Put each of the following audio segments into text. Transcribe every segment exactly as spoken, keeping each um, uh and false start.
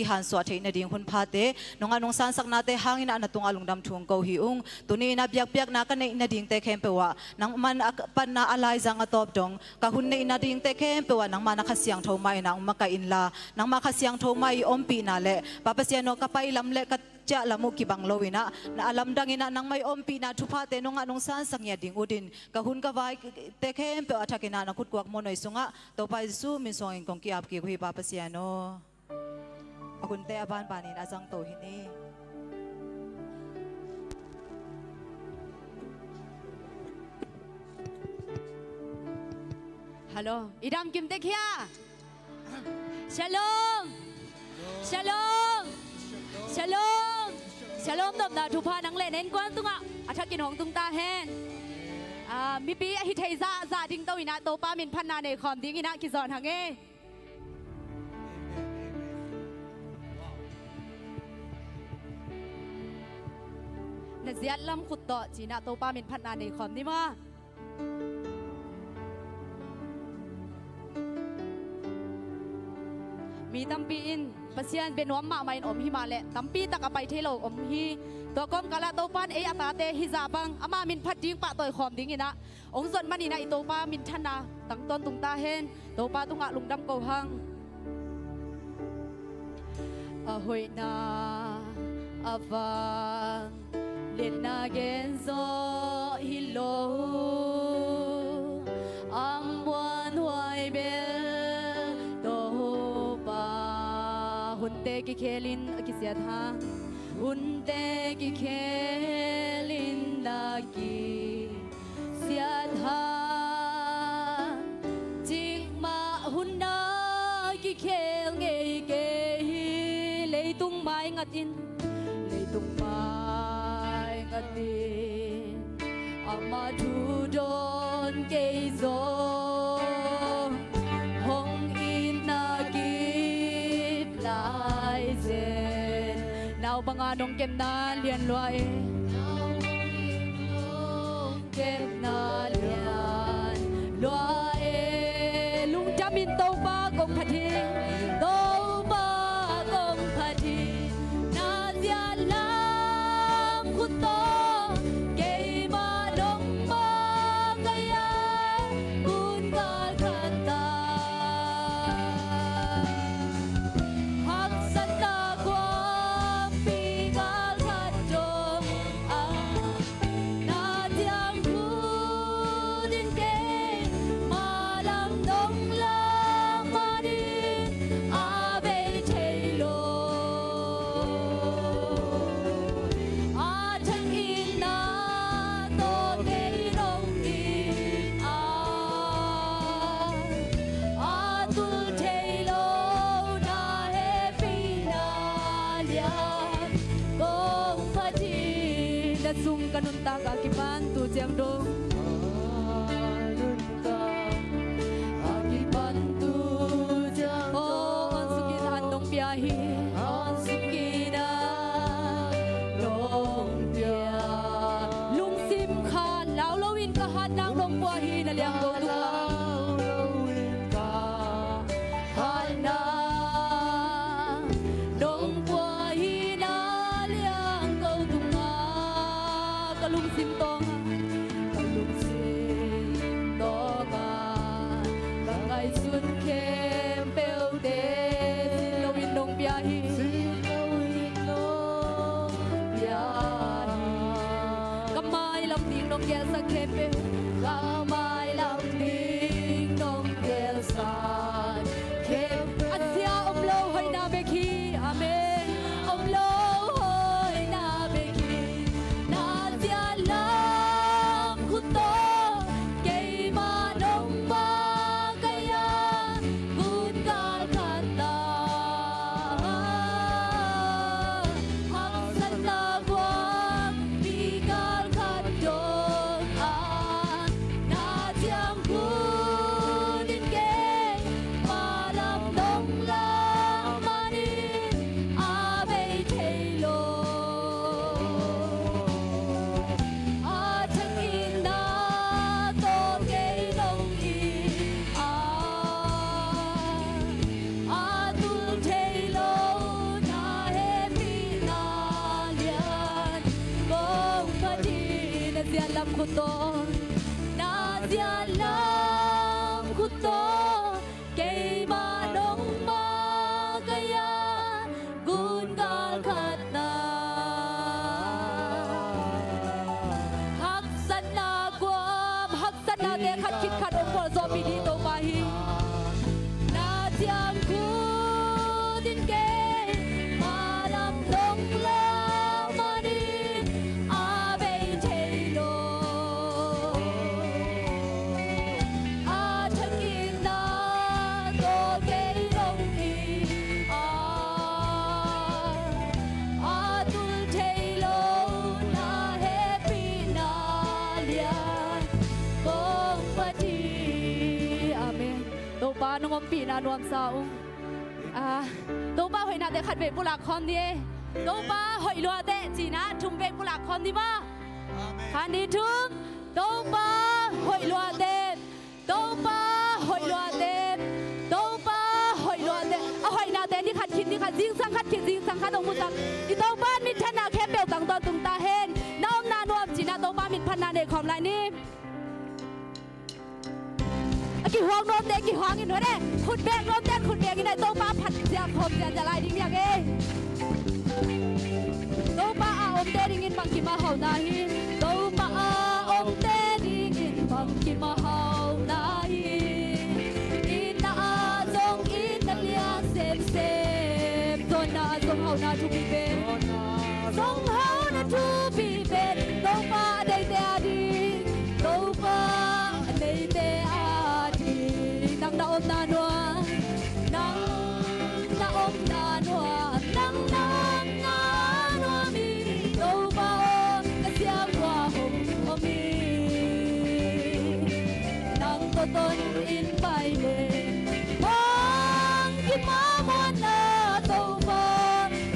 kihansuah theih nading hun phate, nungah nungsansaknate hangin ah na tungah lungdam thu hong ko hi ung. Tuni in ah biakpiakna ka neih nadingte khempeuh ah nangman a panna a laizang a tawp dong ka hun neih nadingte khempeuh ah nangmah na Kha Siangtho mah in ah hong makaih inla, nangmah Kha Siangtho mah i ompihna le Pa Pasian aw ka pailam le ka ciahlam uh kibang lo in ah, na a lamdang in ah nangmah i ompihna thuphate nungah nungsansak ngiat ding utin ka hun ka vaite khempeuh a thak in ah na khutkuak muanhuai sungah Topa Jesuh min suangin kong ki-ap kik uh hi Pa Pasian aw. A hunte a banbanin a zangto hi ni. Hallo, i dam kim tek hia? Shalom. Shalom. Shalom. Shalom nopna thupha nang le na innkuan tungah a thakin hong tung ta hen. Ah, mipi a hi thei zahzah dingto in ah Topa min phatna nei khawm ding in ah kizawn hang e. Na ziat lam khut tawh ci in ah Topa min phatna nei khawm ni maw. Mi tampi in Pasian bia nuam mahmah in om hi mah leh tampi tak a pai thei lo om hi. Tua kawmkal ah Topa in ei a tate hizah bang ama min phat ding pahtawi khawm ding in ah hong zon man in ah i Topa minthanna tang tawntung ta hen. Topa tungah lungdam ko hang. A hoihna a vang liatna gen zawh hi lo, a muanhuai bel Topa. Hunte kikhel in a kisiat hang, hunte kikhel in a ki siat hang, cikmah hun a kikhel ngei kei hi. Leitung mai ngatin, leitung mai ngatin ama thu dawn kei zong hong itna kip lai zen. Nau banga nong kepna lian lua e. Kepna lian lua e. Lungdamin Topa kong phat hi. Topa kong phat hi. Na ziat lam khut tawh keimah nong makaih a, kun kal khat ta haksatna kuampi kal khat dong a, na ciang khut in keimah lam nong lak manin a bei thei lo. A thak in na tawh kei nong ding a, a tul thei lo na hehpihna lian kong phat hi. Na sung ka nuntak a kipan tu ciang dong. A kipan tu ciang dong. Oh, hong sukin an nong pia hi. Hong sukin an nong pia. Lungsim khat lau loin ka hat nang nong pua hi na liang ko tung a. Lau loin ka hat nang nong pua hi na liang ko tung a. Ka lungsim tawng a, ka lungsim tawng a, ka ngaihsun khempeuh te sin loin nong pia hi. Sin loin nong pia hi. Ka mailam ding nong gelsak khempeuh, ka mailam ding nong gelsak khempeuh. A sia om lo hoihna bek hi. Amen. Om lo hoihna bek hi. Na ziat lam khut tawh keimah nong makaih a, kun kal khat ta haksatna kuampi kal khat dong a, na Lam khut tawh, na zian lam khut tawh, keimah nong makaih a, gun gal khat na. Haksatna guam, haksatnate khat khit khat hong pualzawhpih ding Topa hi. Na ciangkhut in keimah lam nong lak manin, a bei thei lo, a thakitna tawh kei nong it a, a tul thei lo na hehpihna lian kong phat hi. Amen. Topa nong ompihna nuamsa ung. Ah, Topa hoihnate khatvei pulak khawm ni. Topa hoih luate cina thumvei pulak khawm ni maw. Amen. Khat, nih, thum. Topa hoih luate, Topa hoih luate, Topa hoih luate. A hoihnate ni khat khit ni khat, zingsang khat khit zingsang khat hong musak. I Topa minthanna khempeuh tang tawntung ta hen. Na omna nuam cina Topa mitphatna nei khawm lai ni. A kihuang nuamte kihuang in, hua ne. Khut beng nuamte khut beng in, a Topa phat zia khawm zia zia lai ding hi a, e. Topa a omte dingin bangkim a hauhna hi. Topa a omte dingin bangkim a hauhna hi. Itna ah zong itna lian semsem, zawnna ah zong hauhna thupi pen, zong hauhna thupi pen, Topa a deite a ding, Topa a deite a ding. Nang na omna nuam, nang na omna nuam, nang na omna nuam hi. Topa aw, ka siangtho ah hong om hi. Nang tawh ton in pai leng, bangkim a muanna Topa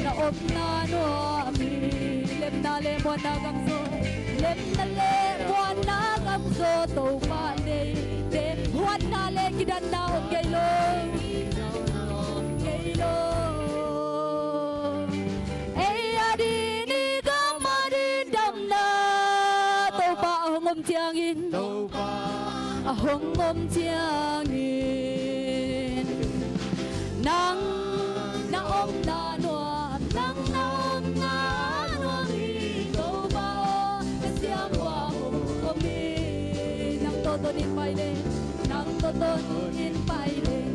na omna nuam hi. Lemna le muanna gam zaw, lemna le muanna gam zaw Topa nei, te huatna le kidatna om kei lo, om kei lo. Ei a ding i gam a ding damna Topa a hong om ciangin, Topa a hong om ciangin, nang na omna nuam, nang na omna nuam hi. Topa aw, ka siangtho ah hong om hi. Nang tawh ton in pai leng, nang tawh ton in pai leng,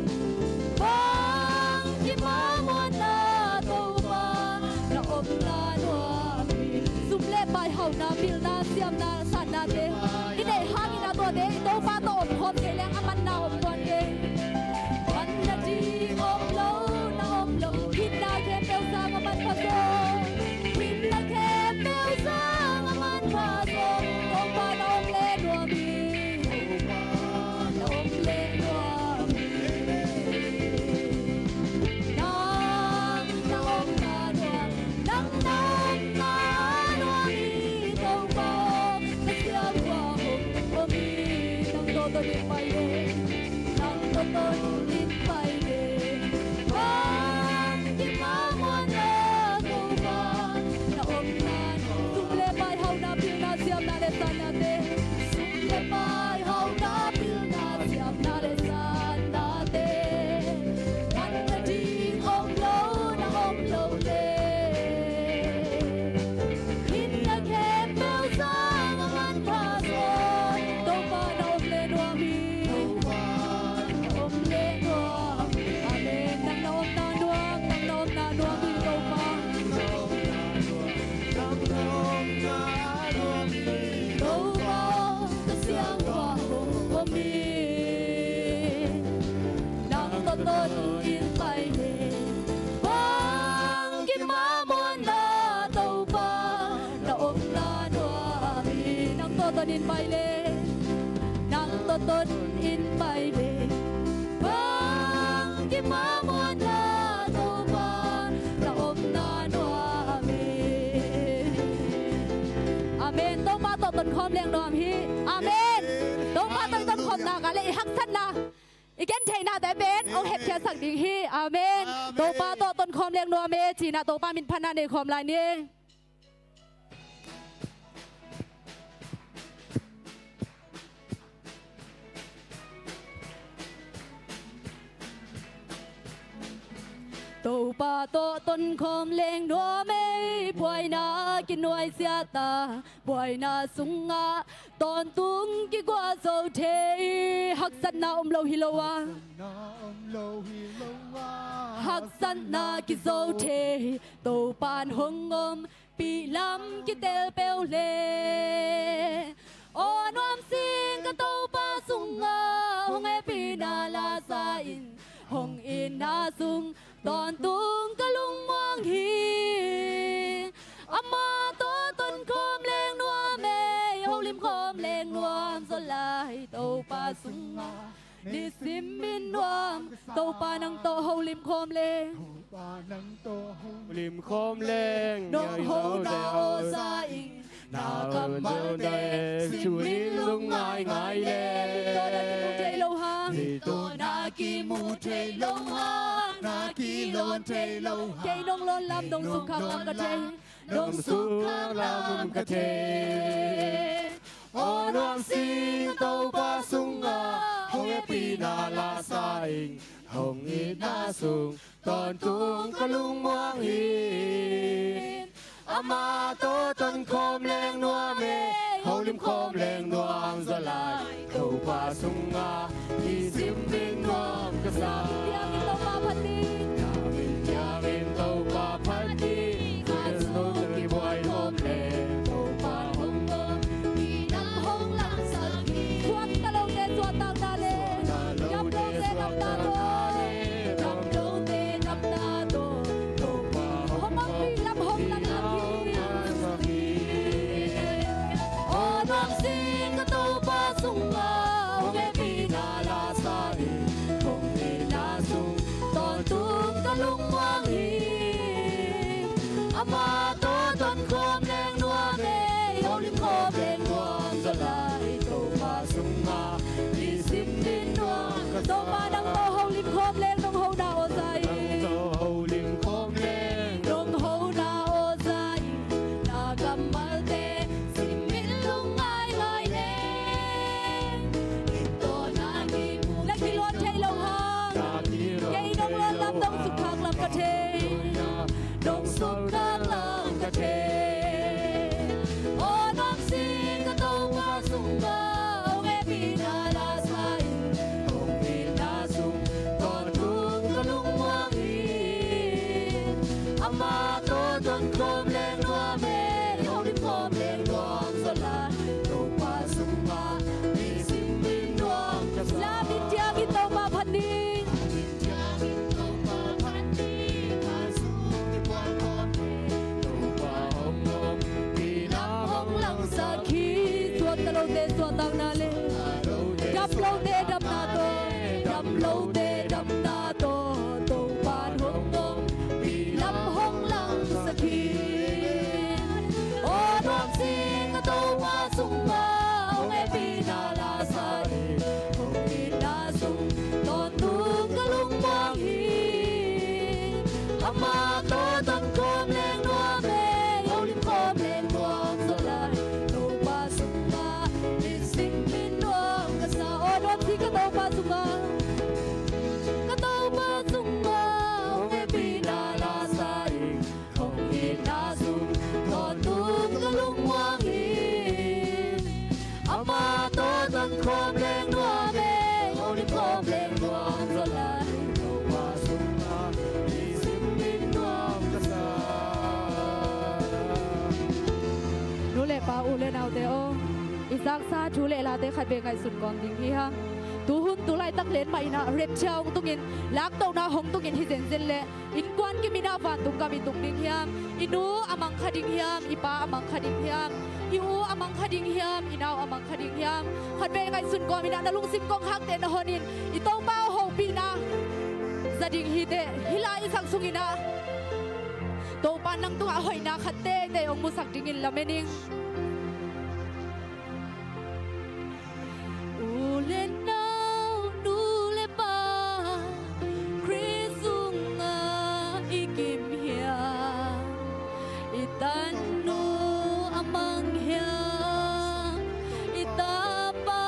bangkim a muanna Topa na omna nuam hi. Sum le pai, hauhna, pilna, siamna, satnate i neih hangin a tuate i Topa tawh om khawm kei leng a manna om tuan kei. Manna ding om lo, na om lo, hinna khempeuh sang a manpha zaw, hinna khempeuh sang a manpha zaw, Topa na om le nuam hi. Topa na om le nuam hi. Nang na omna nuam, nang na omna nuam hi. Topa aw, ka siangtho ah hong om hi. Nang tawh ton in pai leng, nang tawh ton in pai leng, bangkim a muanna Topa na omna nuam. Sum le pai, hauhna, pilna, siamna le satnate, sum le pai, hauhna, pilna, siamna le satnate, manna ding om lo, na om lo leh, hinna khempeuh sang a manpha zaw, Topa na om le nuam hi. Topa na om le nuam. Amen. Nang na omna nuam, nang na omna nuam hi Topa. Topa aw, ka siangtho ah hong om hi. Nang tawh ton in pai leng, bangkim a muanna Topa na omna nuam hi. Nang tawh ton in pai leng, nang tawh ton in pai leng, bangkim a muanna Topa na omna nuam hi. Amen. Topa tawh ton khawm leng nuam hi. Amen. Topa tawh i ton khawm nak leh i haksatna, i gentheihnate pen hong hepkhiatsak ding hi. Amen. Amen. Topa tawh ton khawm leng nuam e cina Topa mitphatna nei khawm lai ni. Topa tawh tonkhawm leng nuam ei. Buaina kinuaisiah ta, buaina sungah tawntung kiguah zo thei. Haksatna om lo hi lo a, haksatna kizo thei. Topa'n hong ompih lam kitel peuh le. Aw nuam sing ka Topa sungah hong hehpihna la sa in, hong itna sung tawntung ka lungmuang hi. Amah tawh tonkhawm leng nuam ei, holimkhawm leng nuam zaw lai. Topa sungah nisim in nuam. Topa nang tawh holimkhawm leng, holimkhawm leng nong hona aw za ing. Na kammalte simin lungngaingai le, mittaw na kimu thei lo hang, mittaw na kimu thei lo hang, na kilawn thei lo hang. Kei nong lawn lam nong sukkhak lam ka thei, nong sukkhak lam ka thei. Aw nuam sing Topa sungah hong hehpihna la sa ing, hong itna sung tawntung ka lungmuang hi. Amah tawh tonkhawm leng nuam ei, holimkhawm leng nuam zaw lai. Topa sungah nisim in nuam ka sa. Biakinn Topa phat ding, biakinn Topa phat ding. Ka sung kibuai khawm leng Topa hong ompih lam hong langsak hi. Suakta lote suahtakna le, dam lote dapna tawh, dam lote dapna tawh, Topa hong ompih lam hong langsak hi. Aw nuam sing ka Topa sungah hong hehpihna la sa in, hong itna sung tawntung ka lungmuang hi. Amah tawh tonkhawm leng nuam ei, holimkhawm leng nuam zaw lai. Topa sungah nisim in nuam ka sa. Topa nang tawh holimkhawm leng nong hona aw za ing, nang tawh holimkhawm leng nong hona aw za ing. Na kammalte simin lungngaingai leng, mittaw na kimu, na kilawn thei lo hang, kei nong lawn lam nong sukkhak lam ka thei, nong sukkhak lam ka thei. Aw nuam sing ka Topa sungah hong hehpihna la sa in, hong itna sung tawntung ka lungmuang hi. Amah tawh tonkhawm leng nuam ei, holimkhawm leng nuam zaw lai. Topa sungah nisim in nuam ka sa. Lam in thiang in Topa phat ding, Topa hong ompih lam hong langsak hi. Suakta lote suahtakna le, dam lote dapna tawh, dam lote dapna tawh, Topa hong ompih lam hong langsak hi. Aw nuam sing ka Topa sungah hong hehpihna la sa in, hong itna sung tawntung ka lungmuang hi. Amah tawh tonkhawm leng nuam ei, holimkhawm leng nuam zaw lai. Topa sungah nisim in nuam ka sa. Aw nuam sing ka Topa sungah, ka Topa sungah hong hehpihna la sa ing, hong itna sung tawntung ka lungmuang hi. Amah tawh tonkhawm leng nuam ei, holimkhawm leng nuam zaw lai. Topa sungah nisim in nuam ka sa. Nu le pa, u le naute aw, i zaksa thu le late khatvei ngaihsun kawm ding hi hang. Tuhun tu laitak lian mah in ah rapture hong tungin, laktohna hong tungin hi zenzen leh, innkuan kim in ah vantung gam i tung ding hiam? I nu a mang kha ding hiam? I pa a mang kha ding hiam? I u a mang kha ding hiam? I nau a mang kha ding hiam? Khatvei ngaihsun kawm in ah, na lungsim kong khakte na hon in, i Topa aw hopihna za ding hi teh, hih lai i sak sung in ah Topa nang tungah hoihna khat teitei hong musak dingin lamen ing. U le nau, nu le pa, Khrist sungah i kim hiam? I tanu a mang hiam? I tapa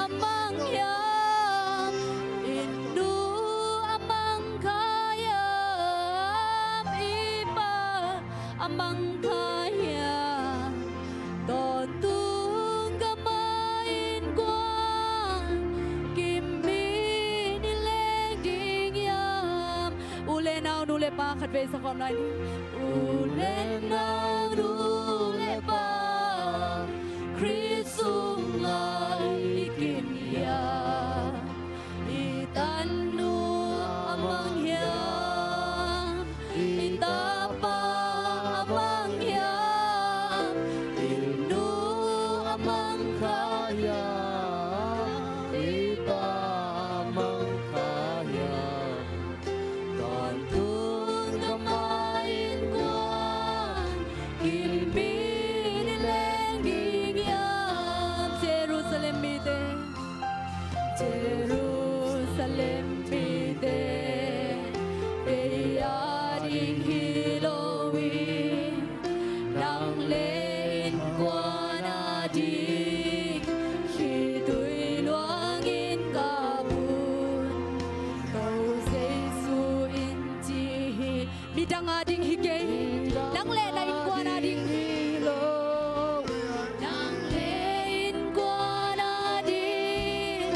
a mang hiam? I nu a mang kha hiam? mang kha hiam? Tawntung gam a innkuan kim mi-in i leng ding hiam? U le nau, nu le pa, khat vei sa khawm lai ni. U le nau, nu le pa, Khrist sungah i kim hiam? I tanu a mang hiam? I tapa a mang hiam? I nu a mang kha hiam? I pa a mang kha hiam? Tawntung gam a innkuan kim mi-in i leng ding hiam? Jerusalem mite, Jerusalem mite, kei a ding hi lo in, nang le innkuan a ding khitui luangin kap un. Ko Jesu in ci hi. Midang a ding hi kei, nang le na innkuan a ding hi lo. Nang le innkuan a ding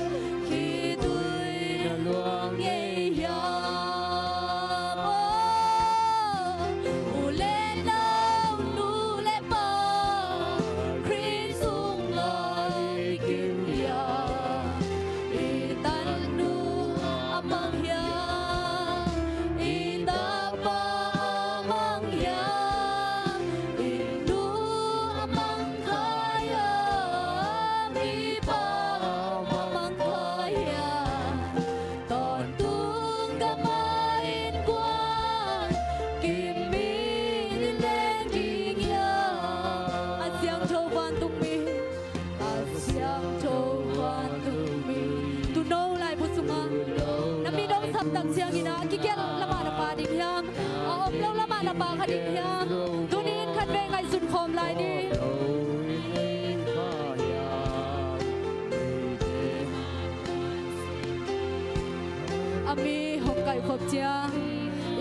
khitui na luang ngei hiam? Oh, u le nau, nu le pa, Khrist sungah i kim hiam? I tanu a mang hiam? I tapa a mang hiam? I nu a mang kha hiam? I pa a mang kha hiam? Tawntung gam a innkuan kim mi-in i leng ding hiam? A siangtho vantungmi, a siangtho vantungmi, tuuno laibu sungah na mit hong sap tak ciangin ah, a kigelh lamah na pha ding hiam? A om lo lamah na pha kha ding hiam? Tuni in khat vei ngaihsun khawm lai ni. A mi hong kaihkhop ciang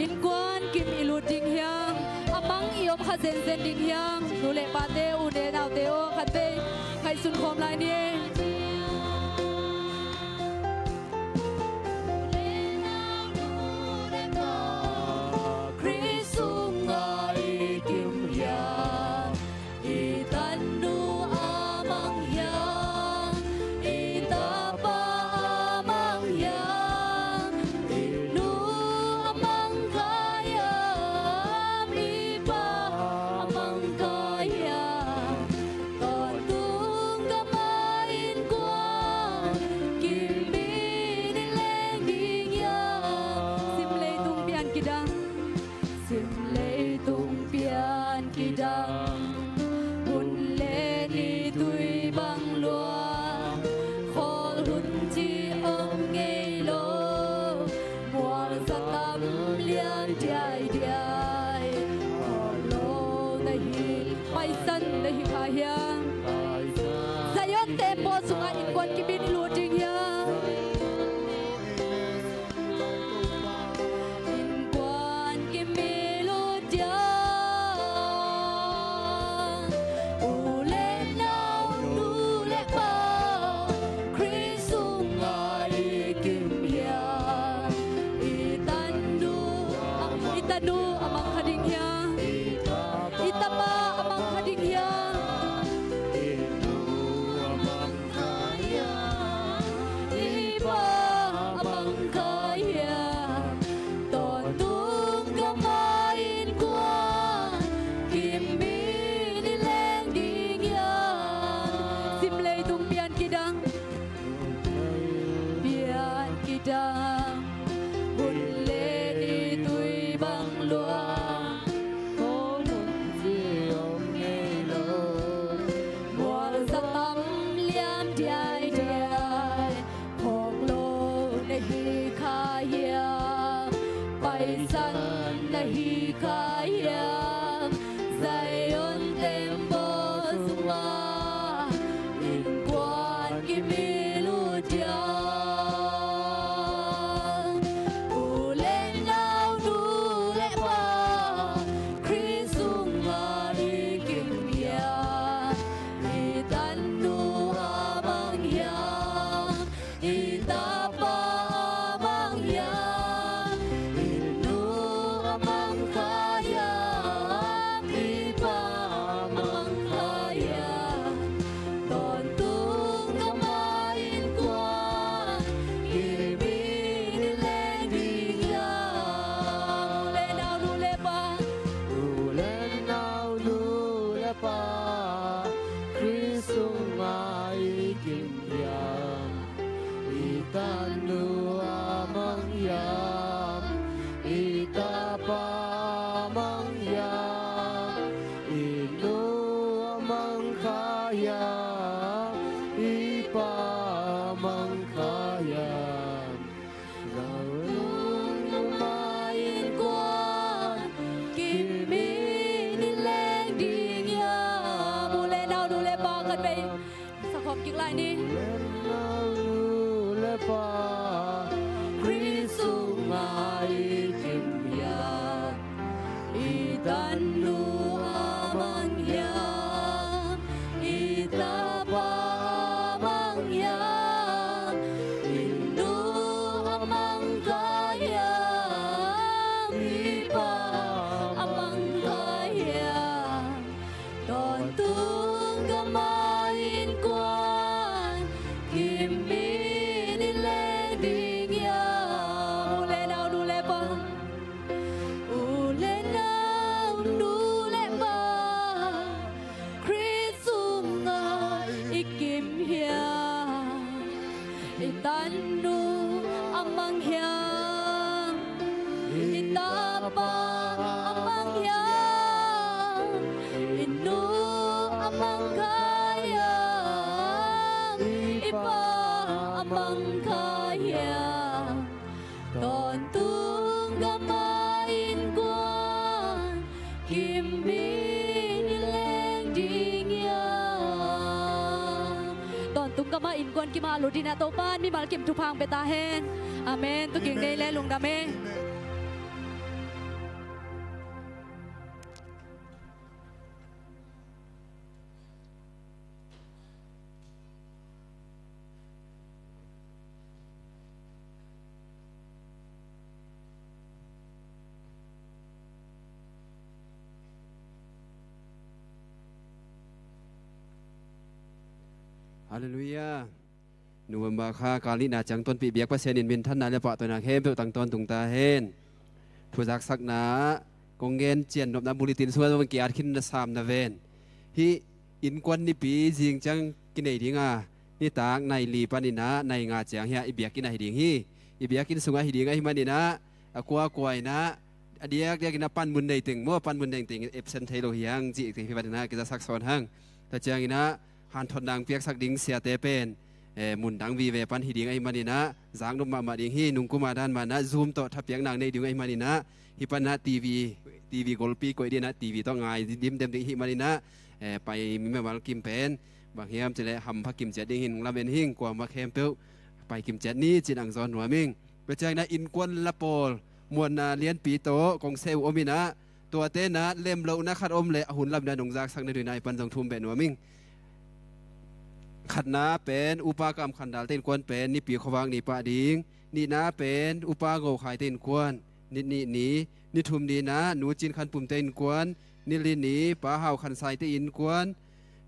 innkuan kim i lut ding hiam? A mang i om kha zenzen ding hiam? Nu le pate, u le naute aw, khat vei ngaihsun khawm lai ni. Khrist sungah i kim hiam? I tanu a mang hiam? I tapa a mang hiam? I nu a mang kha hiam? I pa a mang kha hiam? Tawntung gam a inn Lai ni. Nu le pa Khrih sungah i kimhiam, i tannu a mang hiam, i tapa a mang hiam, i nu a mang kha hiam, i pa a mang kha hiam. Tawntung gam a innkuan kimin i leng ding hiam. U le nau, nu le pa, u le nau, nu le pa, Khrih sungah i kimhiam, i tannu a mang hiam, i tapa a mang hiam, i nu a mang kha hiam, i pa a mang kha hiam. Tawntung gam a innkuan kimin i leng ding hiam. Tawntung gam a innkuan kimah lut dingin ah Topa'n mimal kim thupha hong pia ta hen. Amen. Tuking nei le lungdam e. Halleluiah. November kha kal nihna ciang tonpih biak Pasian in minthanna le pahtawina khempeuh tang tawntung ta hen. Thuzaksakna ah kong gen cian nopna bulletin sungah zong ki-at khin na sam na ven. Hih innkuan nipi zing ciang kinei ding a, nitak nai li panin ah nai nga ciang hiah i biakinn ah hi ding hi. I biakinn sungah hi ding ahih manin ah a kuakua in ah a diakdiak in ah panmun nei teng maw, panmun nei teng absent thei lo hi hang cih hi panin ah kizasak sawn hang. Tua ciangin ah hanthotna hong piaksak ding siate pen, eh, mundang vive pan hi ding ahih manin ah zaknop mahmah ding hi. Nungkum a dan man ah Zoom tawh thapiakna nei ding ahih manin ah hih pan ah TV, TV golpi koih ding ah TV tawh ngai dimdem ding ahih manin ah, eh, pai mimal kim pen bang hiam cih leh hampha kim ciat ding hi. Nung lamen hing kuamah khempeuh pai kim ciat ni cih hong zawn nuam ing. Tua ciangin ah innkuan la pawl muanna lianpi tawh kong seh uh om in ah, tuate in ah lemlohna khat om leh a hun lam in ah nong zaksak nading in ah hih pan zong thu hong beh nuam ing. Khatna pen Upa Kam Khan Dal te innkuan pen Nipi khuavak ni pah ding. Nihna pen Upa Ngo Khai te innkuan, ni nih ni. Ni thum ni in ah Nu Cin Khan Pum te innkuan, ni li ni Pa Hau Khan Sai te innkuan,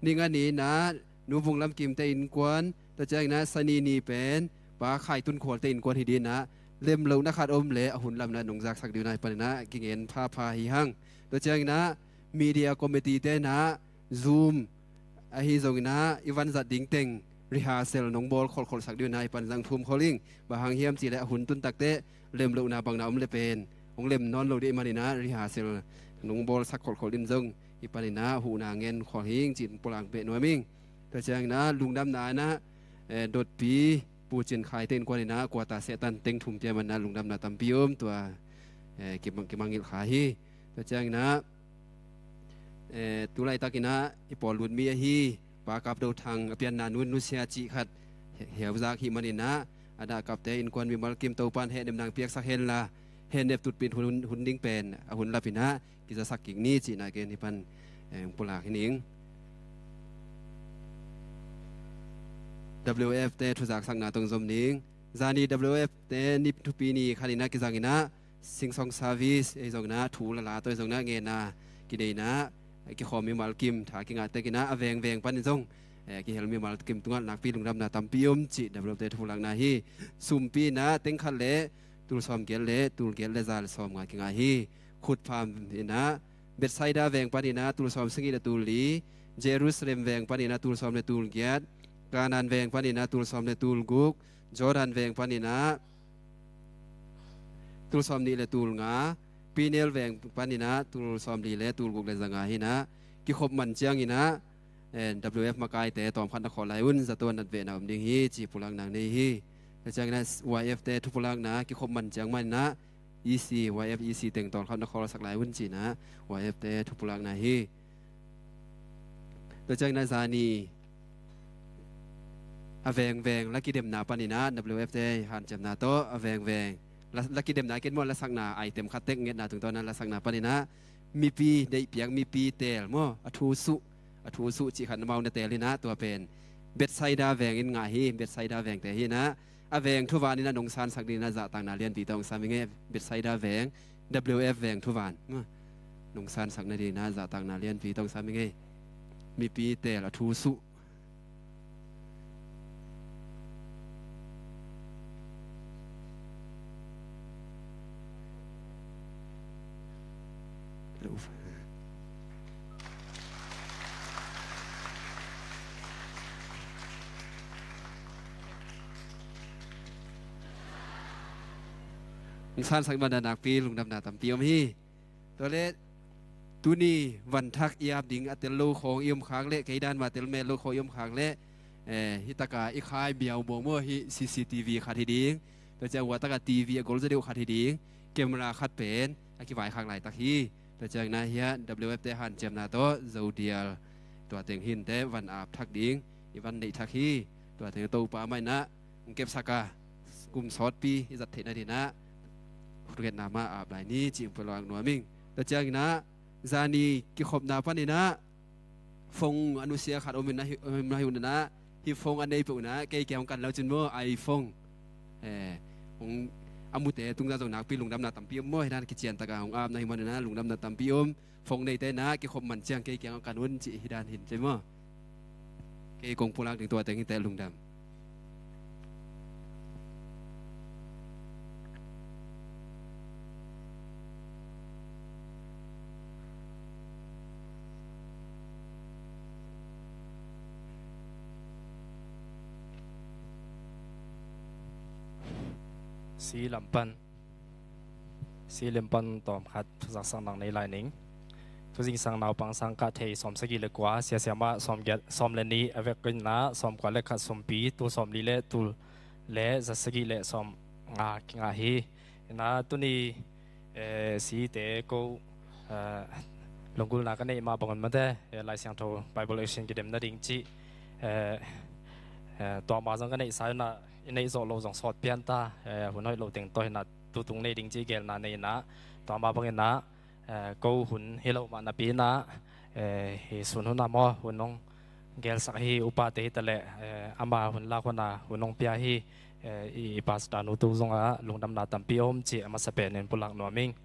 ni nga ni in ah Nu Vung Lam Kim te innkuan, tua ciangin ah Sani ni pen Pa Khai Tun Khual te innkuan hi ding in ah, lemlohna khat om leh a hun lam in ah nong zaksak ding uh in ah hih panin ah kingen phapha hi hang. Tua ciangin ah media committee te in ah Zoom ahi zongin ah i vanzat ding teng rehearsal nong bawl kholhkholhsak ding uh in ah hih pan zong thu hong khol ing. Bang hang hiam cih leh a hun tun tak teh lemlohna bangna om leh pen hong lem nawn lo ding ahih manin ah rehearsal nong bawlsak kholhkholh ding zong hih panin ah huhna ngen khol hi ing cih pulak beh nuam ing. Tua ciangin ah lungdamna in ah, eh, dotpi Pu Cin Khai te innkuan in ah quarter sehtan teng thum pia man ah lungdamna tampi om, tua, eh, kimang, kimangngilh kha hi. Tua ciangin ah, eh, tu laitak in ah i pawl lut mi ahi Pa Kap Do Thang a pianna nu, nusia cih khat he-, heu zak ahih manin ah a dahkapte innkuan mimal kim Topa'n hehnepna hong piaksak henla, hehnep tutpih hun, hun ding pen a hun lap in ah kizasak kik ni cihna ken hih pan, eh, pulak hi ning. WF te thuzaksakna tawh zom ning. Zani WF te ni thupi ni khat in ah kizang in ah Sing Song Service ei zong in ah thu lala tawh ei zong in ah ngenna kinei in ah kikhawm mimal kim tha kingah tek in ah a vengveng panin zong, eh, kihel mimal kim tungah nakpi lungdamna tampi om cih WF te thupulakna hi. Sumpi in ah teng khat le tul sawm giat le tul giat le za le sawm nga kingah hi. Khutpham in ah Bethsaida veng panin ah tul sawm sagih le tul li, Jerusalem veng panin ah tul sawm le tul giat, Kanaan veng panin ah tul sawm le tul guk, Jordan veng panin ah tul sawm nih le tul nga, Peniel veng panin ah tul sawm li le tul guk le za nga hi in ah, kikhop man ciangin ah, eh, WF makaite tawmkhat na khol lai un, zato natna vehna om ding hi ci pulakna nei hi. Tua ciangin ah YF te thupulakna kikhop man ciang man in ah EC, YF EC teng tawmkhat na kholsak lai un ci in ah YF te thupulakna hi. Tua ciangin ah zani A vengveng la kidemna panin ah W F te hanciamna tawh a vengveng la, la kidemna kei maw, lasakna item khat tek ngetna tungtawn ah lasakna panin ah mipi deihpiak, mipi teel maw, a thu suh, a thu suh cih khat amau na teel in ah, tua pen Bethsaida veng in ngah hi. Bethsaida vengte hi in ah, a veng thuvan in ah nong sansak ding in ah zahtakna lianpi tawh hong sam ing ei. Bethsaida veng, W F veng thuvan maw, nong sansak nading in ah zahtakna lianpi tawh hong sam ing ei. Mipi teel, a thu suh. Hong sansak man a nakpi lungdamna tampi om hi. Tua leh tuni vanthak i ap ding a tel lo khawng i om khak leh, kei dan mah tel mel lo khawng i om khak leh, eh, hi taka i khai biau bawng maw, hi C C T V khat hi ding. Tua ciang hua taka T V a gol zaw deuh khat hi ding. Camera khat pen a kivai khak laitak hi. Tua ciang na hiah W F te hanciamna tawh Zodial tua teng hinteh van ap thak ding, i van neih thak hi. Tua teng Topa mah in ah hong kepsak a, kum sawtpi i zat theih nading in ah khutngetna mah ap lai ni cih hong pulak nuam ing. Tua ciangin ah zani kikhopna panin ah phone a nusia khat om in ah, hi, om in ah, hi phone a nei peuh in ah kei kiang hong kan lo cin maw, iPhone. Eh, hong a mute tungah zong nakpi lungdamna tampi om maw, hi dan kician taka hong apna hi manin ah lungdamna tampi om. Phone neite in ah kikhop man ciang kei kiang kan un cih hi dan hin ci maw. Kei kong pulak ding tua teng hinteh, lungdam. Si lam pan, si lam pan tawm khat thuzaksak nang nei lai ning. Thuzingsang naupang sangkah thei sawmsagih le kua, siasia mah sawmgiat, sawm le nih, a vekpi in ah sawmkua le khat sumpi, tul sawmli le tul le zasagih le sawmnga kingah hi. In ah tuni, eh, site ko, eh, lunggulhna ka neih mah bangun mate, eh, Lai Siangtho Bible Action kidem nading cih, eh, eh, tua mah zong ka neihsa in ah, i neih zawh loh zong sawt pian ta, eh, hun hoih loh teng tawh hi in ah tutung nei ding cih geelna nei in ah, tua mah bangin ah, eh, ko hun hi lo mah napi in ah, eh, hi sun hun ah maw, hun hong gelsak hi, upate hi taleh, eh, ama hun lak hun ah hun hong pia hi, eh, i, i pastor nu tu zong ah lungdamna tampi om cih a masa pen in pulak nuam ing.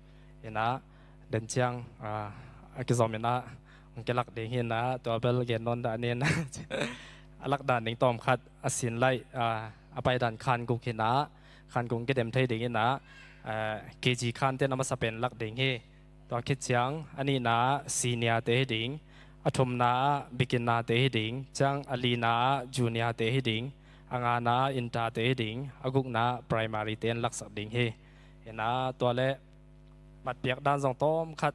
In ah den ciang, ah, a kizom in ah hong kilak ding hi in ah, tua bel gen nawn dah ning. A lak dan ding tawm khat a sin lai, ah, a pai dan khan guk hi in ah, khan guk kidem thei ding in ah, eh, K G khan ten a masa pen lak ding hi. Tua khit ciang a nihna senior te hi ding, a thumna beginner te hi ding, ciang a lina junior te hi ding, a ngana inter te hi ding, a gukna primary te in laksak ding hi. In ah tua leh matpiak dan zong tawm khat,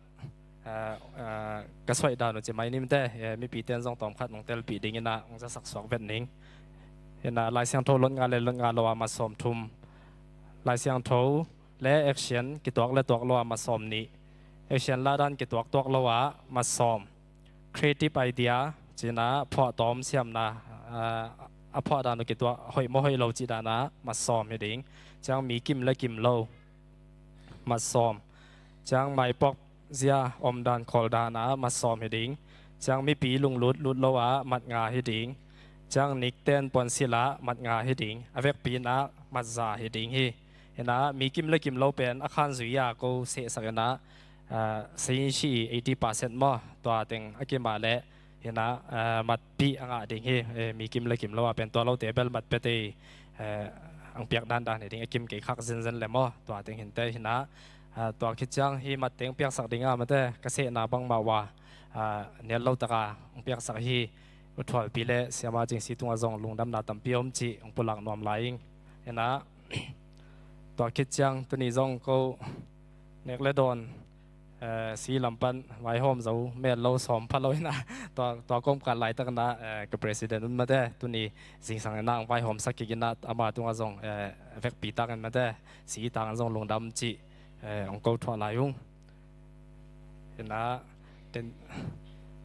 eh, eh, ka suaih dan uh ci mai nimte, eh, mipi ten zong tawm khat nong telpih ding in ah nong zasak suak vet ning. In ah Lai Siangtho lot nga le lot nga lo ah mat sawm thum, Lai Siangtho le action kituak le tuak lo ah mat sawm nih, action lah dan kituak tuak lo ah mat sawm, creative idea ci in ah phuahtawm siamna, ah, a phuah dan uh kituak hoih maw hoih lo cih dan ah mat sawm hi ding. Ciang mi kim le kim lo mat sawm. Ciang maipuak zia om dan khawl dan ah mat sawm hi ding. Ciang mipi lunglut lut lo ah mat nga hi ding. Ciang nikten puansilh ah mat nga hi ding. A vekpi in ah mat za hi ding hi. In ah mi kim le kim lo pen a khan zui a ko sehsak in ah, ah, seishi eighty percent maw, tua teng a kim a leh hi in ah, eh, matpih a ngah ding hi, eh, mi kim le kim lo ah pen. Tua lote bel mat pia tei, eh, ang piak dandan hi ding, a kim kei khak zenzen le maw, tua teng hinteh hi in ah, eh, tua khit ciang hih mat teng piaksak ding a mate, ka sehna bangmah uh a, eh, nial lo taka ang piaksak hi. U Thualpi le Siama Cingsi tungah zong lungdamna tampi om cih ang pulak nuam lai ing. Hi in ah, tua khit ciang tuni zong ko nek le dawn, eh, si lam pan vaihawm zo mel lo sawm pha lo hi in ah, tua, tua kawmkal laitak in ah, eh, ka president un mate, tuni zingsang in ah ang vaihawmsak kik in ah, ama tungah zong, eh, vekpi tak in mate, si tak in zong lungdam cih, eh, ang ko thuah lai ung. Hi in ah, ten,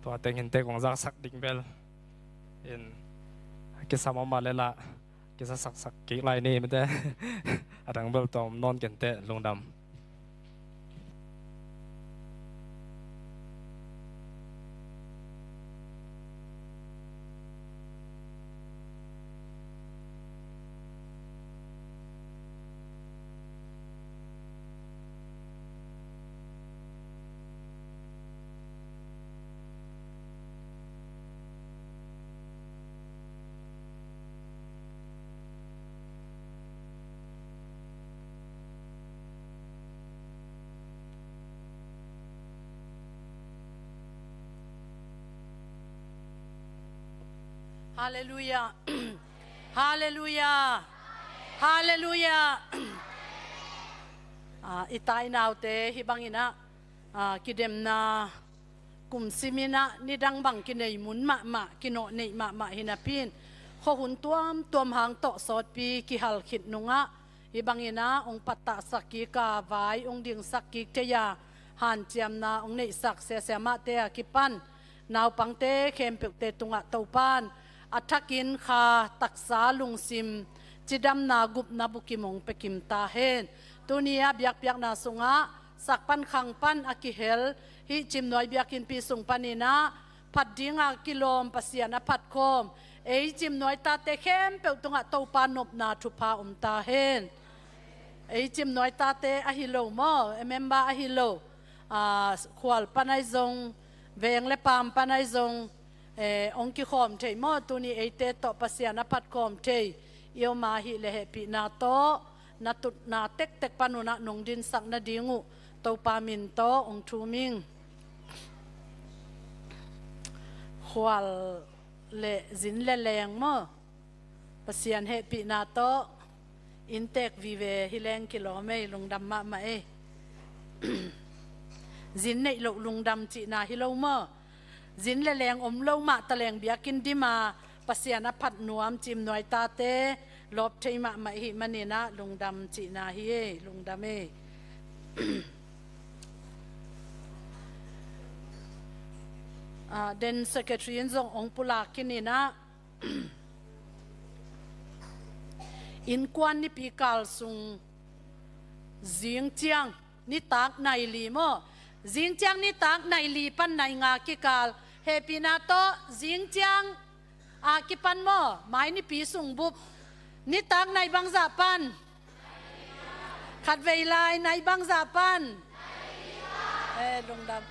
tua teng hinteh kong zaksak ding bel in, a Kisam om mah leh lah kisa saksak kik lai ni mite. A dang bel tawm nawn kei inteh, lungdam. Halleluiah. Halleluiah. Halleluiah. Ah, i tai naute hih bangin ah, ah, kidemna kum simin ah nidang bang kinei mun mahmah, kinawh neih mahmah hi napi-in, khuahun tuamtuam hang tawh sawtpi kihal khit nungah, hih bangin ah hong pattahsak kik a, vai hong dingsak kik thei a, hanciamna hong neihsak siasia mahte a kipan naupangte khempeuhte tungah Topa'n a thakin kha, taksa, lungsim, cidamna, gupna bukim hong pia kim ta hen. Tuni a biakpiakna sungah sak pan khang pan a kihel hih Cimnuai biakinnpi sung panin ah phat dinga kilawm, Pasian a phat khawm ei Cimnuai tate khempeuh tungah Topa nopna thupha om ta hen. Ei Cimnuai tate ahi lo maw, a member ahi lo, ah, khual pan ahi zong, veng le paam pan ahi zong, eh, hong kikhawm thei maw, tuni eite tawh Pasian a phat khawm thei i om a hih leh hehpihna tawh na tutna tektek pan un ah nong dinsak nading uh Topa min tawh hong thum ing. Khual le zin le leng maw, Pasian hehpihna tawh inntek vive hi leng kilawm ei, lungdam mahmah ei. Zin neih loh lungdam cihna hi lo maw? Zin le leng om lo mah taleng biakinn dim a Pasian a phat nuam Cimnuai tate lawp thei mahmah i hih manin ah lungdam cihna hi ei, lungdam ei. Ah, den secretary in zong hong pulak khin in ah, innkuan nipi kal sung, zing ciang nitak nai li maw? Zing ciang nitak nai li pan nai nga kikal. Hehpihna tawh zing ciang a kipan maw, mai nipi sung bup, nitak nai bangzah pan? Khatvei lai nai bangzah pan? Eh, lungdam.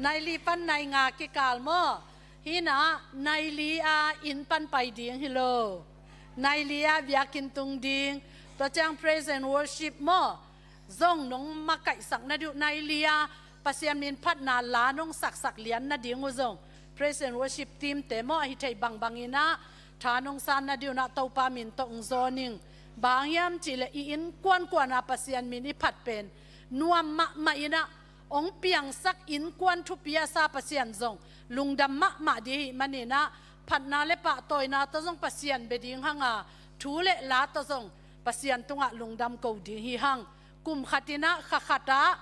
Nai li pan nai nga kikal maw? Hih in ah nai li a inn pan pai ding hi lo. Nai li a biakinn tung ding. Tua ciang praise and worship maw, zong nong makaihsak nading uh, nai li a Pasian min phatna la nong saksak lian nading uh zong praise and worship team te maw, ahi thei bangbang in ah tha nong san nading un ah Topa min tawh hong zawn ing. Bang hiam cih leh i innkuan kuan a Pasian min i phat pen nuam mahmah in ah, hong piangsak innkuan thupi a sa Pasian zong lungdam mahmah ding i hih manin ah, phatna le pahtawina tawh zong Pasian bia ding hang a, thu le la tawh zong Pasian tungah lungdam ko ding hi hang. Kum khat in ah kha khat ah,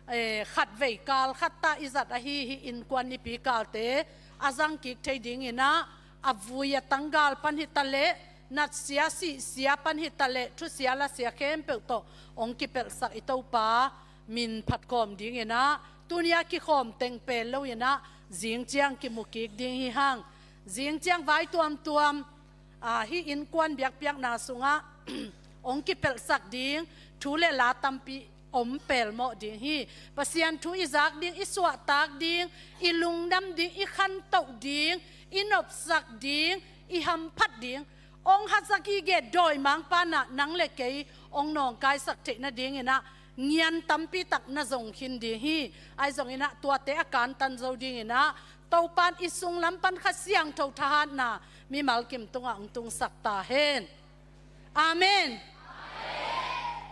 eh, khatvei kal khat ta i zat ahi hih innkuan nipi kalte a zang kik thei ding in ah, a vui a tanggal pan hi ta leh, natsia sihsia pan hi ta leh, thusia lasia khempeuh tawh hong kipelhsak i Topa min phat khawm ding in ah, tuni a kikhawm teng pel lo in ah, zing ciang kimu kik ding hi hang. Zing ciang vai tuamtuam, ah, hih innkuan biakpiakna sungah hong kipelhsak ding thu le la tampi om pelmawh ding hi. Pasian thu i zak ding, i suahtak ding, i lungdam ding, i khantoh ding, i nopsak ding, i hamphat ding, hong hatzak i get dawimangpa in ah nang le kei hong nawngkaisak theih nading in ah ngian tampi tak na zong khin ding hi. Ahi zongin ah tuate a kantan zo ding in ah, Topa in i sunglam pan Kha Siangtho thahatna mimal kim tungah hong tungsak ta hen. Amen.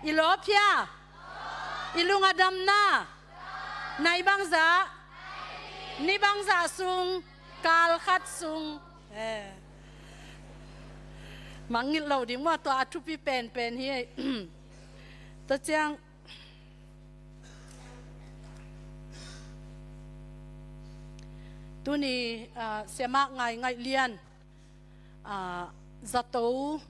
I lawp hia? I lung a dam na? Nai bangzah? Ni bangzah sung? Kal khat sung. Eh. Mangngilh lo ding maw, tua a thupi penpen hi. Tua ciang, tuni, ah, Siamah Ngaingaih Lian, ah, zato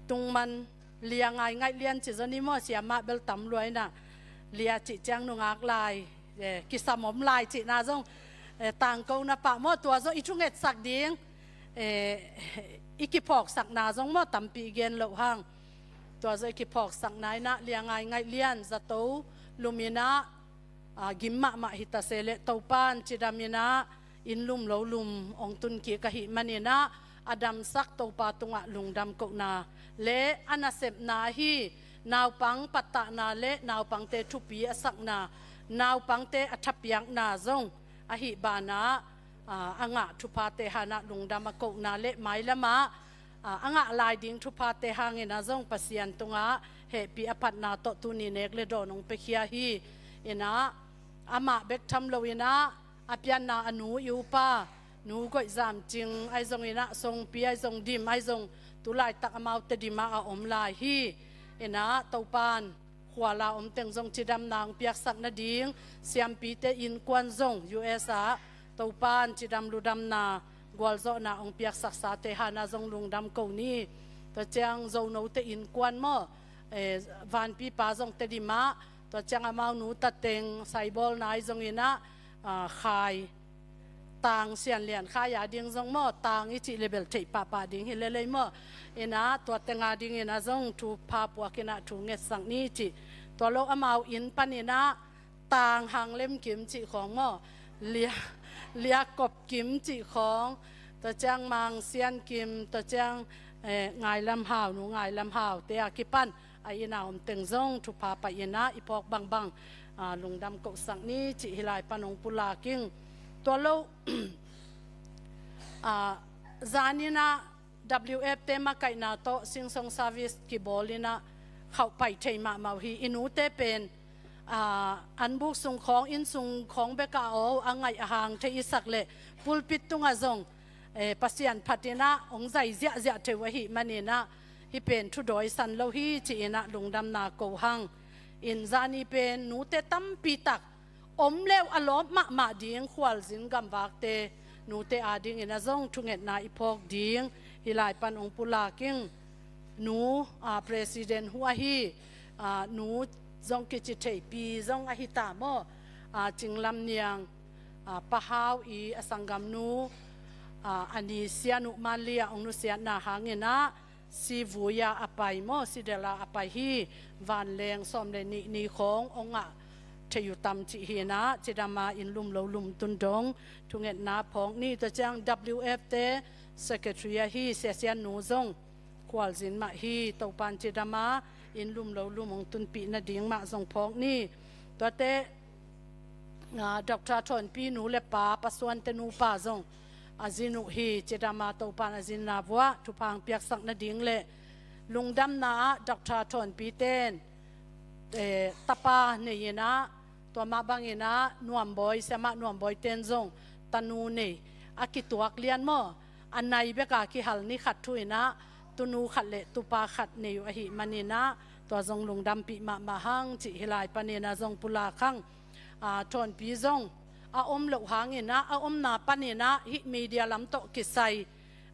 tungman lia ngaingaih lian ci zaw ni maw, siamah bel tam lua inah, lia cih ciang nungak lai, eh, kisam om lai cihna zong, eh, tangkona pah maw, tua zaw i thungetsak ding, eh, i kiphawksakna zong maw, tampi i gen loh hang. Tua zaw i kiphawksakna inah lia ngaingaih lian, zato lum inah, ah, gim mahmah hi ta se leh Topan cidam inah inn lum lo lum hong tun kik ahih maninah, a damsak Topa tungah lungdam kohna le a nasepna ahi naupang pattahna le naupangte thupi a sakna, naupangte a thapiakna zong ahih banah, ah, a ngah thuphate hanah lungdam a kohna le mailamah, ah, a ngah lai ding thuphate hangin ah zong Pasian tungah hehpih a phatna tawh tuni nek le dawn hong piakhia hi. Inah amah bek tham lo inah a pianna a nu i upa, Nu Goih Zam Cing ahi zong inah, Songpi ahi zong, Dim ahi zong, tu laitak amau Tedim ah a om lai hi. Inah Topan khuala om teng zong cidamna hong piaksak nading, siampite innkuan zong U S ah Topan cidam ludamna gualzawhna hong piaksaksate hanah zong lungdam ko ni. Tua ciang Zonote innkuan maw, eh, vanpipa zong Tedim ah, tua ciang amau nu tateng saibawlna ahi zong inah, ah, khai, Tang Sian Lian Khai a ding zong maw, Tang i cih le bel theih pahpah ding hi lelei maw. Inah tua teng a ding inah zong thupha puak inah thu ngetsak ni cih. Tua lo amau inn pan inah Tang Hang Lem Kim cih khawng maw, Lia, Lia Kop Kim cih khawng, tua ciang Mang Sian Kim, tua ciang, eh, Ngai Lam Hau, Nu Ngai Lam Hau te a kipan a inn a om teng zong thupha pai inah i phawk bangbang, ah, lungdam kohsak ni cih hih lai pan hong pulak ing. Tua lo, ah, zan inah W F te makaihna tawh Sing Song service kibawl inah khauh pai thei mahmah uh hi. I nute pen, ah, an buk sung khawng, inn sung khawng bek a aw a ngaih a hang thei i sak leh pulpit tungah zong, eh, Pasian phat inah hong zai ziahziah thei uh ahih maninah, hih pen thudawi san lo hi ci inah lungdamna ko hang. In zani pen nute tampi tak om le uh a lawp mahmah ding, khualzin gamvakte nute a ding inah zong thungetna i phawk ding hih lai pan hong pulak ing. Nu, ah, president hu ahi, ah, Nu zong kici thei, Pi zong ahi ta maw, ah, Cing Lam Niang, ah, Pa Hau i a sanggamnu, ah, a ni Sian uh Malia hong nusiatna hang inah sivui a a pai maw, sidel a a pai hi. Vanleng sawm le nih ni khawng hong ngah thei uh tam cih hi inah, cidam a inn lum lo lum tun dong thungetna phawk ni. Tua ciang W F te secretary ahi Sia Sian Nu zong khualzin mah hi. Topan cidam a inn lum lo lum hong tunpih nading mah zong phawk ni. Tuate, ah, Doctor Thawnpi nu le pa, Pa Suante nupa zong a zin uh hi. Cidam a Topan a zinna vuah thupha hong piaksak nading le lungdamna ah Doctor Thawnpi ten, eh, tapa nei inah, tua mah bang inah Nuambawi, Siamah Nuambawi ten zong tanu nei, a kituak lian maw, a nai bek a kihal ni khat thu inah tunu khat le tupa khat nei uh ahih maninah, tua zong lungdampih mahmah hang cih hih lai pan inah zong pulak hang. Ah, Thawnpi zong a om loh hang inah, a omna pan inah hih media lam tawh kisai,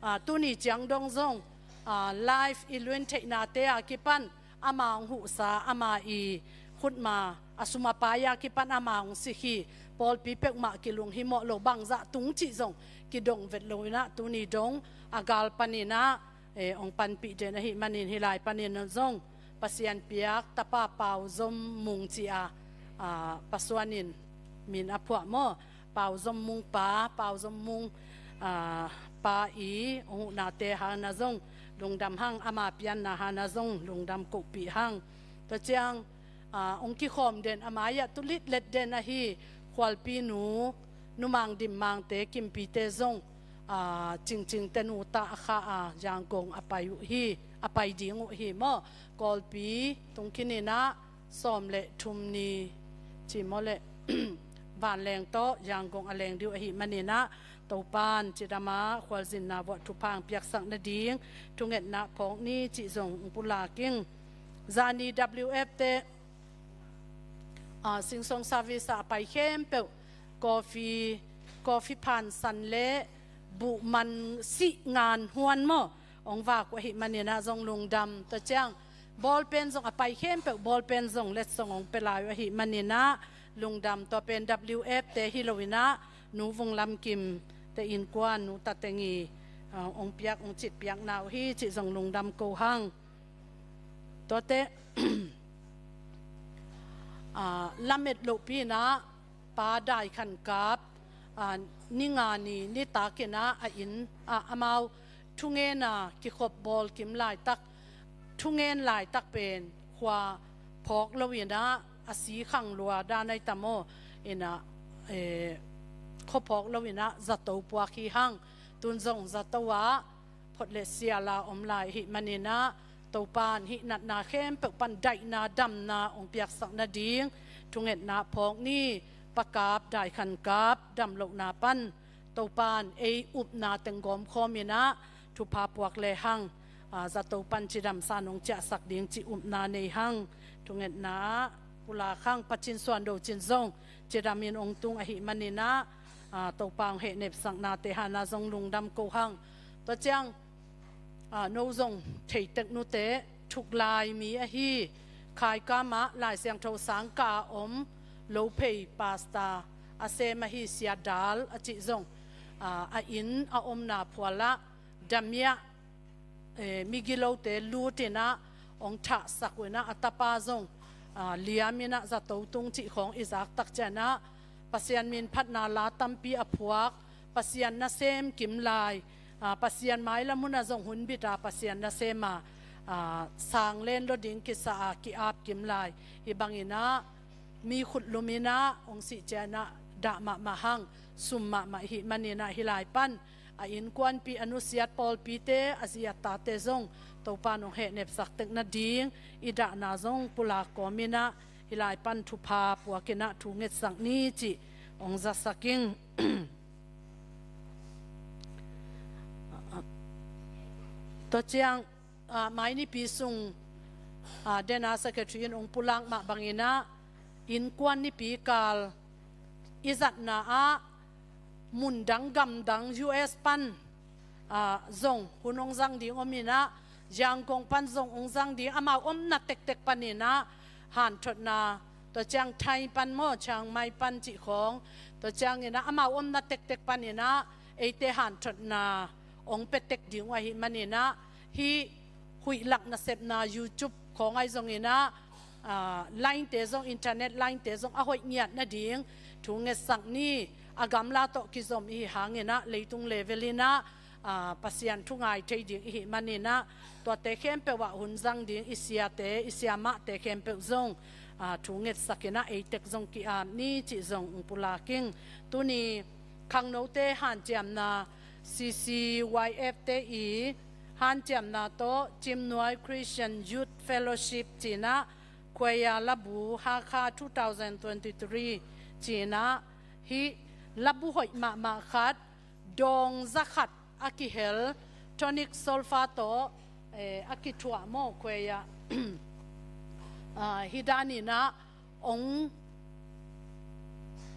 ah, tuni ciang dong zong, ah, live i luin theihnate a kipan ama hong huhsa, ama i khutma a sum a pai a kipan ama hong sik hi. Pawlpi peuhmah kilunghimawh lo, bangzah tung cih zong kidong vet lo inah tuni dong a gal pan inah, eh, hong panpih den ahih manin hih lai pan inah zong Pasian piak tapa Pau Zom Mung ci a, ah, Pa Suan in min a phuah maw, Pau Zom Mung pa, Pau Zom Mung, ah, pa i hong huhnate hanah zong lungdam hang, ama pianna hanah zong lungdam kohpih hang. Tua ciang, ah, hong kikhawm den a mai-ah tulitlet den ahi Khualpi nu, Nu Mang Dim Mangte, Kimpite zong, ah, Cingcingte nu tah a kha a Yangon a pai uh hi, a pai ding uh hi maw. Kawlpi tung khin inah sawm le thum ni ci maw leh, vanleng tawh Yangon a leng ding uh ahih maninah, Topan cidam a khualzinna vuah thupha hong piaksak nading thungetna phawk ni cih zong hong pulak ing. Zani W F te, ah, Sing Song service ah a pai khempeuh, coffee, coffee phan san le buh man sih ngan huan maw, hong vak uh ahih manin ah zong lungdam. Tua ciang bawlpen zong a pai khempeuh, bawlpen zong letsong hong pia lai uh ahih manin ah lungdam. Tua pen W F te hi lo in ah, Nu Vung Lam Kim te innkuan, Nu Ta Teng i, ah, hong piak, hong citpiakna uh hi cih zong lungdam ko hang. Tuate, ah, lamet lohpi in ah Pa Dai Khan Kap, ah, ni nga ni nitak in ah a inn ah amau thungen a kikhop bawl kim laitak, thungen laitak pen khua phawk lo in ah a si khang lua dan ai tam aw in ah, eh, khua phawk lo in ah zato puak hi hang. Tun zong zato ah phot le sial a om lai ahih manin ah, Topan hih natna khempeuh pan daihna damna hong piaksak nading thungetna phawk ni. Pa Kap, Dai Khan Kap damlohna pan Topan ei upna teng gawmkhawm in ah thupha puak le hang, ah, zato pan cidamsa nong ciahsak ding cih upna nei hang. Thungetna ah pulak hang. Pa Cin Suan Do Cin zong cidam in hong tung ahih manin ah, ah, Topa hong hehnepsaknate han ah zong lungdam ko hang. Tua ciang, ah, no zong theitek nute, thuklai mi ahi, Khaikam ah Lai Siangtho sangkah a om, Lophei pastor a sem ahi Sia Dal a cih zong, ah, a inn a omna phual ah damiah, eh, migilote lut in ah hong thahsak uh in ah, a tapa zong, ah, liam in ah zato tung cih khawng i zak tak ciang ah, Pasian min phatna la tampi a phuak, Pasian nasem kim lai, ah, Pasian mailam hun ah zong hun bit a Pasian nasem a, ah, sang len lo ding kisa a ki-ap kim lai. Hih bang in ah mi khutlum in ah hong sih ciang ah dah mahmah hang, sum mahmah ahih manin ah hih lai pan a innkuanpih, a nusiat pawlpite, a zi a tate zong Topa nong hehnepsak tek nading i dahna zong pulak kawm in ah hih lai pan thupha puak in ah thu ngetsak ni cih hong zasak ing. Tua ciang, ah, mai nipi sung, ah, dena secretary in hong pulak mah bang in ah, innkuan nipi kal i zatna ah mundang gamdang U S pan, ah, zong hun hong zang ding om in ah, Yangon pan zong hong zang ding, amau omna tektek pan in ah hanthotna, tua ciang Thai pan maw, Chiang Mai pan cih khawng, tua ciang in ah amau omna tektek pan in ah eite hanthotna hong pia tek ding uh ahih manin ah, hih huih lak nasepna YouTube khawng ai zong in ah, ah, line te zong, internet line te zong a hoih ngiat nading thu ngetsak ni. A gamla tawh kizom i hih hang in ah leitung level in ah, ah, Pasian thu ngai thei ding i hih manin ah, tuate khempeuh ah hun zang ding i siate, i siamahte khempeuh zong, ah, thu ngetsak in ah ei tek zong ki-ap ni cih zong hong pulak ing. Tuni khangnote hanciamna, C C Y F te i hanciamna tawh Cimnuai Christian Youth Fellowship ci in ah, Choir Labu Hakha two thousand twenty-three ci in ah, hih labu hoih mahmah khat, dawng za khat a kihel, tonic sol-fa tawh, eh, a kithuah maw, choir, ah, hih dan in ah hong,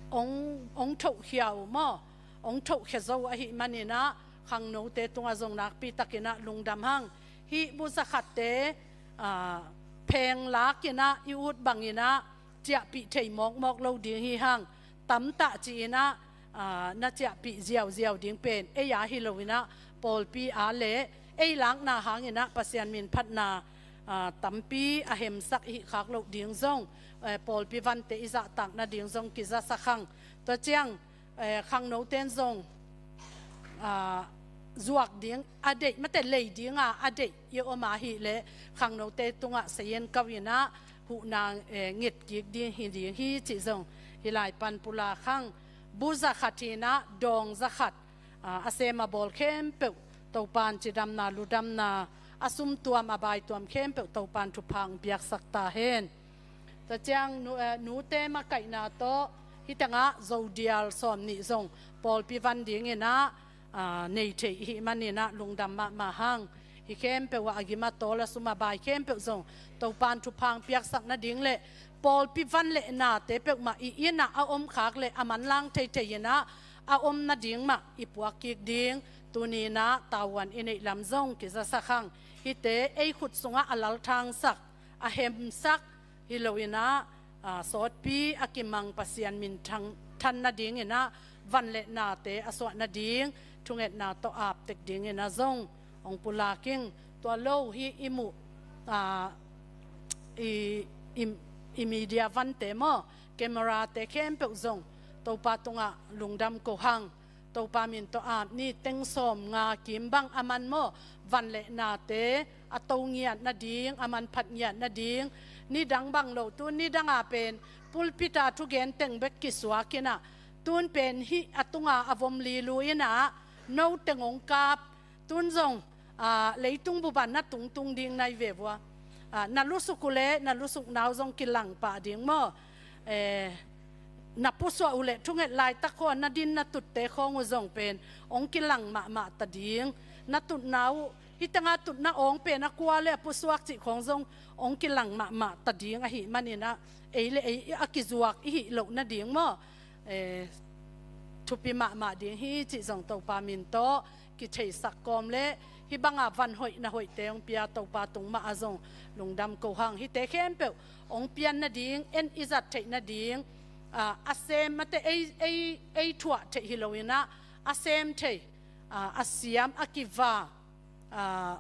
hong, hong thohkhia uh maw, hong thohkhia zo ahih manin ah, khangnote tungah zong nakpi tak in ah lungdam hang. Hih bu za khatte, ah, pheng lak in ah i ut bang in ah ciahpih thei mawkmawk lo ding hi hang. Tamtah ci in ah, ah, na ciahpih ziauziau ding pen ei a hi lo in ah, pawlpi a le ei lakna hang in ah Pasian min phatna, ah, tampi a hemsak i hih khak loh ding zong, eh, pawlpi vante i zahtak nading zong kizasak hang. Tua ciang, eh, khangnote in zong, ah, zuak ding a deih, mate lei ding a a deih i om ahih leh, khangnote tungah sayen kau in ah huhna, eh, nget kik ding hi ding hi cih zong hih lai pan pulak hang. Bu za khat hi in ah dawng za khat, ah, a sem a bawl khempeuh Topan cidamna, ludamna, a sumtuam a baituam khempeuh Topan thupha hong piaksak ta hen. Tua ciang nu, eh, nute makaihna tawh hih tengah Zodial sawm nih zong pawlpi van ding in ah, ah, nei thei i hih manin ah lungdam mahmah hang. Hih khempeuh ah a gim a tawl a sum a bai khempeuh zong Topan thupha hong piaksak nading le pawlpi van le nate peuhmah i inn ah a om khak le a manlang theithei in ah, a om nading mah i puak kik ding, tuni-in ah tavuan i neih lam zong kizasak hang. Hihte ei khut sungah a lalthangsak, a hemsak hi lo-in ah, aa, sawtpi a kimang Pasian minthan nadingin ah van le nate a suah nading thungetna tawh ap tek dingin ah zong hong pulak ing. Tua lo hi i muh, aa, i, i, i media vante maw, camera-te khempeuh zong Topa tungah lungdam ko hang. Topa min tawh ap ni. Teng sawm nga kim bang a man maw, van le nate a to ngiat nading, a manphat ngiat nading, nidang bang lo, tun nidang a pen pulpit a thugen teng bek kisuak in ah, tun pen hih a tunga a vom lilu in ah no teng hong kap, tun zong, aa, leitung bup ah na tungtung ding nai ve vua. Aa, na lusuk uh leh na lusukna uh zong kilang pah ding maw. Eh, na pusuah uh leh thunget laitak khawng na din na tutte khawng uh zong pen hong kilang mahmah ta ding. Na tutna uh, hih teng a tutna awng pen a kua leh a pusuak cih khawng zong hong kilang mahmah ta ding ahih manin ah, ei le ei a kizuak i hih loh nading maw, eh, thupi mahmah ding hi cih zong Topa min tawh kitheisak kawm leh, hih banga van hoih na hoihte hong pia Topa tung mah ah zong lungdam ko hang. Hihte khempeuh hong pian nading, en i zat theih nading, aa, a sem mate ei, ei, ei thuah theih hi lo-in ah, a sem thei, aa, a siam, a kiva, aa,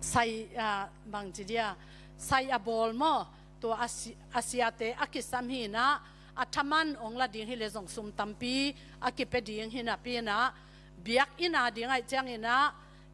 sai, aa, bangci dia, sai a bawl maw, tua a si-, a siate a kisam hi-in ah, a thaman hong la ding hi leh zong sum tampi a kipia ding hi napi-in ah, biakinn a ding ahih ciangin ah,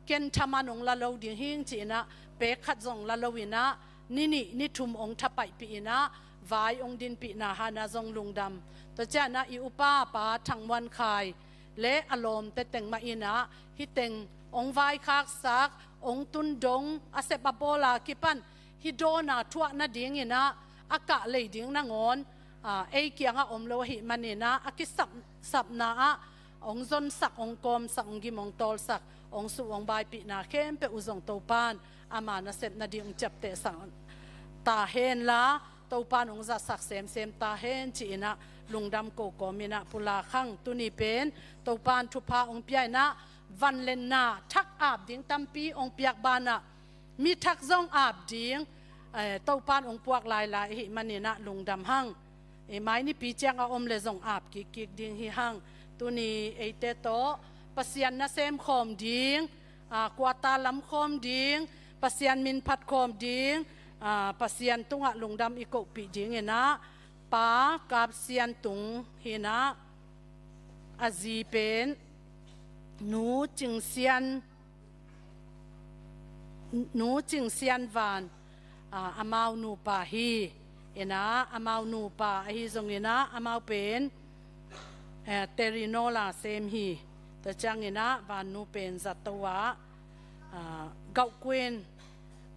ken thaman hong la lo ding hing ci-in ah, pek khat zong la lo-in ah, ni nih ni thum hong thapaihpih in ah, vai hong dinpihna hang ah zong lungdam. Tua ciangin ah i upa Pa Thang Muan Khai le a lawmte teng mah in ah, hih teng hong vaikhaksak, hong tun dong, a sep a bawl a kipan hih dawn a thuah nadingin ah, a kah lei ding nangawn, aa, ei kiangah om lo ahih manin ah, a kisap, sapna ah hong zonsak, hong kawmsak, hong gim, hong tawlsak, hong suh, hong baipihna khempeuh uh zong Topa'n ama nasep nading hong ciaptehsak ta hen la, Topa'n hong zatsak semsem ta hen ci-in ah lungdam ko kawmin ah pulak hang. Tuni pen Topa'n thupha hong pia-in ah, van le na thak ap ding tampi hong piak banah, mi thak zong ap ding, eh, Topa'n hong puak lailai ahih manin ah lungdam hang. Eh, mai nipi ciang a om leh zong ap kikkik ding hi hang. Tuni eite tawh Pasian nasem khawm ding, aa, quarter lam khawm ding, Pasian min phat khawm ding, aa, Pasian tungah lungdam i kohpih dingin ah, Pa Kap Sian Tung hi-in ah, a zi pen Nu Cing Sian, Nu Cing Sian Van, aa, amau nupa hi-in ah, amau nupa ahi zongin ah, amau pen, eh, Terry Nola sem hi. Tua ciangin ah vannu pen zato ah, aa, Gauh Kuin,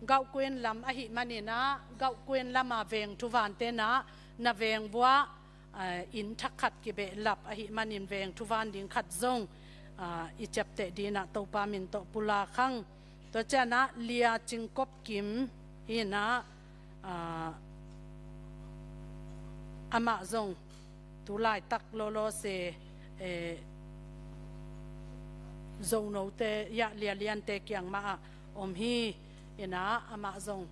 Gauh Kuin lam ahih manin ah, Gauh Kuin lam a veng thuvante in ah, na veng vuah, aa, inn thak khat kibehlap ahih manin veng thuvan ding khat zong, aa, i ciapteh dingin ah Topa min tawh pulak hang. Tua ciangin ah Lia Cing Kop Kim hi-in ah, aa, amah zong tu laitak lawlaw se, eh, Zonote, ya, Lialiante kiang mah ah om hi-in ah, amah zong,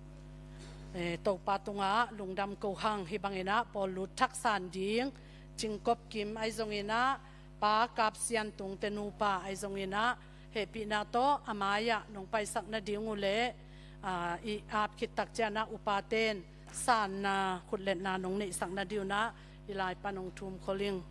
eh, Topa tungah lungdam ko hang. Hih bangin ah pawl lut thak san ding, Cing Kop Kim ahi zongin ah, Pa Kap Sian Tungte nupa ahi zongin ah, hehpihna tawh a mai-ah nong paisak nading uh leh, aa, i ap khit tak ciangin ah upate'n sanna, khutletna nong neihsak nading un ah, hih lai pan hong thum khol ing.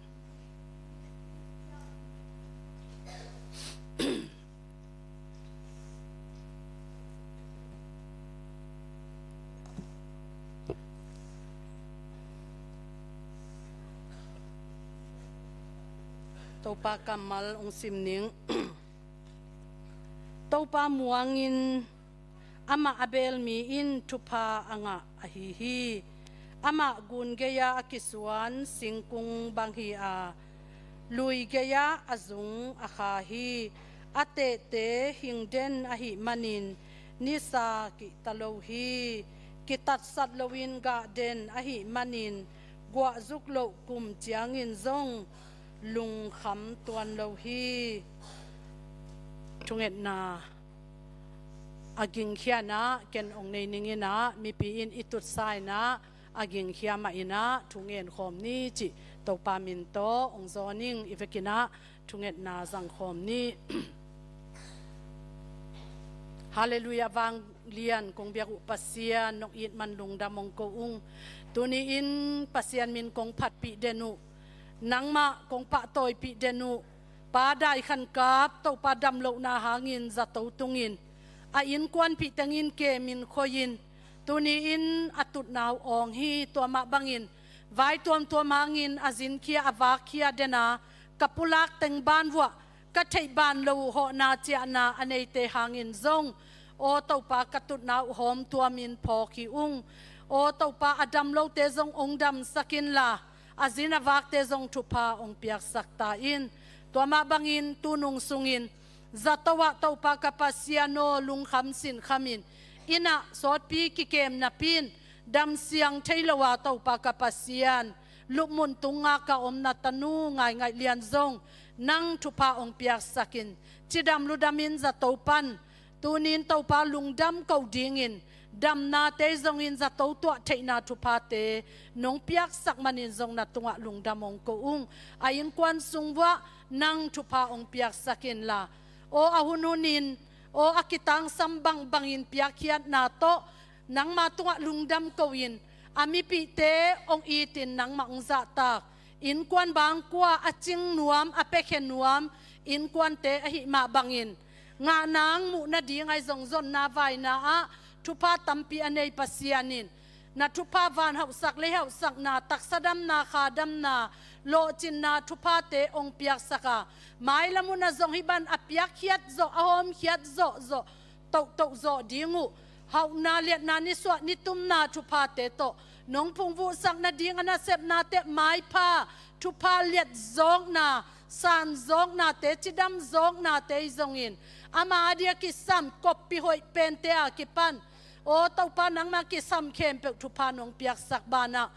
Topa kammal hong sim ning. Topa muangin, amah a beel mi in thupha a ngah ahi hi. Amah gun gei-ah a kisuan singkung bang hi a, lui gei-ah a zung a kha hi. A tehte hing den ahih manin nisa kihta lo hi. Kitatsat loin gah den ahih manin guahzuk loh kum ciangin zong lungkham tuan lo hi. Thungetna a gingkhianah ken ong nei ning inah, mipi in i tutsa inah a gingkhia mah inah thu ngen khawm ni cih Topa min tawh ong zawn ing. I vekinah thungetna zang khawm ni. Halleluiah. Vanglian kong biak uh Pasian, nong it man lungdam ong ko ung. Tuni in Pasian min kong phatpih den uh, nangmah kong pahtawipih den uh. Pa Dai Khan Kap, Topa damlohna hangin zato tungin a innkuanpih tengin kemin khoihin, tuni in a tutna uh awng hi. Tua mah bangin vai tuamtuam hangin a zinkhia a vakkhia dena ka pulak teng ban vuah ka theih ban lo uh hawhna ciahna a neite hangin zong, aw Topa, ka tutna uh hawm tuamin phawk hi ung. Aw Topa, a dam lote zong ong damsak inla, a zin a vakte zong thupha ong piaksak ta in. Tua mah bangin tunung sungin zato ah Topa ka Pasian aw, lungkham sinkhamin, innah sawtpi kikem napi in damsiang thei lo a Topa ka Pasian, lupmun tungah ka om na tanu Ngaingaih Lian zong nang thupha ong piaksak in, cidam ludamin zato pan tuni in Topa lungdam ko dingin, damnate zongin zato tuah theihna thuphate nong piaksak manin zong na tungah lungdam ong ko ung. A innkuan sung vuah nang thupha ong piaksak inla, aw a hunhunin, aw a kitangsam bangbangin piakkhiatna tawh nangma tungah lungdam ko-in, a mipihte ong itin nangmah ong zahtak, innkuan bangkua a cing nuam, a piakhia nuam innkuante ahih mah bangin, ngah nang muh nading ahi zong zonna vaina ah thupha tampi a nei Pasian in, na thupha van hauhsak lei hauhsakna, taksa damna, kha damna, lawhcinna thuphate ong piaksak a, mailam hun ah zong hih ban a piakkhiat zawh, a hawmkhiat zawhzawh, tohtoh zawh ding uh, hauhna liatna, nisuah nitumna thuphate tawh nong phungvuhsak nading a nasepnate maipha, thupha liatzawkna, sanzawknate, cidamzawknate hi zongin, ama a dia kisam koppih hoih pente a kipan, aw Topa, nangma kisam khempeuh thupha nong piaksak banah,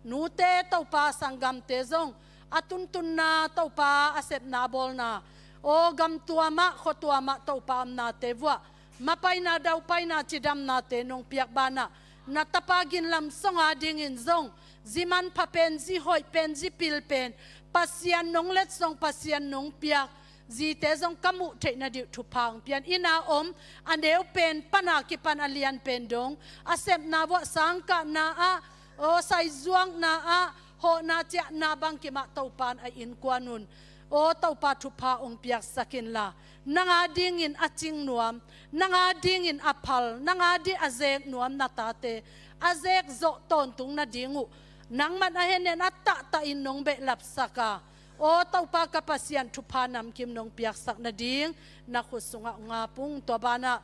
nute Topa, sanggamte zong a tuntunna Topa, a sepna bawlna, aw gamtuam ah khuatuam ah Topa, omnate vuah mapaina, daupaina, cidamnate nong piak banah, na tapa ginlam song a dingin zong zi manpha pen, zi hoih pen, zi pil pen, Pasian nong letsong, Pasian nong piak zite zong ka muh theih nading thupha ong pia in. Inn a om, a neu pen pan a kipan a lian pen dong, a sepna vuah sangkahna ah, aw saizuakna ah, hawhna ciahna bangkim ah Topa in a innkuan un, aw Topa, thupha ong piaksak inla, nang a dingin a cing nuam, nang a dingin a phal, nang a ding a zek nuam na tate a zek zawh tawntung nading uh, nangman a hennen a tahtah in nong behlapsak a, aw Topa ka Pasian, thupha namkim nong piaksak nading na khut sungah ong ap ung. Tua banah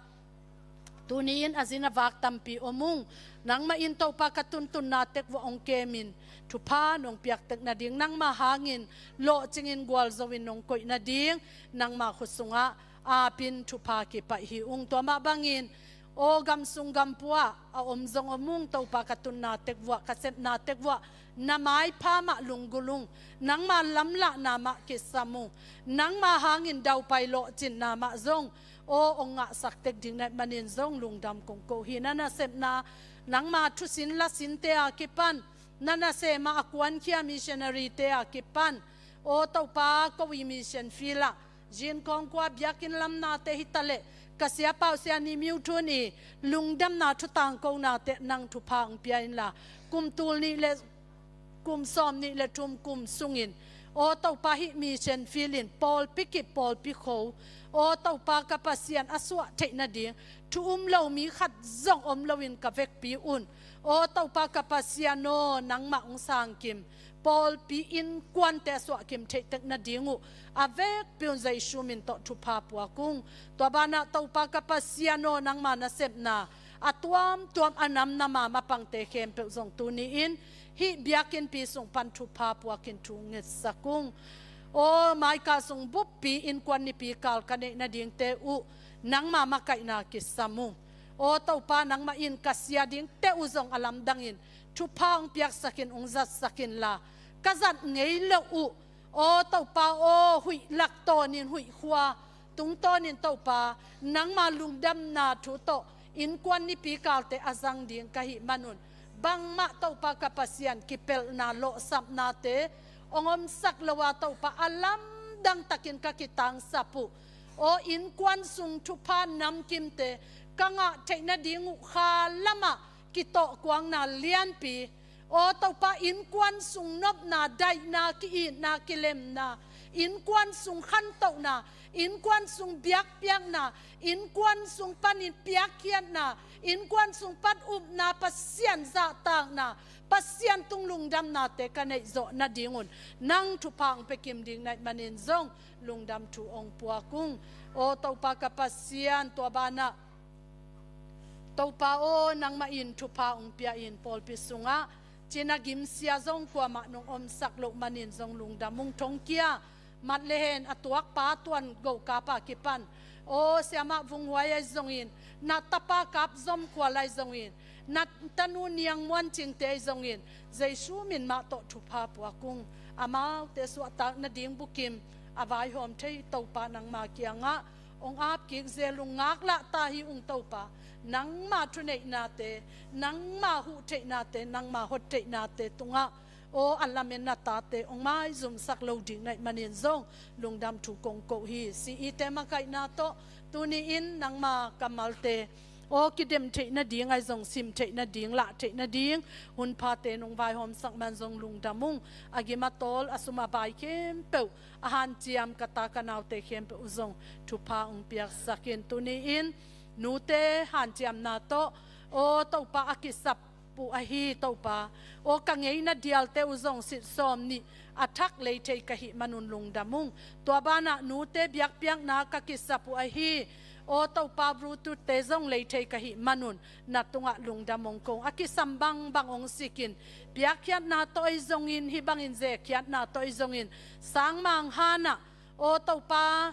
tuni in a zin a vak tampi om ung. Nangmah in Topa, ka tuntunna tek vuah ong kemin, thupha nong piak tek nading, nangma hangin lawhcingin gualzo in nong koih nading nangma khut sungah apin thupha kipaih hi ung. Tua mah bangin, aw gamsung gampua ah a om zong om ung, Topa, ka tunna tek vuah, ka sepna tek vuah na maipha mah lunggulh ung. Nangma lamlahna mah kisam ung. Nangma hangin daupai lawhcinna mah zong, aw ong ngahsak tek ding na hih manin zong lungdam kong ko hi. Na nasepna, nangma thusin lasinte a kipan, na nasem ah a kuankhia missionaryte a kipan, aw Topa, ko i mission field ah, Zin Kawngkua biakinn lamnate hi taleh, ka siapa uh Sia Ni Myo Tun i lungdamna thu tangkonate nang thupha ong pia inla, kum tul nih le kum sawm nih le thum kum sungin, aw Topa, hih mission field in pawlpi kip, pawlpi kho, aw Topa ka Pasian, a suah theih nading thu um lo mi khat zong om loin ka vekpi un, aw Topa ka Pasian aw, nangmah ong sangkim, pawlpi innkuante a suahkim theih tek nading uh a vekpi un Jesu min tawh thupha puak ung. Tua banah Topa ka Pasian aw, nangma nasepna a tuamtuam, a namnam a mapangte khempeuh zong tuni in hih biakinnpi sung pan thupha puakin thu ngetsak ung. Aw maika sung buppi innkuan nipi kal ka neih nadingte uh nangma makaihna kisam ung. Aw Topa, nangmah in ka sia dingte uh zong a lamdangin thupha hong piaksak in, hong zatsak inla, ka zat ngei loh uh, aw Topa aw, huih laktawnin huih khua tungtawnin Topa, nangma lungdamna thu tawh innkuan nipi kalte a zang ding ka hih manun, bangmah Topa ka Pasian kipelhna lawhsapnate hong omsak lo a Topa, a lamdang takin ka kitangsap uh, aw innkuan sung thupha namkimte ka ngah theih nading uh kha lamah kitawhkuangna lianpi, aw Topa, innkuan sung nopna, daihna, ki-itna, kilemna, innkuan sung khantohna, innkuan sung biakpiakna, innkuan sung panin piakkhiatna, innkuan sung pan upna, Pasian zahtakna, Pasian tung lungdamnate ka neihzawh nadingun nang thupha hong pekim ding na hih manin zong lungdam thu hong puak ung. Aw Topa ka Pasian, tua banah Topa aw, nangmah in thupha hong pia in, pawlpi sungah cina gimsia zong kuamah nong omsak loh manin zong lungdam ung. Thongkia mat le hen a tuakpa tuan gokapa kipan, aw siamah Vunghuai ahi zongin, na tapa Kap Zom Khual ahi zongin, na tanu Niang Muan Cingte ahi zongin, Jesu min mah tawh thupha puak ung. Amaute suahtak nading bukim a vaihawm thei Topa nangma kiangah hong apkik zel ung. Ngaklah ta hi ung Topa, nangma thuneihnate, nangma huhtheihnate, nangma hottheihnate tungah aw a lamen na tate hong maizumsak lo ding na hih manin zong lungdam thu kong ko hi. Si ite makaihna tawh tuni-in nangma kammalte aw kidem theih nading ahi zong, sim theih nading, lah theih nading hunphate nong vaihawmsak man zong lungdam ung. A gim a tawl, a sum a bai khempeuh, a hanciam ka ta ka naute khempeuh uh zong thupha hong piaksak in. Tuni-in nute hanciamna tawh aw Topa a kisap uh ahi Topa, aw ka ngeina dialte uh zong sit sawm nih a thak lei thei ka hih manun lungdam ung. Tua banah nute biakpiakna ka kisap uh ahi, aw Topa Bluetooth-te zong lei thei ka hih manun na tungah lungdam hong ko ung. A kisam bangbang hong sikin, piakkhiatna tawh ahi zongin, hih bangin zekkhiatna tawh ahi zongin, sangmang hanah aw Topa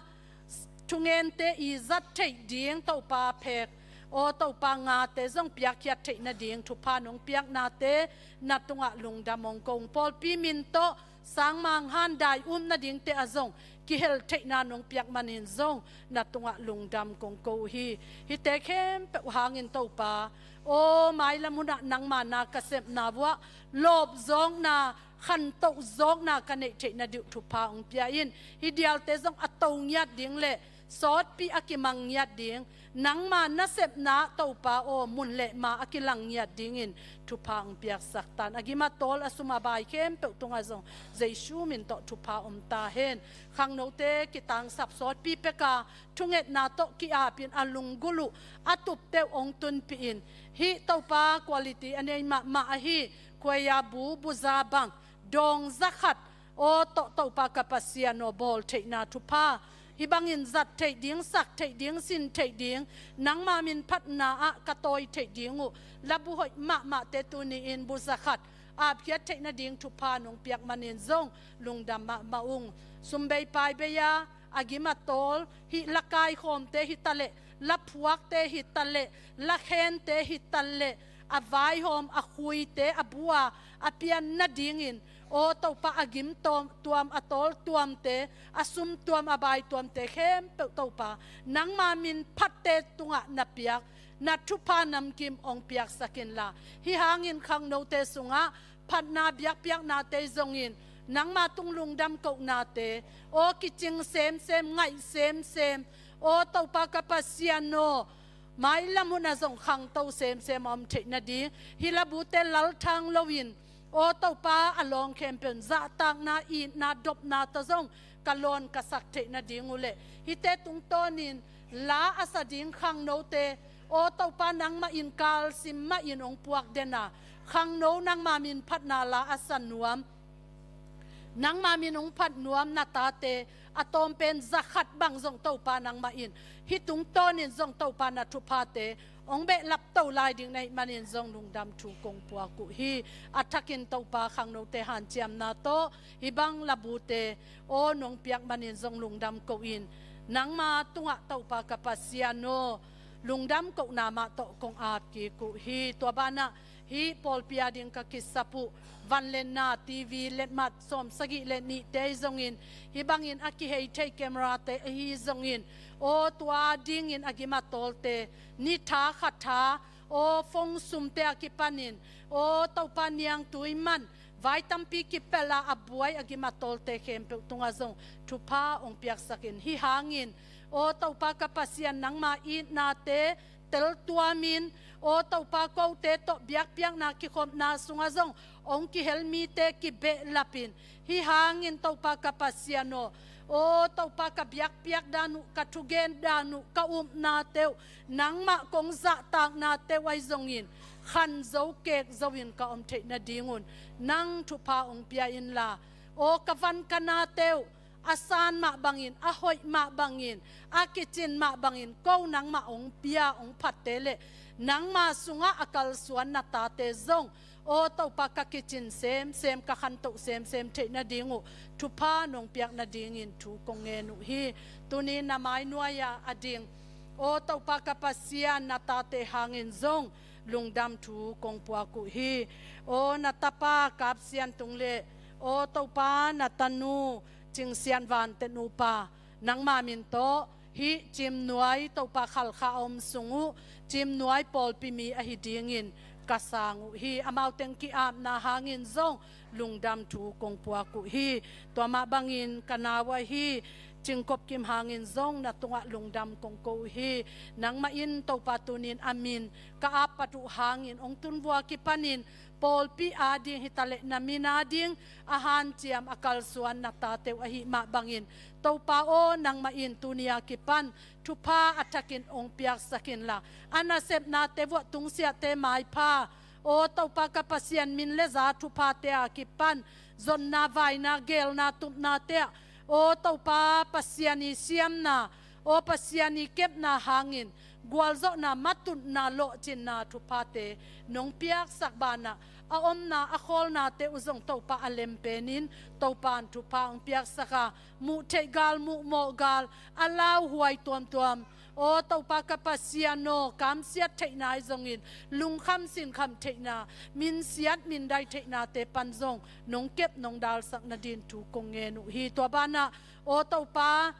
thungente i zat theih ding Topa phek, aw Topa ngate zong piakkhiat theih nading thupha nong piaknate na tungah lungdam hong ko ung. Pawlpi min tawh sangmang han dai um nadingte ah zong kihel theihna nong piak manin zong na tungah lungdam kong ko uh hi. Hihte khempeuh hangin Topa aw, mailam hunah nangma na ka sepna vuah lawpzawkna, khantoh zawkna ka neih theih nading uh thupha hong pia in. Hih dialte zong a to ngiat ding le sawtpi a kimang ngiat ding, nangma nasepna Topa aw, mun le ma a kilang ngiat dingin thupha hong piaksak ta in. A gim a tawl, a sum a bai khempeuh tungah zong Jesu min tawh thupha om ta hen. Khangnote kitangsap sawtpi peka thungetna tawh ki-apin a lunggulh uh a tupte uh hong tunpih in. Hih Topa quality a nei mahmah ahi, khuaia bu, buza bang, dawng zakhat aw tawh Topa ka Pasian aw, bawl theihna thupha, hih bangin zat theih ding, sak theih ding, sin theih ding, nangma min phatna ah ka tawi theih ding uh labu hoih mahmahte tuni-in bu zakhat apkhiat theih nading thupha nong piak manin zong lungdam mahmah ung. Sum bei pai bei-a a gim a tawl, hih la kaikhawmte hi taleh, la phuakte hi taleh, la khente hi taleh, a vaihawm, a khuite, a bu-a a pian nadingin aw Topa, a gim tuam, tuam, a tawl tuamte, a sum tuam, a bai tuamte khempeuh Topa, nangma min phatte tungah na piak na thupha namkim hong piaksak inla, hih hangin khangnote sungah phatna biakpiaknate zongin, nangma tung lungdam kohnate aw kicing semsem, ngaih semsem, aw Topa ka Pasian aw, mailam hunah zong khangto semsem a om theih nading, hih labute lalthang loin aw Topa, a lawng khempeuh in zahtakna, itna, dopna tawh zong ka lawn ka sak theih nading uh leh, hihte tungtawnin la a sa ding khangnote aw Topa, nangmah in kalsim mahin hong puak den a, khangno nangma min phatna la a sa nuam, nangma min hong phat nuam na tate a tawmpen zakhat bang zong Topa nangmah in hih tungtawnin zong Topa na thuphate hong behlap to lai ding na hih manin zong lungdam thu kong puak uh hi. A thakin Topa, khangnote hanciamna tawh hih bang labute aw nong piak manin zong lungdam ko-in, nangma tungah Topa ka Pasian aw, lungdam kohna mah tawh kong ap kik uh hi. Tua banah Hih pawlpi ading ka kisap uh vanlenna, T V letmat sawmsagih le nihte ahi zongin, hih bangin a kihei thei camera-te ahi zongin, aw tua dingin a gim a tawlte, ni tha kha tha, aw fong sumte a kipanin, aw Topa niangtui man, vai tampi kipelh a a buai a gim a tawlte khempeuh tungah zong thupha hong piaksak in. Hih hangin, aw Topa ka Pasian, nangma itnate teltuamin, aw Topa kote tawh biakpiakna kikhopna sungah zong hong kihel mite kibehlapin. Hih hangin Topa ka Pasian aw, aw Topa ka biakpiak dan uh, ka thugen dan uh, ka upnate uh, nangmah kong zahtaknate uh ahi zongin khan zo kek zo in ka om theih nadingun nang thupha hong pia inla, aw ka van ka nate uh a san mah bangin, a hoih mah bangin, a kicin mah bangin ko nangmah hong pia, hong phatte le nangma sungah a kalsuan na tate zong, aw Topa, ka kicin semsem, ka khantoh semsem theih nading uh thupha nong piak nadingin thu kong ngen uh hi. Tuni na mai nuai-ah a ding, aw Topa ka Pasian, na tate hangin zong lungdam thu kong puak uh hi. Aw na tapa Kap Sian Tung le, aw Topa, na tanu Cing Sian Van te nupa, nangma min tawh hih Cimnuai Topa Khalkha a om sung uh Cimnuai pawlpi mi ahi dingin ka sang uh hi. Amau teng ki-apna hangin zong lungdam thu kong puak uh hi. Tua mah bangin ka nau ahi Cing Kop Kim hangin zong na tungah lungdam kong ko uh hi. Nangmah in Topa, tunin a min ka ap pat uh hangin hong tun vua kipanin pawlpi ading hi ta leh na min ading a hanciam a kalsuan na tate uh ahih mah bangin, Topa aw, nangmah in tuni a kipan thupha a thakin hong piaksak inla, a nasepnate vuah tungsiahte maipha, aw Topa ka Pasian, min le za thuphate a kipan zonna, vaina, geelna, tupnate ah, aw Topa, Pasian i siamna, aw Pasian i kepna hangin gualzawhna, matutna, lawhcinna thuphate nong piaksak banah, a omna a khawlnate uh zong Topa a lem penin Topa in thupha hong piaksak a, muh theih gal, muh mawh gal, a lauhuai tuamtuam, aw Topa ka Pasian aw, kamsiat theihna ahi zongin lungkham sinkham theihna, minsiat mindai theihnate pan zong nong kep nong dalsak nadin thu kong ngen uh hi. Tua banah, aw Topa,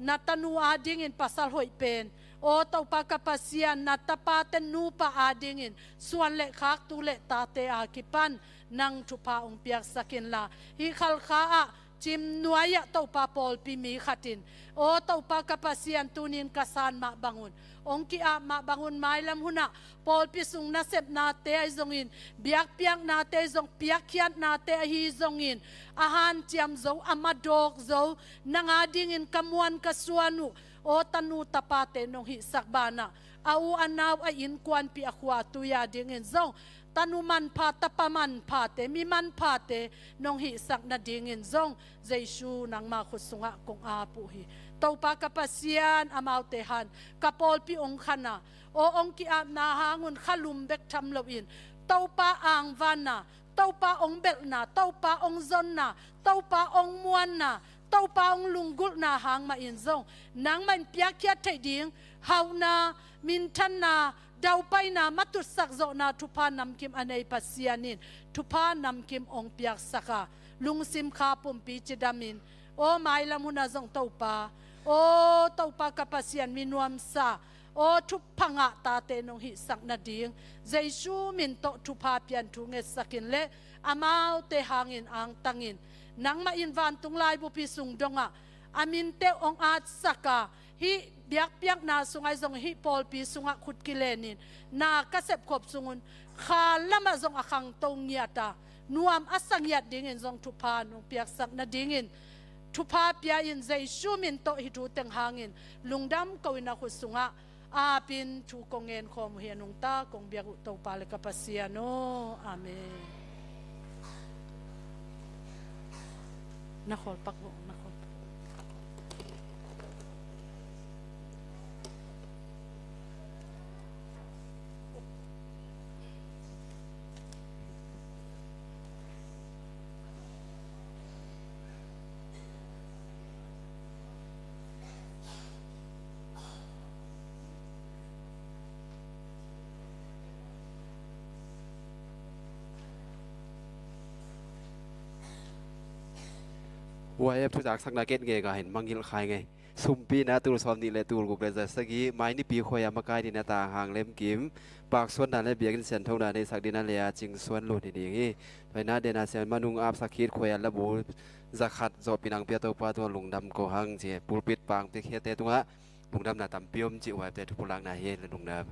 na tanu adingin pasal hoih pen, aw Topa ka Pasian, na tapate nupa adingin suan le khak, tu le tate a kipan nang thupha hong piaksak inla, hih Khalkha ah Cimnuai ah Topa pawlpi mi khat in, aw Topa ka Pasian, tunin ka san mah bangun, hong ki-ap mah bangun, mailam hunah pawlpi sung nasepnate ahi zongin, biakpiaknate ahi zong, piakkhiatnate ahi zongin, a hanciam zo, a madawk zo, nang adingin ka muan ka suan uh, aw tanu tapate nong hihsak banah, a u a nau, a innkuanpih, a khua a tui adingin zong tanu manpha, tapa manphate, mi manphate nong hihsak nadingin zong Jesu nangma khut sungah kong ap uh hi. Topa ka Pasian, amaute han ka pawlpi hong khan a, aw hong ki-apna hangun khalum bek tham loin, Topa angvanna, Topa hong belhna, Topa hong zonna, Topa hong muanna, Topa hong lunggulhna hang mahin zong nangmah in piakkhiat theih ding hauhna, minthanna, daupaina, matutsak zawhna thupha namkim a nei Pasian in thupha namkim hong piaksak a, lungsim kha pumpi cidamin, aw mailam hunah zong Topa, aw Topa ka Pasian, mi nuamsa, aw thupha ngah tate nong hihsak nading Jesu min tawh thupha pian thu ngetsak in le, amaute hangin angtangin, nangmah in vantung laibupi sung dongah a minte hong atsak a, hih biakpiakna sungah ahi zong, hih pawlpi sungah khut kilenin na ka sepkhop sungun kha lamah zong a khangto ngiat a, nuam a sa ngiat dingin zong thupha nong piaksak nadingin thupha pia in, Jesu min tawh hih thu teng hangin lungdam ko-in a khut sungah apin thu kong ngen khawm uh hi. A nungta kong biak uh Topa le ka Pasian aw. Amen. Na khawlpak uh, na khawlpak. Y F thu zaksakna ket ngei ka hin mangngilh khai ngei. Sumpina tul sawm nih le tul guk le za sagih, Mai Nipi khuai a makai dina ta hang lemkim, paksuanna le biakinn sianthona neisak dina le a cingsuan lut hi ding hi. Tuaina dena sian manung apsak khit khuai a labu zakhat zawhpinang pia Topa tua lungdam ko hang ci pulpit pang pia khiate tungah lungdamna tampi om cih huaite thupulakna hi le lungdam.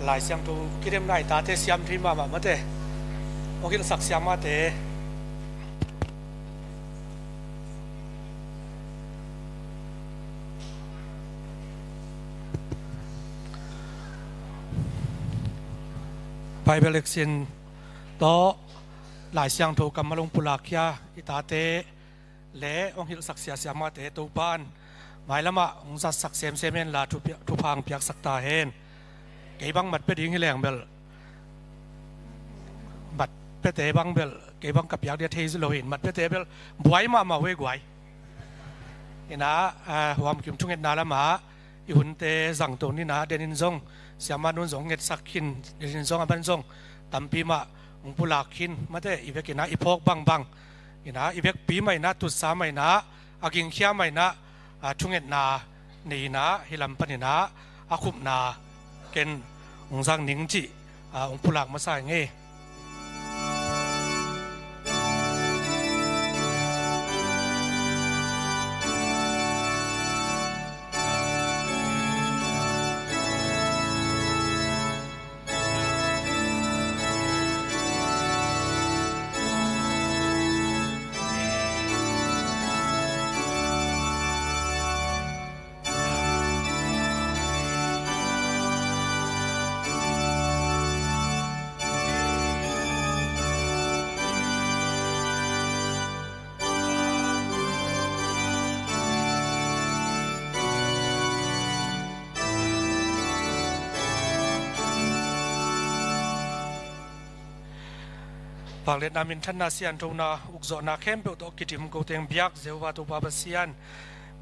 Lai Siangtho kidemna i tate siam thei mahmah mate, hong hilhsak siamahte. Bible leksin tawh Lai Siangtho kammal hong pulakkhia i tate le hong hilhsak siamahte Topa'n mailamah hong zatsak semsem henla thupha hong piaksak ta hen. Kei bang mat pia ding hi leng bel, mat piate bang bel kei bang ka piak dia thei lo hi. Mat piate bel buai mahmah uh hi guai. Inah, ah, huam kim thungetna lamah i hunte zangto ninah, denin zong siamah nun zong ngetsak khin, denin zong a ban zong tampi mah hong pulak khin mate, i vekinah i phawk bangbang inah, i vekpi mah inah, tutsa mah inah, a gingkhia mah inah, ah, thungetna nei inah, hih lam paninah a khupna ken hong zang ning cih, ah, hong pulak masa ing ei. Vangliatna, minthanna, sianthona, ukzawhna khempeuh tawh kidim ko teng biak Jehovah Topa Pasian,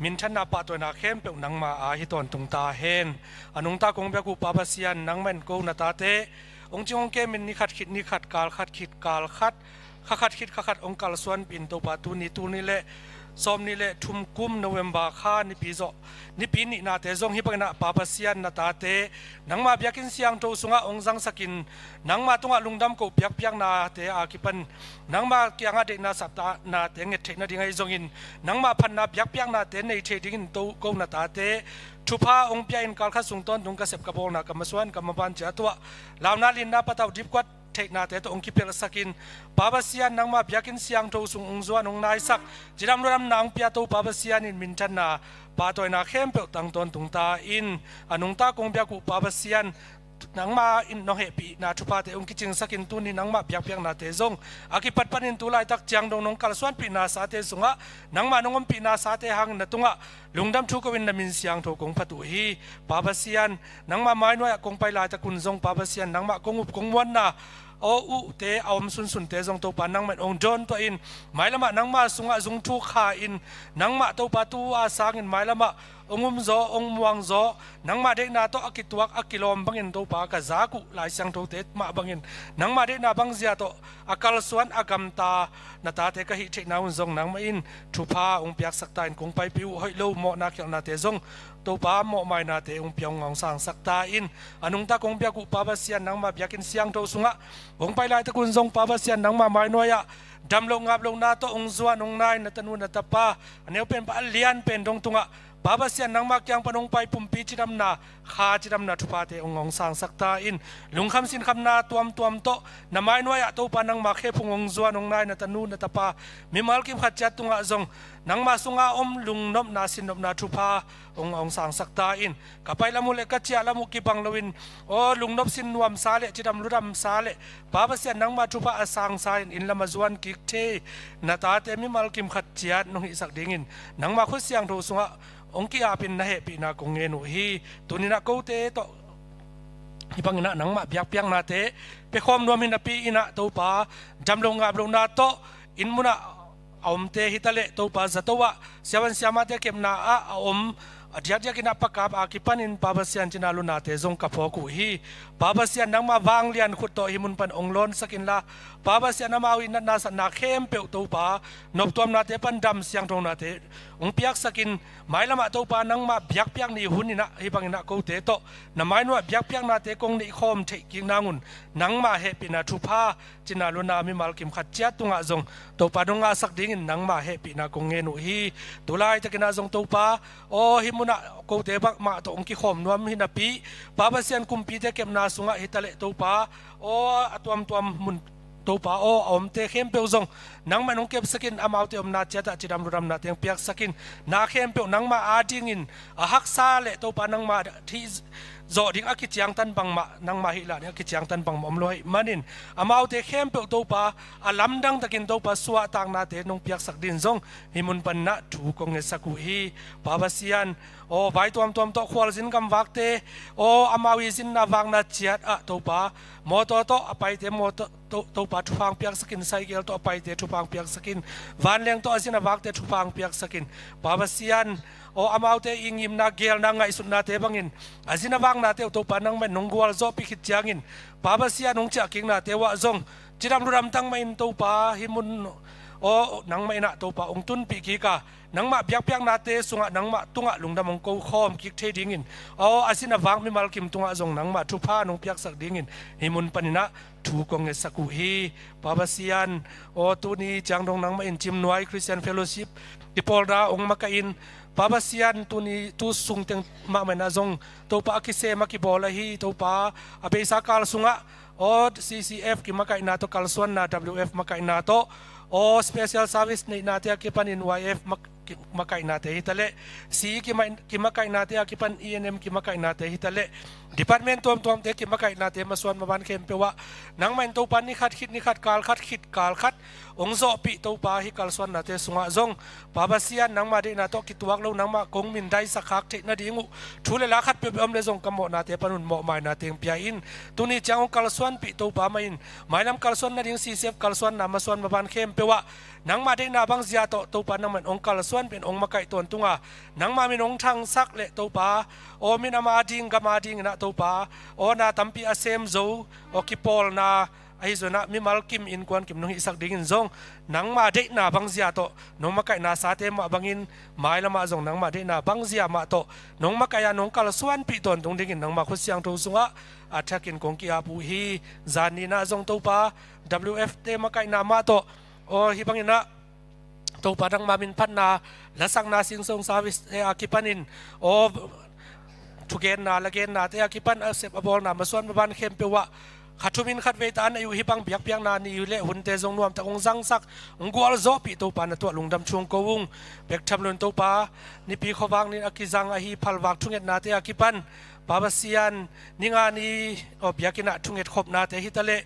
minthanna pahtawina khempeuh nangma a hi tawntung ta hen. A nungta kong biak uh Pa Pasian, nangmah in ko na tate hong cing hong kemin ni khat khit ni khat, kal khat khit kal khat, kha khat khit kha khat hong kalsuanpih in Topa, tuni, tuni le sawmnih le thum kum November kha nipi zawh, nipi nihnate zong hih bangin ah Pa Pasian, na tate nangma biakinn siangtho sungah hong zangsakin, nangma tungah lungdam ko piakpiaknate a kipan nangma kiangah deihna sapnate nget theih nading ahi zongin, nangma phatna biakpiaknate nei thei dingin to ko na tate thupha hong pia in, kal khat sung tawntung ka sep ka bawlna, ka masuan ka maban ciat uh ah launa linna patauh dipkuat theihnate tawh hong kipelhsakin, Pa Pasian, nangma biakinn siangtho sung hong zuan hong naisak, cidam ludamna hong pia Topa Pasian in minthanna pahtawina khempeuh tang tawntung ta in. A nungta kong biak uh Pa Pasian, nangma in nong hehpihna thuphate hong kicingsakin, tuni nangmah biakpiaknate zong a kipat panin tu laitak ciang dong nong kalsuanpihna sate sungah nangmah nong ompihna sate hangin na tungah lungdam thu ko in na min siangtho kong phat uh hi. Pa Pasian, nangma mainuai ah kong pai laitak un zong Pa Pasian, nangmah kong up kong muanna aw uhte a om sunsunte zong Topa nangmah in hong dawntuah in, mailamah nangma sungah zung thuk kha in, nangmah Topa tu a sangin mailamah hong umzaw hong muangzaw, nangmah deihna tawh a kituak a kilawm bangin Topa ka zak uh Lai Siangthote mah bangin nangmah deihna bangzia tawh a kalsuan a gamta na tate ka hih theihna un zong nangmah in thupha hong piaksak ta in, kong paipih uh hoih lo mawhna khialhnate zong Topa mawhmainate hong pia hong ngangsangsak ta in. A nungta kong biak uh Pa Pasian, nangma biakinn siangtho sungah kong pai laitak un zong Pa Pasian, nangma mainuai ah damloh ngaplohna tawh hong zuan hong nai na tanu na tapa a neupen pa a lianpen dong tungah Pa Pasian, nangma kiang pan hong pai pumpi cidamna, kha cidamna thuphate hong ngangsangsak ta in. Lungkham sinkhamna tuamtuam tawh na mainuai ah Topa nangma khephung hong zuan hong nai na tanu na tapa mimal kim khat ciat tungah zong nangma sunga om lungnopna sinnopna thupha hong ngangsangsak ta in. Ka pai lam uh le ka ciah lam uh kibang loin aw lungnop sin nuamsa le cidam ludamsa le Pa Pasian, nangma thupha a sangsa in inn lam a zuan kik thei na tate mimal kim khat ciat nong hihsak dingin nangma khut siangtho sungah hong ki-apin na hehpihna kong ngen uh hi. Tuninah kote tawh hih banginah nangmah biakpiaknate pia khawm nuam hi napi inah Topa, damlo ngaplohna tawh inn munah a omte hi taleh Topa, zato ah siavuan siamahte kepna ah a om a diakdiak inah pakap a kipanin Pa Pasian, cina lunate zong ka phawk uh hi. Pa Pasian, nangmah vanglian khut tawh hih mun pan hong lawnsak inla, Pa Pasian, amau i natna satna khempeuh Topa, noptuamnate pan dam siangthonate hong piaksakin, mailamah Topa nangmah biakpiak ni hun inah hih banginah kote tawh na mainuah biakpiaknate kong neihkhawm theih kik nangun nangmah hehpihna thupha cina luna mimal kim khat ciat tungah zong Topa nong ngahsak dingin nangmah hehpihna kong ngen uh hi. Tulaitakinah zong Topa, aw hih munah kote bangmah tawh hong kikhawm nuam hi napi, Pa Pasian, kumpite kepna sungah hi taleh Topa, aw a tuamtuam mun Topa aw a omte khempeuh zong nangmah in hong kepsakin, amaute omna ciatah cidam ludamna teng piaksakin, na khempeuh nangmah adingin a haksa le Topa nangmah hih zawh ding a kiciangtan bangmah, nangmah hih lah ding a kiciangtan bangmah om lo ahih manin, amaute khempeuh Topa a lamdang takin Topa suahtaknate nong piaksak dingin zong hih mun paninah thu kong ngetsak uh hi. Pa Pasian, aw vai tuamtuam tawh khualzin gamvakte, aw amau i zinna vakna ciat ah Topa, mawtaw tawh a paite mawtaw To-, Topa thupha hong piaksakin, cycle tawh a paite thupha hong piaksakin, vanleng tawh a zin a vakte thupha hong piaksakin, Pa Pasian, aw amaute i ngimna, geelna, ngaihsutnate bangin a zin a vaknate uh Topa nangmah in nong gualzawhpih khit ciangin, Pa Pasian, hong ciahkiknate uh ah zong cidam ludam tangmah in Topa hih mun aw nangmah in ah Topa hong tunpih kik a, nangmah biakpiaknate sungah nangmah tungah lungdam hong kokhawm kik thei dingin, aw a zin a vak mimal kim tungah zong nangmah thupha nong piaksak dingin hih mun paninah thu kong ngetsak uh hi. Pa Pasian, aw tuni ciang dong nangmah in Cimnuai Christian Fellowship kipawlna hong makaih in, Pa Pasian, tuni tu sungteng mahmah inah zong Topa a kisem a kibawl ahi Topa, a beisa kal sungah aw C C F kimakaihna tawh, kalsuanna W F makaihna tawh, aw special service neihnate a kipanin Y F mak-, ki-, makaihnate hi taleh, C E kimai-, kimakaihnate a kipan E N M kimakaihnate hi taleh, department tuamtuamte kimakaihnate masuan maban khempeuh ah nangmah in Topa ni khat khit ni khat, kal khat khit kal khat hong zawhpih Topa, hih kalsuannate sungah zong Pa Pasian, nangmah deihna tawh kituak lo, nangmah kong mindaisak khak theih nading uh thu le la khat peuhpeuh om le zong ka mawhnate panun mawhmaina teng pia in, tuni ciang hong kalsuanpih Topa mah in, mailam kalsuan nading C C F kalsuanna masuan maban khempeuh ah nangmah deihna bangzia tawh Topa nangmah in hong kalsuanpih in hong makaih tawntung a, nangmah min hong thangsak le Topa, aw minam ading, gam ading inah Topa, aw na tampi a sem zo, aw kipawlna ahi zongin ah mimal kim, innkuan kim nong hihsak dingin zong nangmah deihna bangzia tawh nong makaihna sate mah bangin, mailamah zong nangmah deihna bangzia mah tawh nong makaih a nong kalsuanpih tawntung dingin nangmah khut siangtho sungah a thakin kong ki-ap uh hi. Zan ni inah zong Topa, W F te makaihna mah tawh, aw hih bangin ah Topa nangmah min phatna, lasakna, singsong service te a kipanin, aw thugenna lagennate a kipan a sep a bawlna masuan maban khempeuh ah khat thumin khat veita an a uh hih bang biakpiakna ni le hunte zong nuamtak hong zangsak, hong gualzawhpih Topa na tungah lungdam thu hong ko ung. Bek tham loin Topa, Nipi khuavak ni a kizang ahi phalvak thungetnate a kipan, Pa Pasian, ni nga ni, aw biakinn ah thunget khopnate hi taleh,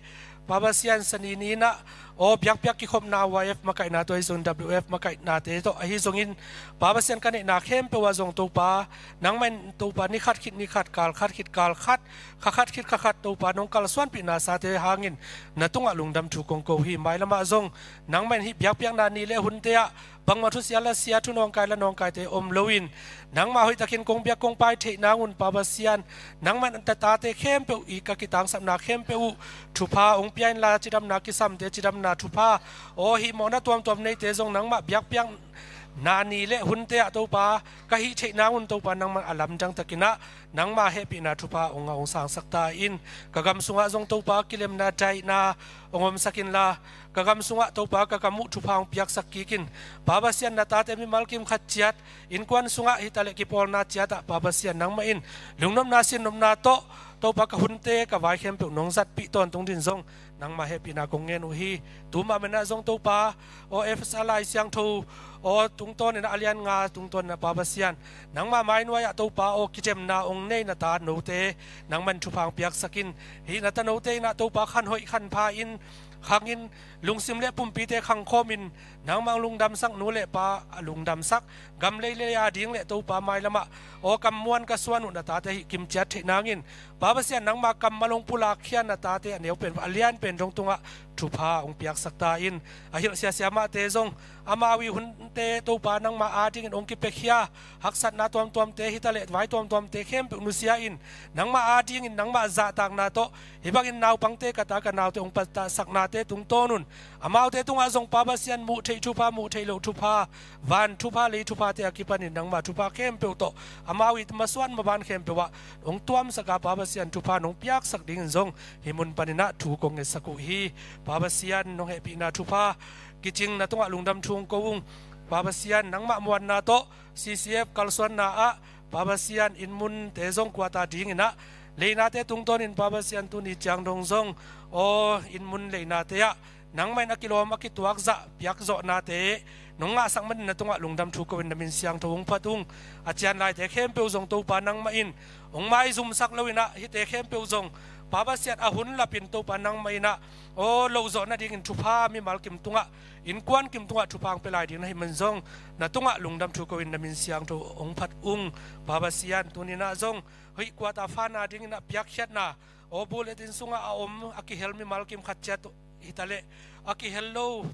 Pa Pasian, Sani ni inah aw biakpiak kikhopna Y F makaihna tawh ahi zongin, W F makaihnate tawh ahi zongin, Pa Pasian, ka neihna khempeuh ah zong Topa, nangmah in Topa ni khat khit ni khat, kal khat khit kal khat, kha khat khit kha khat Topa nong kalsuanpihna sate hangin na tungah lungdam thu kong ko hi. Mailamah zong nangmah in hih biakpiakna ni le hunte ah bangmah thusia lasia, thunawngkai lanawngkaite om loin, nangmah hoihtakin kong biak kong pai theih nangun, Pa Pasian, nangmah in na tate khempeuh i ka kitangsapna khempeuh uh thupha hong pia inla, cidamna kisamte cidamna thupha, aw hih mawhna tuamtuam neite zong nangmah biakpiakna ni le hunte ah Topa ka hih theih nangun Topa nangmah a lamdang takin ah nangmah hehpihna thupha hong, hong sangsak ta in. Ka gam sungah zong Topa kilemna daihna hong omsak inla, ka gam sungah Topa ka gam uh thupha hong piaksak kik in. Pa Pasian, na tate mimal kim khat ciat, innkuan sungah hi taleh kipawlna ciatah Pa Pasian nangmah in lungnopna sinnopna tawh Topa ka hunte ka vai khempeuh nong zatpih tawntung dingin zong nangmah hehpihna kong ngen uh hi. Tu mahmah inah zong Topa, aw Efesa Lai Siangtho, aw tungtawn inah a lian nga tungtawn inah Pa Pasian, nangmah mainuai ah Topa aw kidemna hong nei na tanote nangmah in thupha hong piaksak in. Hih na tanote inah Topa khanhoih khanpha in khangin, lungsim le pumpite khangkhawmin, nangmah hong lungdamsak nu le pa a lungdamsak, gam leilei ading le Topa mailamah aw kammuan ka suan uh na tate hih kimciat theih nangin, Pa Pasian, nangmah kammal hong pulakkhia na tate a neu pen a lian pen dong tungah thupha hong piaksak ta in. A hilh siasia mahte zong amau i hunte Topa nangmah adingin hong kipiakhia, haksatna tuamtuamte hi taleh vai tuamtuamte khempeuh nusia in, nangmah adingin nangmah zahtakna tawh hih bangin naupangte, ka ta ka naute hong patahsaknate tungtawn un, amaute tungah zong Pa Pasian, muh theih thupha, muh theih loh thupha, van thupha, lei thuphate a kipanin nangmah thupha khempeuh tawh amau i masuan maban khempeuh ah hong tuamsak a, Pa Pasian, thupha nong piaksak dingin zong hih mun paninah thu kong ngetsak uh hi. Pa Pasian, nong hehpihna thupha kicing na tungah lungdam thu hong ko ung. Pa Pasian, nangmah muanna tawh C C F kalsuanna ah Pa Pasian, inn munte zong kuata dinginah leinate tungtawnin Pa Pasian, tuni ciang dong zong aw inn mun leinate ah nangmah in a kilawm a kituakzah piakzawhnate nong ngahsak manin na tungah lungdam thu ko-in na min siangtho hong phat ung. A cian laite khempeuh zong Topa nangmah in hong maizumsak loinah hihte khempeuh zong Pa Pasian, a hun lapin Topa nangmah inah aw lohzawh nadingin thupha mimal kim tungah, innkuan kim tungah thupha hong pia lai ding na hih man zong na tungah lungdam thu ko-in na min siangtho hong phat ung. Pa Pasian, tuninah zong hih kuata fana dinginah piakkhiatna aw bulletin sungah a om a kihel mimal kim khat ciat hi taleh a kihel lo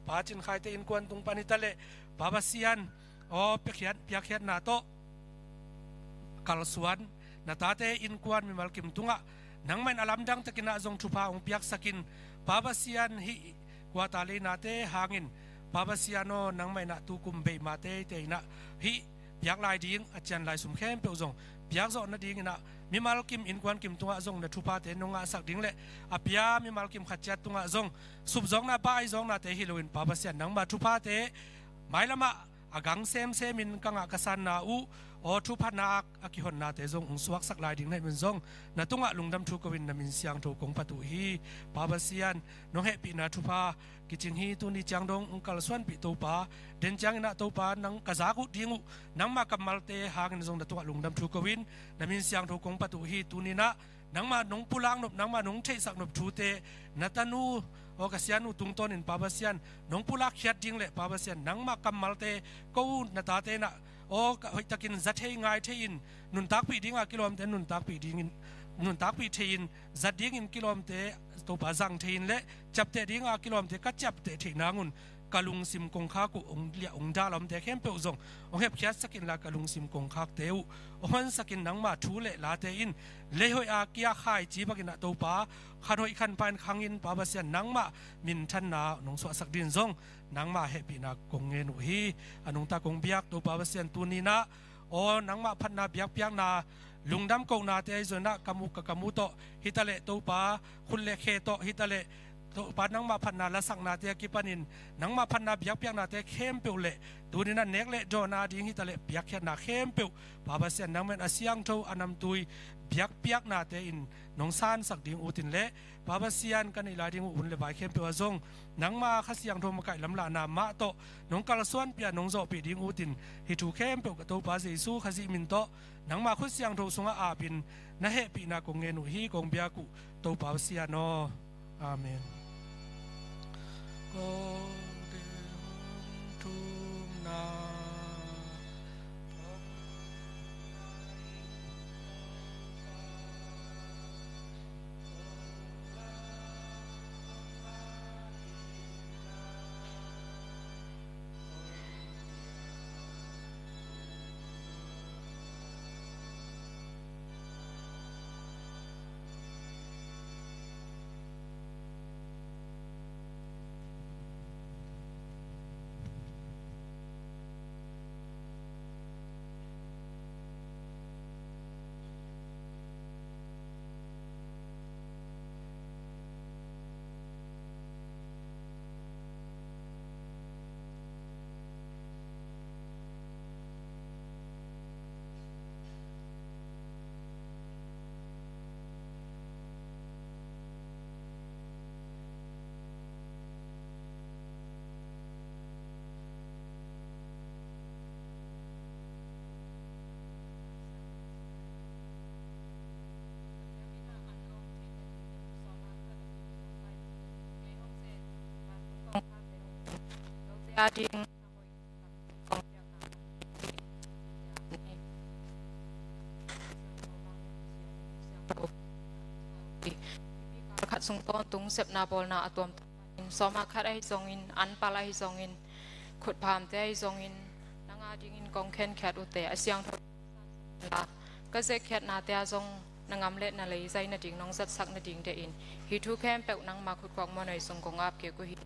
Pa Cin Khaite innkuan tung pan hi taleh Pa Pasian, aw piakkhiat, piakkhiatna tawh kalsuan na tate innkuan mimal kim tungah nangmah in a lamdang takinah zong thupha hong piaksakin Pa Pasian, hih kuata leinate hangin Pa Pasian aw nangmah inah tukum beih ma teitei inah hih piak lai ding a cian lai sum khempeuh zong piakzawh nadinginah mimal kim innkuan kim tungah zong na thuphate nong ngahsak ding le a pia mimal kim khat ciat tungah zong supzawkna baizawknate hi loin Pa Pasian nangma thuphate mailamah a gang semsemin ka ngah ka sanna uh aw thupha nak a kihonnate zong hong suaksak lai ding na hih man zong na tungah lungdam thu ko-in na min siangtho kong phat uh hi. Pa Pasian, nong hehpihna thupha kicing hi. Tuni ciang dong hong kalsuanpih Topa, den cianginah Topa nang ka zak uh ding uh nangma kammalte hangin zong na tungah lungdam thu ko-in na min siangtho kong phat uh hi. Tuninah nangmah nong pulak nop, nangmah nong theihsak nop thute na tanu aw ka sianu tungtawnin Pa Pasian nong pulak khiat ding le Pa Pasian nangmah kammalte ko na tate inah aw ka hoihtakin za thei ngai thei-in nuntakpih dinga kilawmte nuntakpih dingin, nuntakpih thei-in zat dingin kilawmte Topa zang thei-in le ciapteh dinga kilawmte ka ciapteh theih nangun ka lungsim kongkhak uh hong liah hong dal a omte khempeuh zong hong hepkhiatsak inla ka lungsim kongkhakte uh hong honsakin nangma thu le late in leihoih a kia khaici bakinah Topa khan hoih khan pha in khangin Pa Pasian nangmah minthanna nong suahsak din zong nangmah hehpihna kong ngen uh hi. A nungta kong biak Topa Pasian tuninah aw nangmah phatna biakpiakna lungdam kohnate ahi zonginah ka mu ka ka mu tawh hi taleh Topa khut le khe tawh hi taleh Topa nangmah phatna lasaknate a kipanin nangmah phatna biakpiaknate khempeuh le tuninah nek le dawhna ding hi taleh piakkhiatna khempeuh Pa Pasian nangmah in a siangtho a namtui biakpiaknate in nong sansak ding utin le Pa Pasian ka neih lai ding uh hun le vai khempeuh ah zong nangma Kha Siangtho makaih lamlahna mah tawh nong kalsuanpih a nong zawhpih ding utin hih thu khempeuh ka Topa Jesu Khazih min tawh nangma khut siangtho sungah apin na hehpihna kong ngen uh hi. Kong biak uh Topa Pasian aw. Amen. Kong te hong thumna Khat sung tawntung sepna bawlna a tuamtuam in sawma khat ahi zongin, anpal ahi zongin, khutphamte ahi zongin, nang a dingin kong khenkhiat uhte a siangtho la, ka zekkhiatnate ah zong na ngam le na lei zai nading nong zatsak nading dehin hih thu khempeuh nangma khutkuak muanai sung kong ap kik uh hi.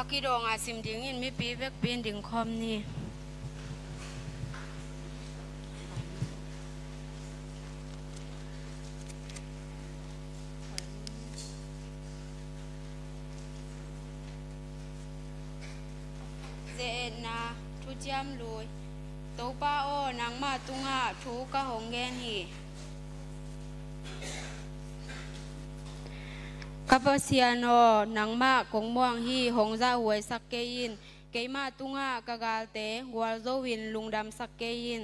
A kidawng a sim dingin mipi vekpi in dingkhawm ni. Ze-etna, thuciam lui. Topa aw, nangmah tungah thu ka hong gen hi. Ka Pasian aw, nangmah kong muang hi, hong zahhuaisak kei in. Keimah tungah ka galte gualzo in lungdamsak kei in.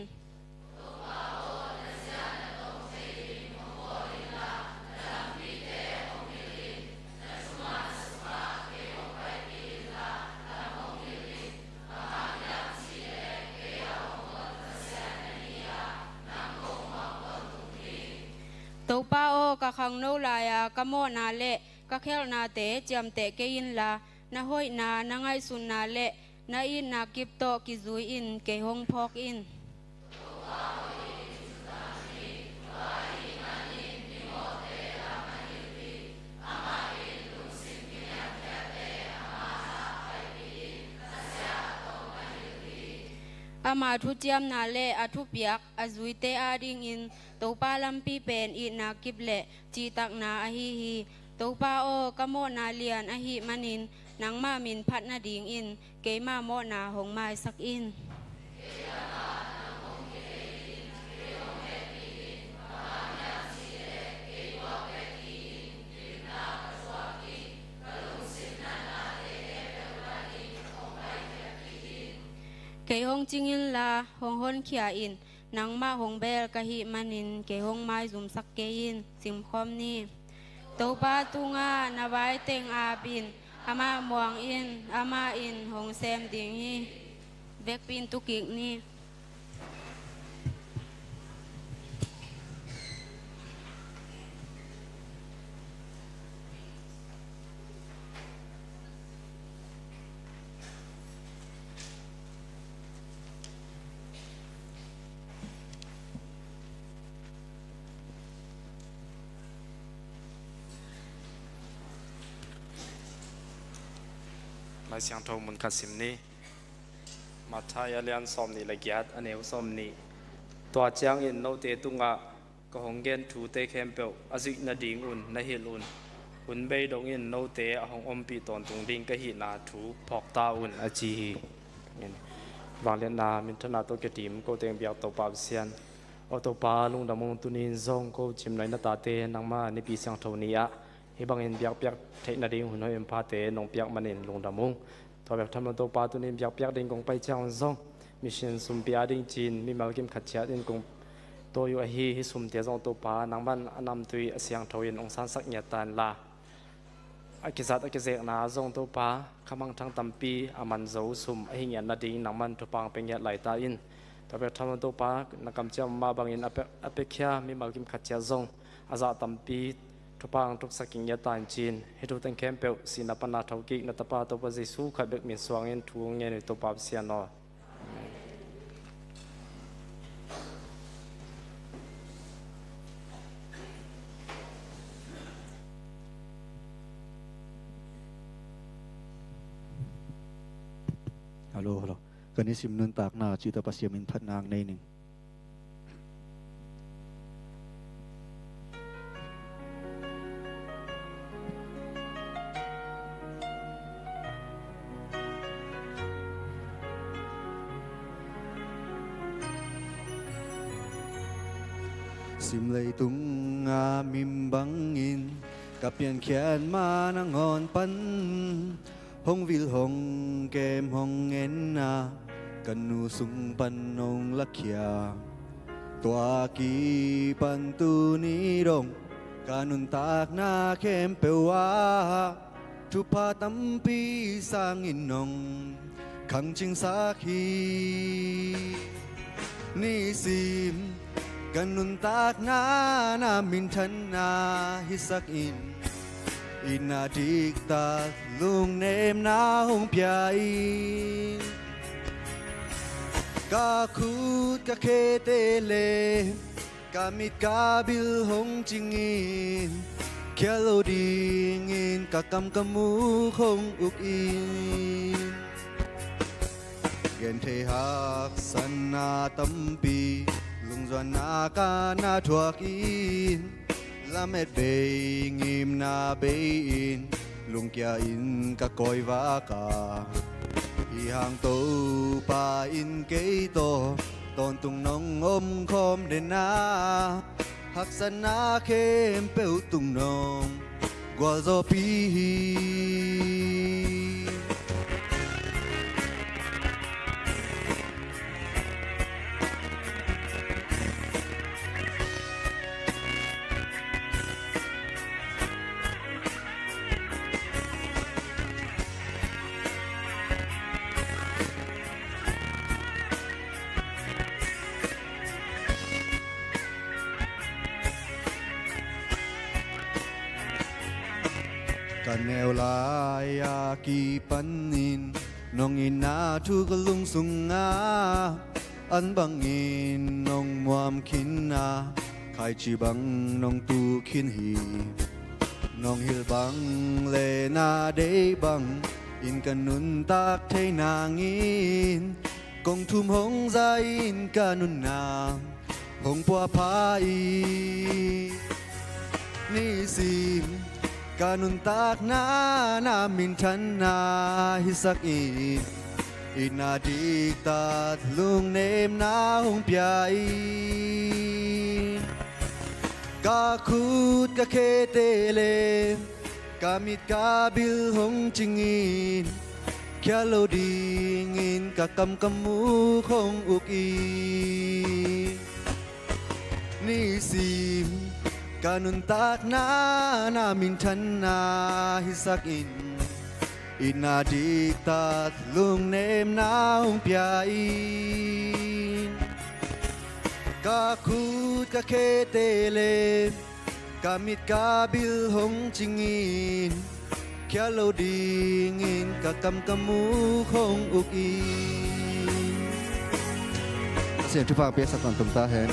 Topa aw, ka khangno lai-a ka mawhna le ka khialhnate ciamteh kei inla, na hoihna, na ngaihsutna le na itna kip tawh kizui-in kei hong phawk in. Ama thuciamna le a thupiak a zuite adingin Topa lampi pen itna kip le cihtakna ahi hi. Topa aw, ka mawhna lian ahih manin nangmah min phat nadingin keima mawhna hong maisak in. Kei hong cing inla, hong honkhia in, nangmah hong bel ka hih manin kei hong maizumsak kei in. Simkhawm ni. Topa tungah na vai teng ap in, amah muang in, amah in hong sem ding hi. Vekpi in tu kik ni. Lai Siangtho mun khat sim ni. Matthai a lian sawmnih le giat, a neu sawmnih. Tua ciangin note tungah ka hong gen thute khempeuh a zuih nadingun na hilh un. Hun bei dongin note a hong ompih tawntung ding ka hihna thu phawk ta un, a ci hi. Vangliatna, minthanna tawh kidim ko teng biak Topa Pasian. Aw Topa, lungdam ung, tuni in zong ko Cim Noi na tate nangma Nipi Siangtho ni-ah hih bangin biakpiak theih nading hun hoih hun phate nong piak manin lungdam ung. Tua bek tham lo Topa, tuni in biakpiak ding kong pai ciang un zong mission sumpi ading ci-in mimal kim khat ciat in kong tawi uh ahi, hih sumte zong Topa, nangman a namtui a siangtho in hong sansak ngiat ta inla, a kizat a kizekna zong Topa, khamangthang tampi a man zo sum ahi ngiat nading nangman thupha pia ngiat lai ta in. Tua bek tham lo Topa, na kamciam mah bangin a pia, a piakhia mimal kim khat ciat zong a zah tampi thupha hong tupsak kik ngiat ta in ci-in, hih thu teng khempeuh sihna panna thokik na Tapa Topa Jesu khat bek min suangin thu hong ngen uh hi Topa Pasian aw. Amen. Hallo, hallo. Kan i sim nuntakna cihte Pasian min phatna nei ning. Simleitung a min bangin ka piankhiat ma nangawn pan hong vil hong kem hong enna ka nu sung pan hong lakhia. Tua kipan tuni dong ka nuntakna khempeuh ah thupha tampi sangin nong khangcingsak hi. Nisim ka nuntakna na minthanna hisak in, itna diktak lungnemna hong pia in. Ka khut ka khete le ka mit ka bil hong cingin, Khial lo dingin ka kam ka muk hong uk in. Genthei haksatna tampi, lungzuanna ka na thuak in. Lamet bei ngimna bei in, lungkia in ka kawi vak a. Hi hang Topa in kei tawh tawntung nong om khawm den a, haksatna khempeuh tung nong gualzawhpih hi. Ka neu lai-a kipanin nong itna thu ka lung sungah, an bangin nong muam khin a, khaici bang nong tu khin hi. Nong hilh bang le na deih bangin ka nuntak thei nangin, kong thum hong zai-in ka nunna hong puahpha hi. Nisim ka nuntakna na minthanna hisak in, itna diktat lungnemna hong pia in. Ka khut ka khete le ka mit ka bil hong cingin, khial lo dingin ka kam ka muk hong uk in. Nisim ka nuntakna na minthanna hisak in, itna diktat lungnemna hong pia in. Ka khut ka khete le ka mit ka bil hong cingin, khial lo dingin ka kam ka muk hong uk in. Pasian thupha piaksak tawntung ta hen.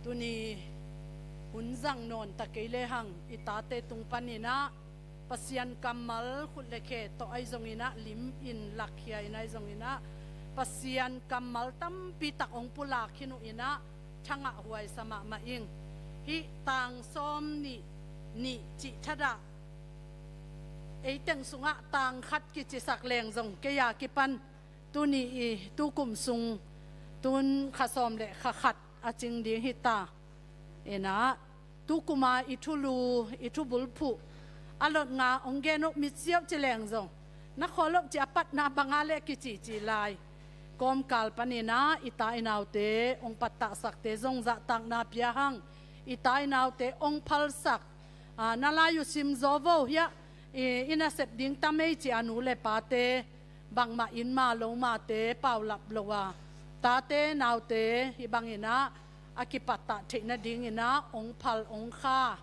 Tuni hun zang nawn ta kei lehang i tate tung panin ah Pasian kammal khut le khe tawh ahi zongin ah, lim in lakkhia in ahi zongin ah, Pasian kammal tampi tak hong pulak khin uh in ah, thangah huaisa mahmah ing. Hih tang sawm nih, nih cih thadah ei teng sungah tang khat kicisak leng zong kei a kipan tuni i tukum sung tun kha sawm le kha khat a cing ding hi ta. Inah, tukuma i thulu, i thubulphuh a lot nga hong gen uh, mit siauh ci leng zong na khawl loh ci a patna banga le kicici lai. Kawmkal paninah i ta i naute hong pattahsakte zong zahtakna pia hang. I ta i naute hong phalsak. Ah, na lai uh sim zaw vo hiah, i, i nasep ding tam ei ci a nu le pate, bangmah in ma lo mate paulap lo a, tate naute hih banginah a kipattah theih nadinginah hong phal, hong kha,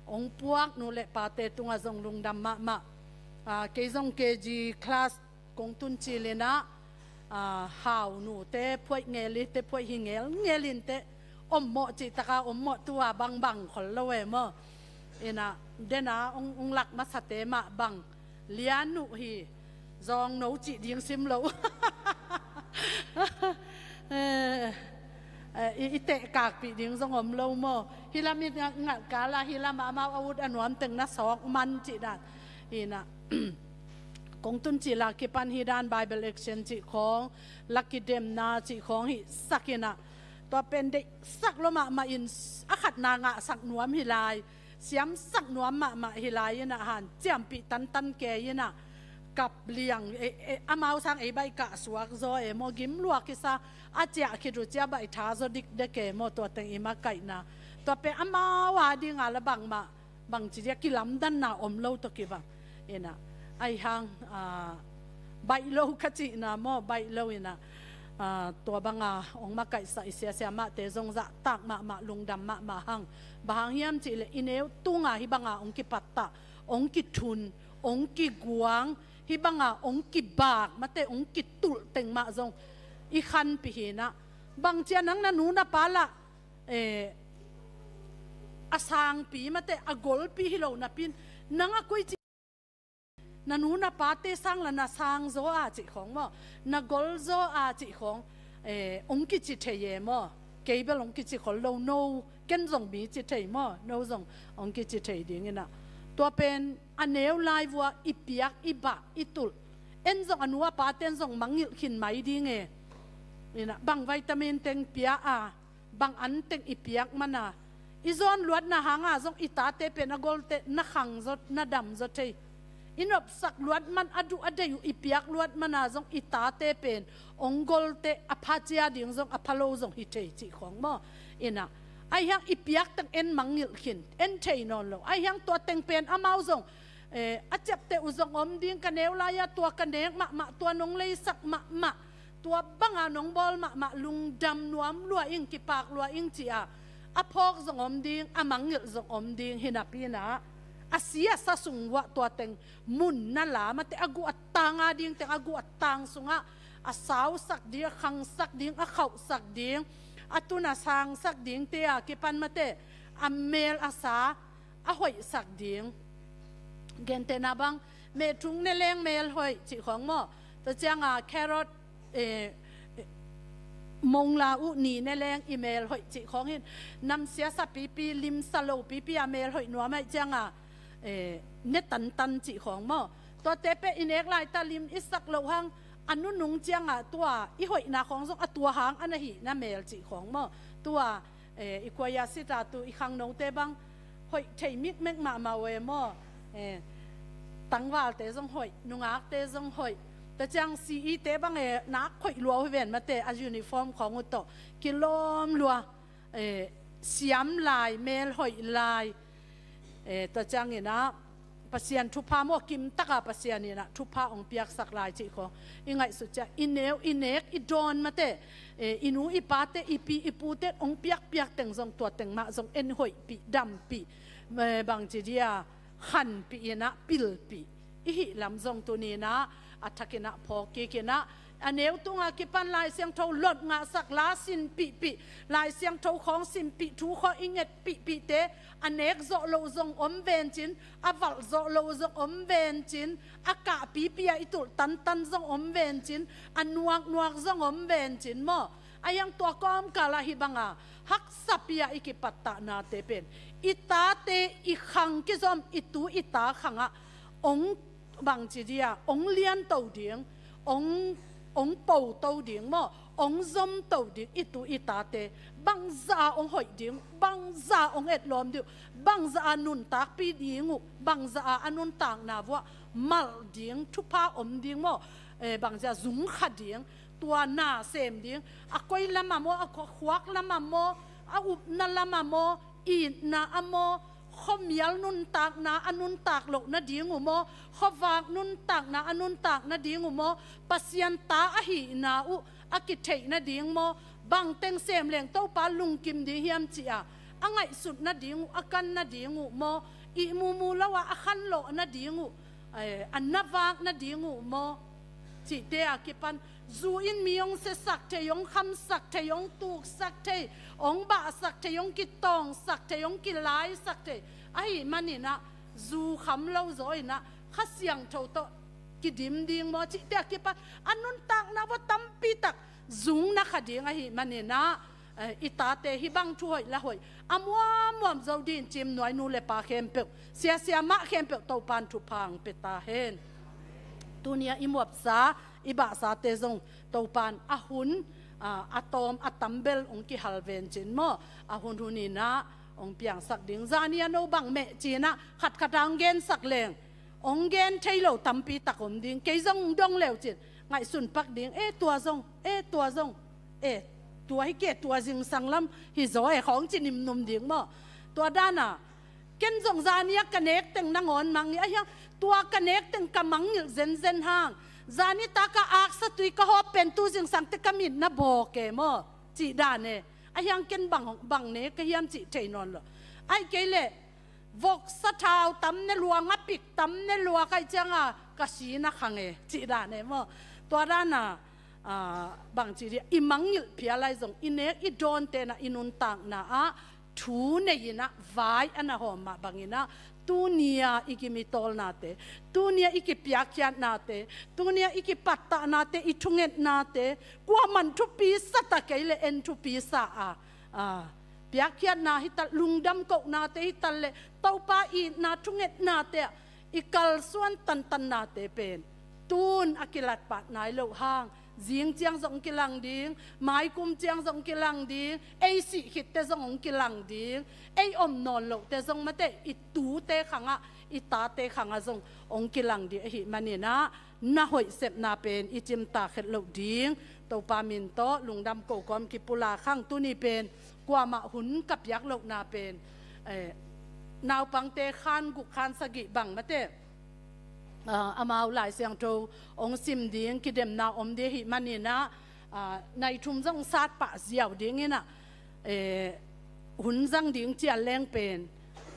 hong puak nu le pate tungah zong lungdam mahmah. Ah, kei zong K G class kong tun cilinah, ah, hau nute phuaih ngel i te, phuaih hi ngel ngel in te, ommawh cihtaka ommawh tua bangbang khol lo e maw. Inah, dena hong, hong lak masate mah bang lian uh hi. Zawng no cih ding sim lo. Eh, eh, i, i tehkakpih ding zong om lo maw. Hih lam i ngalhkala hih lamah amau a ut a nuam teng na sawk man cih dan. Inah, kong tun cila kipan hih dan Bible action cih khawng, la kidemna cih khawng hih sakinah, tua pen deihsak lo mahmah in, a khatna ngahsak nuam hi lai, siamsak nuam mahmah hi lai inah, hanciampih tantan kei inah, kap liang, e, e, amau sang ei baih kah suak zaw e maw, gim lua kisa, a ciah khit uh cia baih tha zaw dikdek e maw, tua teng i makaihna. Tua pen amau a dinga la bangmah bangci dia kilamdanna om lo tawh kibang. Inah, ahi hang, ah, baih lo ka cihna maw, baih lo inah, ah, tua banga hong makaihsak i siasia mahte zong zahtak mahmah, lungdam mahmah hang. Bang hang hiam cihleh i neu tunga hih banga hong kipattah, hong kithun, hong kiguang, hih banga hong kibak mate, hong kitulh teng mah zong i khanpih hinah. Bangcia nang na nu na pa lah, eh, a sangpi mate, a golpi hi lo napin, nang a koi ci, na nu na pate sang la na sang zaw a cih khawng maw, na gol zaw a cih khawng, eh, hong kici thei e maw. Kei bel hong kici khol lo, no, ken zong mi ci thei maw, no zong hong kici thei dinginah. Tua pen a neu lai vua i piak, i bah, i tulh. En zong a nu a pate en zong mangngilh khin mai ding e. Inah, bang vitamin teng pia a, bang an teng i piak mana, i zawn luatna hanga zong i tate pen a golte na khang zaw, na dam zaw thei. I nopsak luat man, a duh a deih uh i piak luat mana zong i tate pen hong golte a pha cia ding zong, a pha lo zong hi thei cih khawng maw. Inah, ahi hang i piak teng en mangngilh khin, en thei nawn lo. Ahi hang tua teng pen amau zong, eh, a ciapteh uh zong om ding, ka neu lai-a tua ka nek mahmah, tua nong leisak mahmah, tua banga nong bawl mahmah, lungdam nuam lua ing, kipak lua ing ci-a a phawk zong om ding, a mangngilh zong om ding hi napinah, a si a sa sung uah tua teng mun na la mate, a guh a tang a ding teng, a guh a tang sungah a sausak ding, a khangsak ding, a khauhsak ding, a tun a sangsak dingte a kipan mate, a mel a sa a hoihsak ding. Gentehna bang, mehthung ne leng mel hoih cih khawng maw. Tua cianga carrot, eh, eh, mongla uh ni ne leng i mel hoih cih khawng hin. Namsia sa pipi, limsa lo pipi a mel hoih nuam ahih cianga, eh, ne tantan cih khawng maw. Tuate pen i nek laita lim i sak loh hang, a nunung cianga tua i hoihna khawng zong a tua hang a na hih na mel cih khawng maw. Tua, eh, i khuaia sita tu i khangnote bang hoih thei mikmek mahmah uh e maw. Eh, tangvalte zong hoih, nungakte zong hoih. Tua ciang C E te bang e nak hoih lua uh hi ven mate, a uniform khawng uh tawh kilawm lua, eh, siam lai, mel hoih lai. Eh, tua cianginah Pasian thupha maw, kimtaka Pasian inah thupha hong piaksak lai cih khawng i ngaihsut ciah, i neu i nek i dawn mate, eh, i nu i pate, i pi i pute hong piakpiak teng zong tua teng mah zong en hoihpih, dampih, eh, bangci dia, khanpih inah pilpih i hih lam zong tuninah a thakinah phawk kikinah A neu tunga kipan Lai Siangtho lot ngahsak, la sinpihpih, Lai Siangtho khawng sinpih, thu khawng i ngetpihpihte a nek zawh loh zong om vencin, a valh zawh loh zong om vencin, a kahpipi ah i tulh tantan zong om vencin, a nuaknuak zong om vencin maw. A hiang tua kawmkal ah hih banga haksapi ah i kipattahnate pen i tate i khang kizom, i tu i ta khangah ong bangci dia, ong lianto ding, ong, ong poto ding maw, ong zomto ding, i tu i tate bangzah a ong hoih ding, bangzah a ong etlawm ding, bangzah a nuntakpih ding uh, bangzah a a nuntakna vuah malh ding, thupha om ding maw, eh, bangzah a zungkha ding, tua na sem ding, a koi lamah maw, a khuak lamah maw, a upna lamah maw, itna ah maw, khuamial nuntakna a nuntak loh nading uh maw, khuavak nuntakna a nuntak nading uh maw, Pasian ta ahihna uh a kitheih nading maw, bangteng sem leng Topa lungkim ding hiam ci-a a ngaihsut nading uh, a kan nading uh maw, ihmu mu lo a a khanlawh nading uh, eh, a navak nading uh maw, cihte a kipan zu in mi ong siasak thei, ong khamsak thei, ong tuksak thei, ong bahsak thei, ong kitawngsak thei, ong kilaisak thei ahih maninah, zu kham lo zaw inah Kha Siangtho tawh kidim ding maw, cihte a kipan a nuntakna vua tampitak zung na kha ding ahih maninah, eh, i tate hih bang thu hoih la hoih a muammuam zo dingin cimnuai nu le pa khempeuh, siasia mah khempeuh Topan thupha ong pia ta hen. Tunia i muapsa, i bahsate zong Topan a hun, a, a tawm a tambel ong kihal vencin maw, a hun hun inah ong piangsak ding. Zani a no bang meh cinah khatkhat a ong gensak leng ong gen thei lo tampitak om ding. Kei zong dong leucin ngaihsun pak ding. E tua zong, e tua zong, e tua hi ke, tua zingsang lam hi zaw e khawng ci nimnum ding maw. Tua dana ken zong zani a ka nek teng nangawn mangngilh, a hiang tua ka nek teng ka mangngilh zenzen hang, zani ta ka aksa tui ka hawp pen tu zingsang te ka mit na bawk e maw, cih dan e. A hiang ken bang, bang nek ka hiam cih thei nawn lo. Ahih kei leh voksa thau tam ne lua, ngapik tam ne lua ka hih cianga ka si na khang e, cih dan e maw. Tua dana, a, bangci dia, i mangngilh phial lai zong i nek i dawn tenah i nuntakna ah thu nei inah vai a na hawm mah banginah, tunia i kim i tawlnate, tunia i kipiakkhiatnate, tunia i kipattahnate, i thungetnate, kuaman thupi sa ta kei le en thupi sa a, a, piakkhiatna hi tal, lungdam kohnate hi tal le Topa itna thungetnate ah i kalsuan tantannate pen tun a kilatpah nai loh hang, zing ciang zong kilang ding, maikum ciang zong kilang ding, ei sih khitte zong hong kilang ding, ei om nawn lohte zong mate i tute khangah, i tate khangah zong hong kilang ding ahih maninah, na hoih sepna pen i cimtak het loh ding. Topa min tawh lungdam ko kawm kipulak hang. Tuni pen kuamah hun ka piak lohna pen, eh, naupangte khan guk khan sagih bang mate, ah, amau Lai Siangtho hong sim ding kidemna om ding ahih maninah, ah, nai thum zong sat pah ziau dinginah, eh, hun zang ding cial leng pen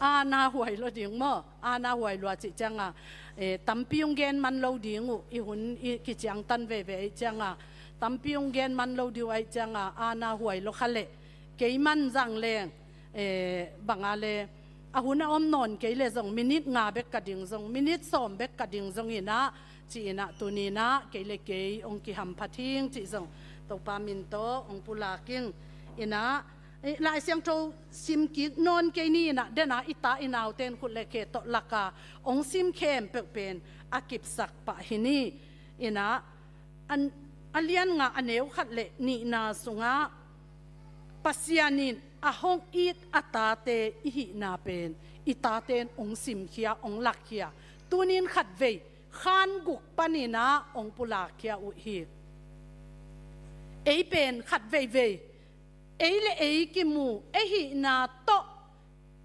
a na huai lo ding maw, a na huai lua cih cianga, eh, tampi hong gen man lo ding uh, i hun i kiciangtan veve ahih cianga tampi hong gen man lo ding uh ahih cianga a na huai lo kha leh, kei man zang leng, eh, banga le a hun a om nawn kei le zong minit nga bek ka ding zong, minit sawm bek ka ding zong inah, ci inah tuninah kei le kei hong kihamphat hing cih zong Topa min tawh hong pulak ing. Inah, eh, Lai Siangtho sim kik nawn kei ni inah, dena i ta i naute in khut le khe tawh laka hong sim khempeuh pen a kipsak pah hi ni. Inah, an, a lian nga a neu khat le nihna sungah Pasian in a hong it a tate i hihna pen i tate in hong simkhia, hong lakkhia. Tunin khatvei khan guk paninah hong pulakkhia uh hi. Ei pen khatveivei ei le ei kimu, ei hihna tawh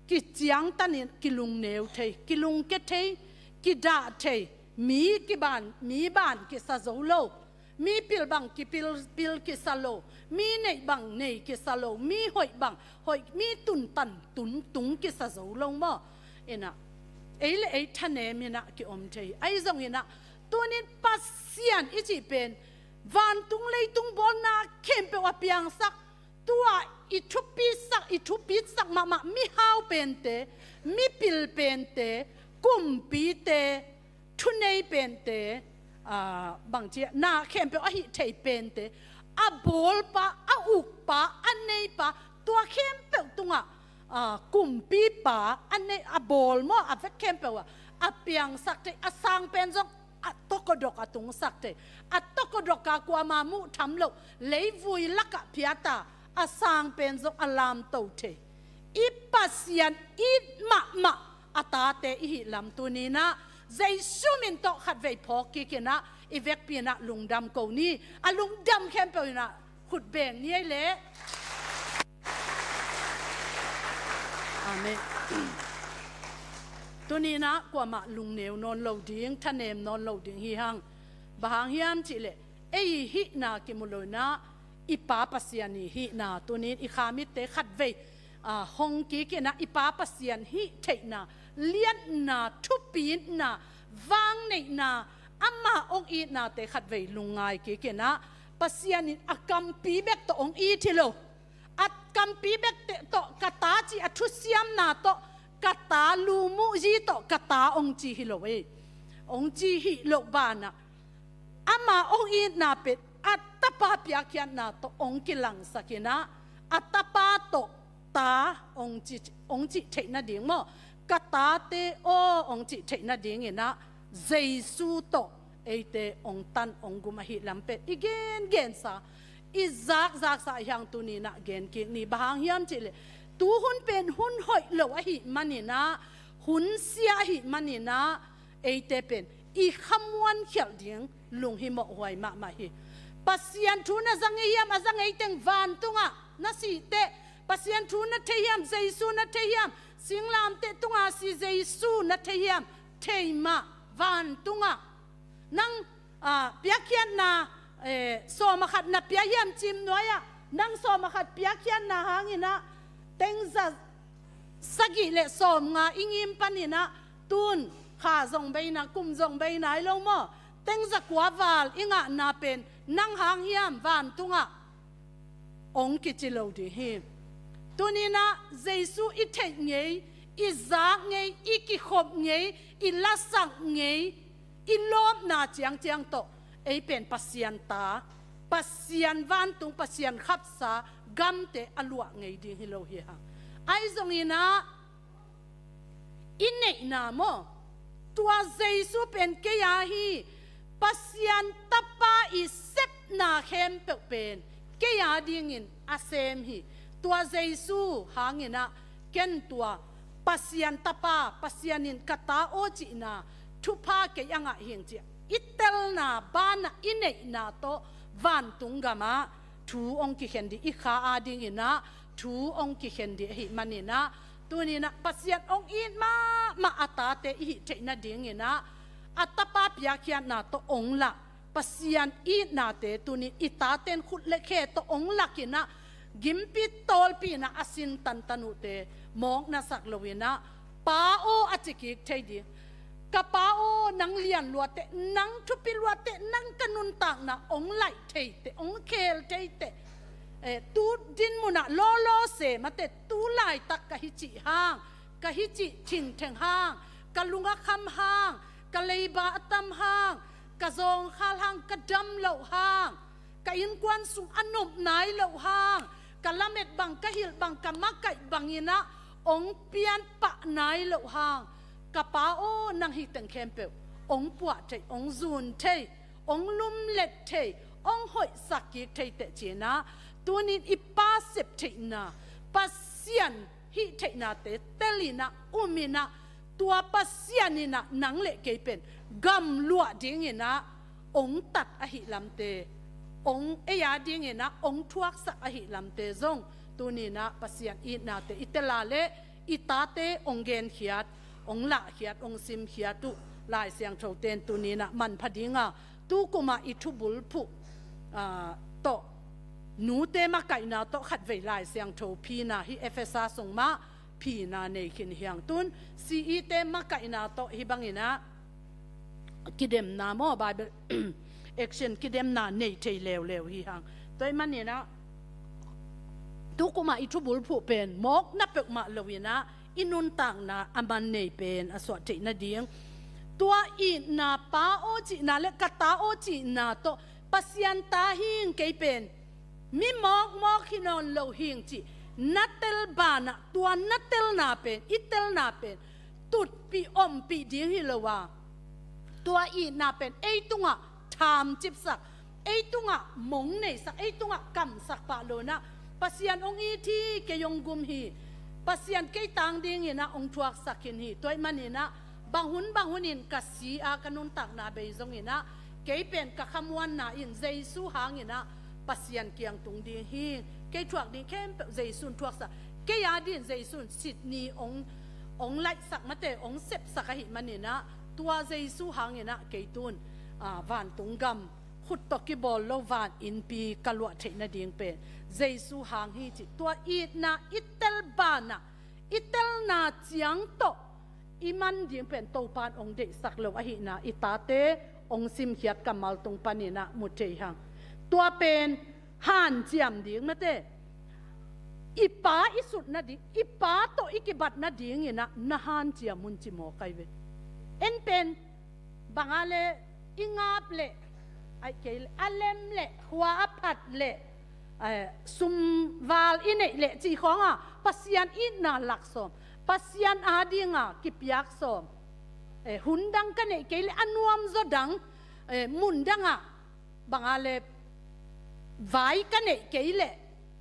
kiciangtanin kilungneu thei, kilungke thei, kidah thei, mi kiban, mi ban kisa zo lo, mi pil bang kipil, pil kisa lo, mi neih bang nei kisa lo, mi hoih bang hoih, mi tuntan tuntung kisa zo lo maw. Inah, ei le ei thanem inah kiom thei. Ahi zonginah, tunin Pasian i cih pen Vantung leitung bawlna khempeuh a piangsak, tua i thupisak, i thupitsak mahmah mihau pente, mipil pente, kumpite, thunei pente, aa, bangci a, na khempeuh a hih thei pente, a bawlpa, a ukpa, a neipa, tua khempeuh tungah, aa, kumpipa, a nei, a bawl maw, a vek khempeuh ah a piangsak thei, a sang pen zong a tokodok a tungsak thei, a tokodok a kuama muh tham loh, leivui lakah phiata, a sang pen zong a lamto thei. I Pasian it mahmah a tate i hih lam tuni-in ah, Jesu min tawh khatvei phawk kik in ah, i vekpi in ah lungdam ko ni. A lungdam khempeuh in ah khut beng ni ei leh. Amen. Tuni-in ah kuamah lungneu nawn lo ding, thanem nawn lo ding hi hang. Bang hang hiam cih leh, ei hihna kimu lo-in ah, i Pa Pasian i hihna, tuni-in i kha mitte khatvei, aa, hong kik in ah, i Pa Pasian hih theihna, liatna, thupitna, vangneihna, ama hong itnate khatvei lungngai kik in ah, Pasian in a kampi bek tawh hong it hi lo. A kampi bek tawh ka ta ci, a thusiamna tawh ka ta, lu mu zi tawh ka ta hong ci hi lo ei. Hong ci hi lo banah, ama hong itna pen a Tapa piakkhiatna tawh hong kilangsak in ah, a Tapa tawh ta hong ci, hong cih theih nading maw, ka tate aw hong cih theih nading in ah, Jesu tawh eite hong tan hong gum ahih lam pen i gengensa, i zakzaksa hi hang. Tuni-in ah gen kik ni. Bang hang hiam cih leh, tu hun pen hun hoih lo ahih manin ah, hun sia ahih manin ah, eite pen i khamuan khialh ding lunghimawhhuai mahmah hi. Pasian thu na za ngei hiam? A za ngei teng vantungah na sih teh. Pasian thu na thei hiam? Jesu na thei hiam? Singlamteh tunga si Jesu na thei hiam? Thei mah, vantungah. Nang, aa, piakkhiatna, eh, sawm a khat na pia hiam cimnuai-ah? Nang sawm a khat piakkhiatna hangin ah, teng za sagih le sawmnga i ngim panin ah, tun kha zong bei nai, kum zong bei nai lo maw, teng za kua val i ngahna pen nang hang hiam? Vantungah hong kici lo ding hi. Tuni-in ah Jesu i theih ngei, i zak ngei, i kikhop ngei, i lasak ngei, i lawpna ciangciang tawh ei pen Pasian ta, Pasian vantung, Pasian khapsa gamte a luah ngei ding hi lo hi hang. Ahi zongin ah, i neihna maw, tua Jesu pen kei a hi, Pasian Tapa i sepna khempeuh pen kei a dingin a sem hi. Tua Jesu hangin ah ken tua Pasian Tapa, Pasian in ka ta aw cihna thupha kei a ngah hi ing ci-a i telna banah i neihna tawh vantung gamah thu hong kikhen ding, i kha a dingin ah thu hong kikhen ding ahih manin ah, tuni-in ah Pasian hong it mahmah a tate i hih theih nadingin ah, a Tapa piakkhiatna tawh hong lah, Pasian itnate tuni-in i taten khut le khe tawh hong lak in ah, gimpi tawlpi in ah a sin tantan uhte mawk na sak lo-in ah, Pa aw a ci kik thei ding. Ka Pa aw, nang lian lua teh, nang thupi lua teh, nang ka nuntakna hong laih thei teh, hong khel thei teh. Eh, tu din munah lawlaw se mah teh, tu laitak ka hih cih hang, ka hih cih thingtheng hang, ka lung a kham hang, ka leiba a tam hang, ka zawngkhal hang, ka dam loh hang, ka innkuan sung a nop nai loh hang, ka lamet bang, ka hilh bang, ka makaih bangin ah hong pianpah nai loh hang, ka Pa aw, nang hih teng khempeuh hong puah thei, hong zun thei, hong lumlet thei, hong hoihsak kik thei teh ci-in ah, tuni-in i Pa sep theihna, Pasian hih theihnate tel in ah, um in ah, tua Pasian in ah nang le kei pen gamluah dingin ah hong tat ahih lamte, hong ei a dingin ah hong thuaksak ahih lamte zong, tuni-in ah Pasian itnate i tel a leh i tate hong genkhiat, hong lahkhiat, hong simkhiat uh Lai Siangtho ten tuni-in ah manpha ding a, tu kumah i thubulphuh, aa, tawh, nute makaihna tawh khatvei Lai Siangtho phina, hih Efesa sung mah phina nei khin hi hang. Tun C E te makaihna tawh hih bangin ah kidemna maw, Bible action kidemna nei thei leuleu hi hang. Tua ahih maninah tukumah i thubulphuh pen mawkna peuhmah loinah i nuntakna a man nei pen a suah theih nading, tua itna, Pa aw cihna le ka ta aw cihna tawh Pasian ta hing kei pen mi mawkmawk hi nawn lo hing cih na tel banah, tua na telna pen, i telna pen tutpih ompih ding hi lo a, tua itna pen ei tungah thamcipsak, ei tungah mong neisak, ei tungah kamsak pah lonah Pasian hong it hi, kei hong gum hi, Pasian kei tang dinginah hong thuaksak khin hi. Tua ahih maninah bang hun bang hunin ka si a ka nuntakna bei zonginah kei pen ka khamuanna in Jesu hanginah Pasian kiang tung ding hi. Kei thuak ding khempeuh Jesu'n thuaksak, kei a din Jesu'n sit ni hong, hong laihsak mate, hong sepsak ahih maninah tua Jesu hanginah kei tun, a, vantung gam, khut tawh kibawl lo van innpi ka luah theih nading pen Jesu hang hi cih tua itna i tel banah, i telna ciang tawh i man ding pen Topa'n hong deihsak lo ahihna i tate hong simkhiat kammal tung paninah mu thei hang. Tua pen hanciam ding mate, i Pa i sut nading, i Pa tawh i kibat nadinginah na hanciam un ci mawk ai ve. En pen banga le i ngap leh, ai kei leh a lem leh, khua a phat leh, eh, sumval i neih leh cih khawnga Pasian itna laksawm, Pasian adinga kipiak sawm, eh, hun dang ka neih kei leh a nuamzaw dang, eh, mun dangah banga le vai ka neih kei leh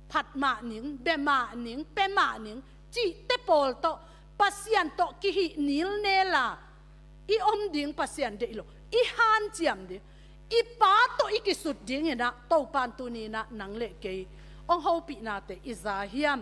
phat mah ning, bia mah ning, pia mah ning cihte pawl tawh Pasian tawh kihih nilnela i om ding Pasian deih lo, i hanciam ding, i Pa tawh i kisut dinginah Topa'n tuninah nang le kei hong hopihnate i za hiam?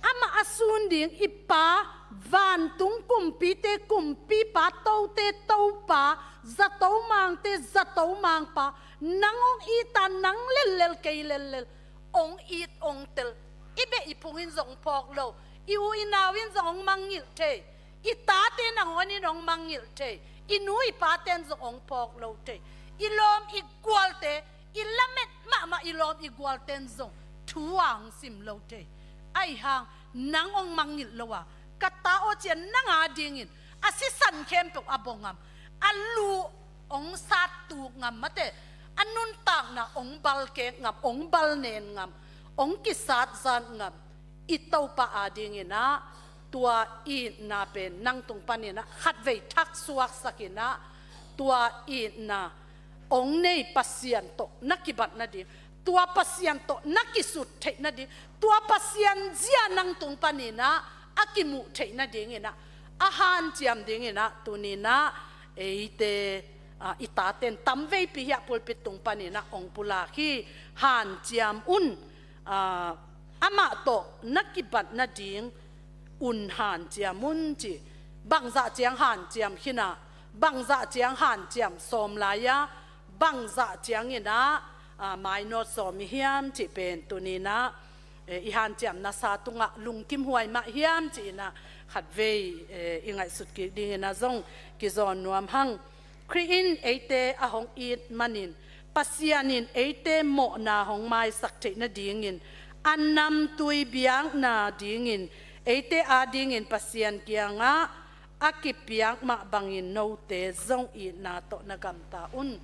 Amah a sun ding i Pa, vantung kumpite kumpipa, tote Topa, zato mangte zato mangpa, nang hong it a, nang lellel kei lellel hong it hong tel. I beh i phung in zong hong phawk lo, i u i nau in zong hong mangngilh thei, i tate nangawnin hong mangngilh thei, i nu i pate'n zong hong phawk lo thei. I lawm i gualte, i lamet mahmah i lawm i gualte'n zong thu a hong sim lo thei. Ahi hang nang hong mangngilh lo a, ka ta aw ci-a nang adingin a sisan khempeuh a baw ngam, a lu hong sattuk ngam mate, a nuntakna hong balkek ngam, hong balnen ngam, hong kisatzat ngam i Topa adinginah tua itna pen nang tung paninah khatvei thaksuaksakinah tua itna hong nei Pasian tawh na kibat nading, tua Pasian tawh na kisut theih nading, tua Pasian zia nang tung paninah a kimuh theih nadinginah a hanciam dinginah tuninah eite, a, i tate'n tamveipi hiah pulpit tung paninah hong pulak hi. Hanciam un, a, amah tawh na kibat nading un hanciam un ci. Bangzah ciang hanciam khin a, bangzah ciang hanciam sawm lai-a, bangzah cianginah, a, mainawt sawm i hiam cih pen tuninah, eh, i hanciamna sa tungah lungkimhuai mah hiam ci-inah khatvei, eh, i ngaihsut kik dinginah zong kizawn nuam hang. Khrih in eite a hong it manin Pasian in eite mawhna hong maisak theih nadingin a namtui biakna dingin eite adingin Pasian kiangah a kipiak mah bangin note zong itna tawh na gamta un.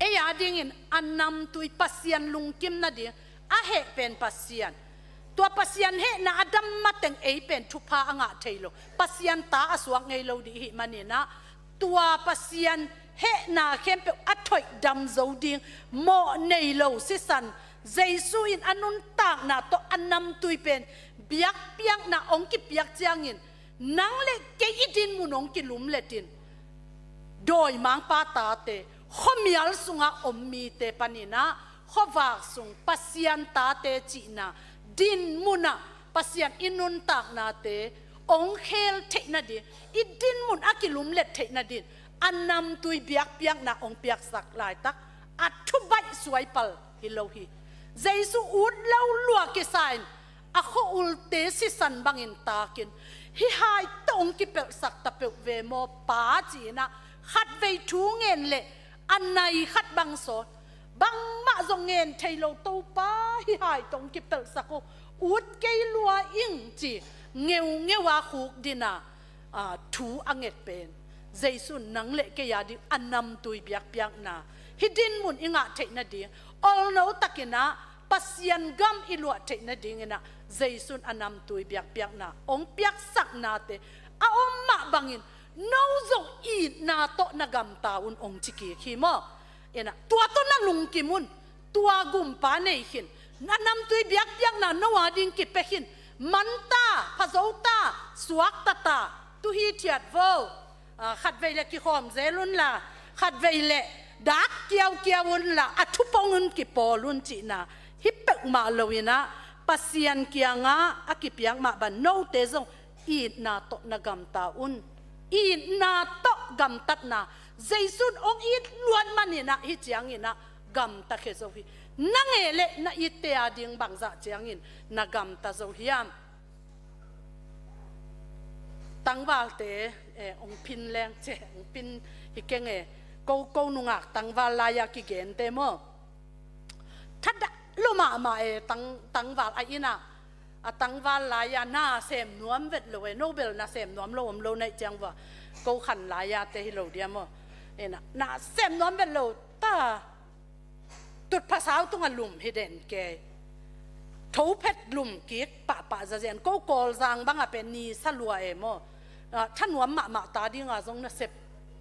Ei adingin a namtui Pasian lungkim nading a heh pen Pasian. Tua Pasian hehna a dam mateng ei pen thupha a ngah thei lo. Pasian ta a suak ngei lo dih ihih maninah tua Pasian hehna khempeuh a thoihdam zo ding mawh nei lo sisan, Jesu in a nuntakna tawh a namtui pen biakpiakna hong kipiak ciangin nang le kei i dinmun hong kilumletin, dawimangpa tate, khuamial sungah om mite paninah khuavak sung Pasian tate cihna dinmunah Pasian i nuntaknate hong khel theih nading, i dinmun a kilumlet theih nading a namtui biakpiakna hong piaksak laitak a thubaih suaipal hi lo hi. Jesu ut lo lua kisa in a khua-ulte sisan bangin takin, hih hai tawh hong kipelhsak ta peuh ve maw Pa ci-inah khatvei thu ngen leh a nai khat bang sawn, bangmah zong ngen thei lo, Topa, hih hai tawh hong kipelhsak o, ut kei lua ing, ci ngeungeu a khuk dina, aa, thu a nget pen Jesu in nang le kei a ding a namtui biakpiakna, hih dinmun i ngah theih nading, olno takin ah Pasian gam i luah theih nadingin ah Jesu in a namtui biakpiakna hong piaksaknate a om mah bangin, no zong itna tawh na gamta un, hong ci kik hi maw. Ina, tua tawh na lungkim un, tua gumpa nei khin, na namtui biakpiakna no a ding kipia khin, man ta, pha zo ta, suakta ta, tu hithiat vo. Aa, khatvei le kikhawm zel unla, khatvei le dak kiaukiau unla, a thupong un kipawl un cihna hi peuhmah loin ah, Pasian kiangah a kipiak mah bang note zong itna tawh na gamta un. Itna tawh gamtatna, Jesu in hong it luat manin ah hih ciangin ah gamta khia zo hi. Nang e le na itte a ding bangzah ciangin na gamta zo hiam? Tangvalte, eh, hong phin leng, ce, hong phin hi keng e. Ko, ko nungak tangval lai-a kigente maw, thadah lua mahmah e, tang, tangval a inn ah, a tangval lai-a na sem nuam vet lo e, no bel na sem nuam lo om lo na hih ciang vua, ko khan lai-a te hi lo dia maw. Ina, na sem nuam vet lo ta, tutphah sau tungah lum hi den kei. Thophet lum kik pahpah zazen. Ko Kawlzang bangah pen ni sa lua e maw. Ah, thanuam mahmah ta dinga zong nasep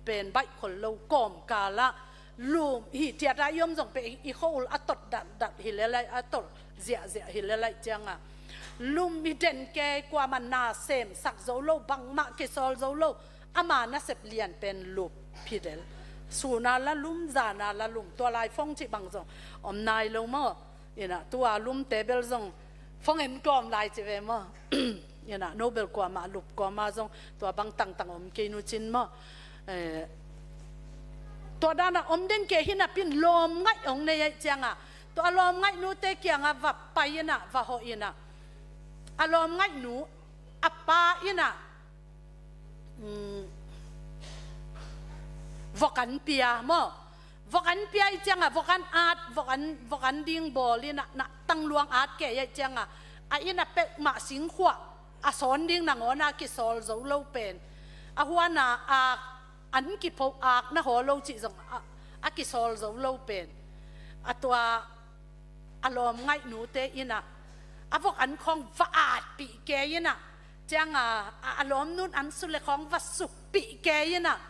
pen baih khol lo, kawmkal ah lum hi, thiat a i om zong pen i, i khua-ul a tot datdat hi lel lai, a tot ziahziah hi lel lai ciangah lum hi den kei, kuamah na semsak zo lo, bangmah kisawl zo lo. Ama nasep lian pen lup hi del. Sun a la lum, zan a la lum, tua lai phone cih bang zong om nai lo maw. Ina, tua lumte bel zong phone en kawm lai ci ve maw. Ina, no bel kuamah lup kawm a zong tua bang tangtang om kei nu cin maw. Eh, tua danah om den kei hi napi-in lawmngaih hong nei ahih ciangah, tua lawmngaihnute kiangah va pai inah, va hawh inah, a lawmngaihnu a pa inah, mm, vok an pia maw. Vok an pia ahih ciangah vok an at, vok an, vok an ding bawl inah, na tangluang at kei ahih ciangah, a inn a peuhmah singkhuah a sawn ding nangawn a kisawl zo lo pen, a huan a ak, an kipho ak na haw lo cih zong a, a kisawl zo lo pen, a tua a lawmngaihnute inah a vok an khawng va atpih kei inah, ciangah a, a lawmnu'n an su le khawng va suppih kei inah,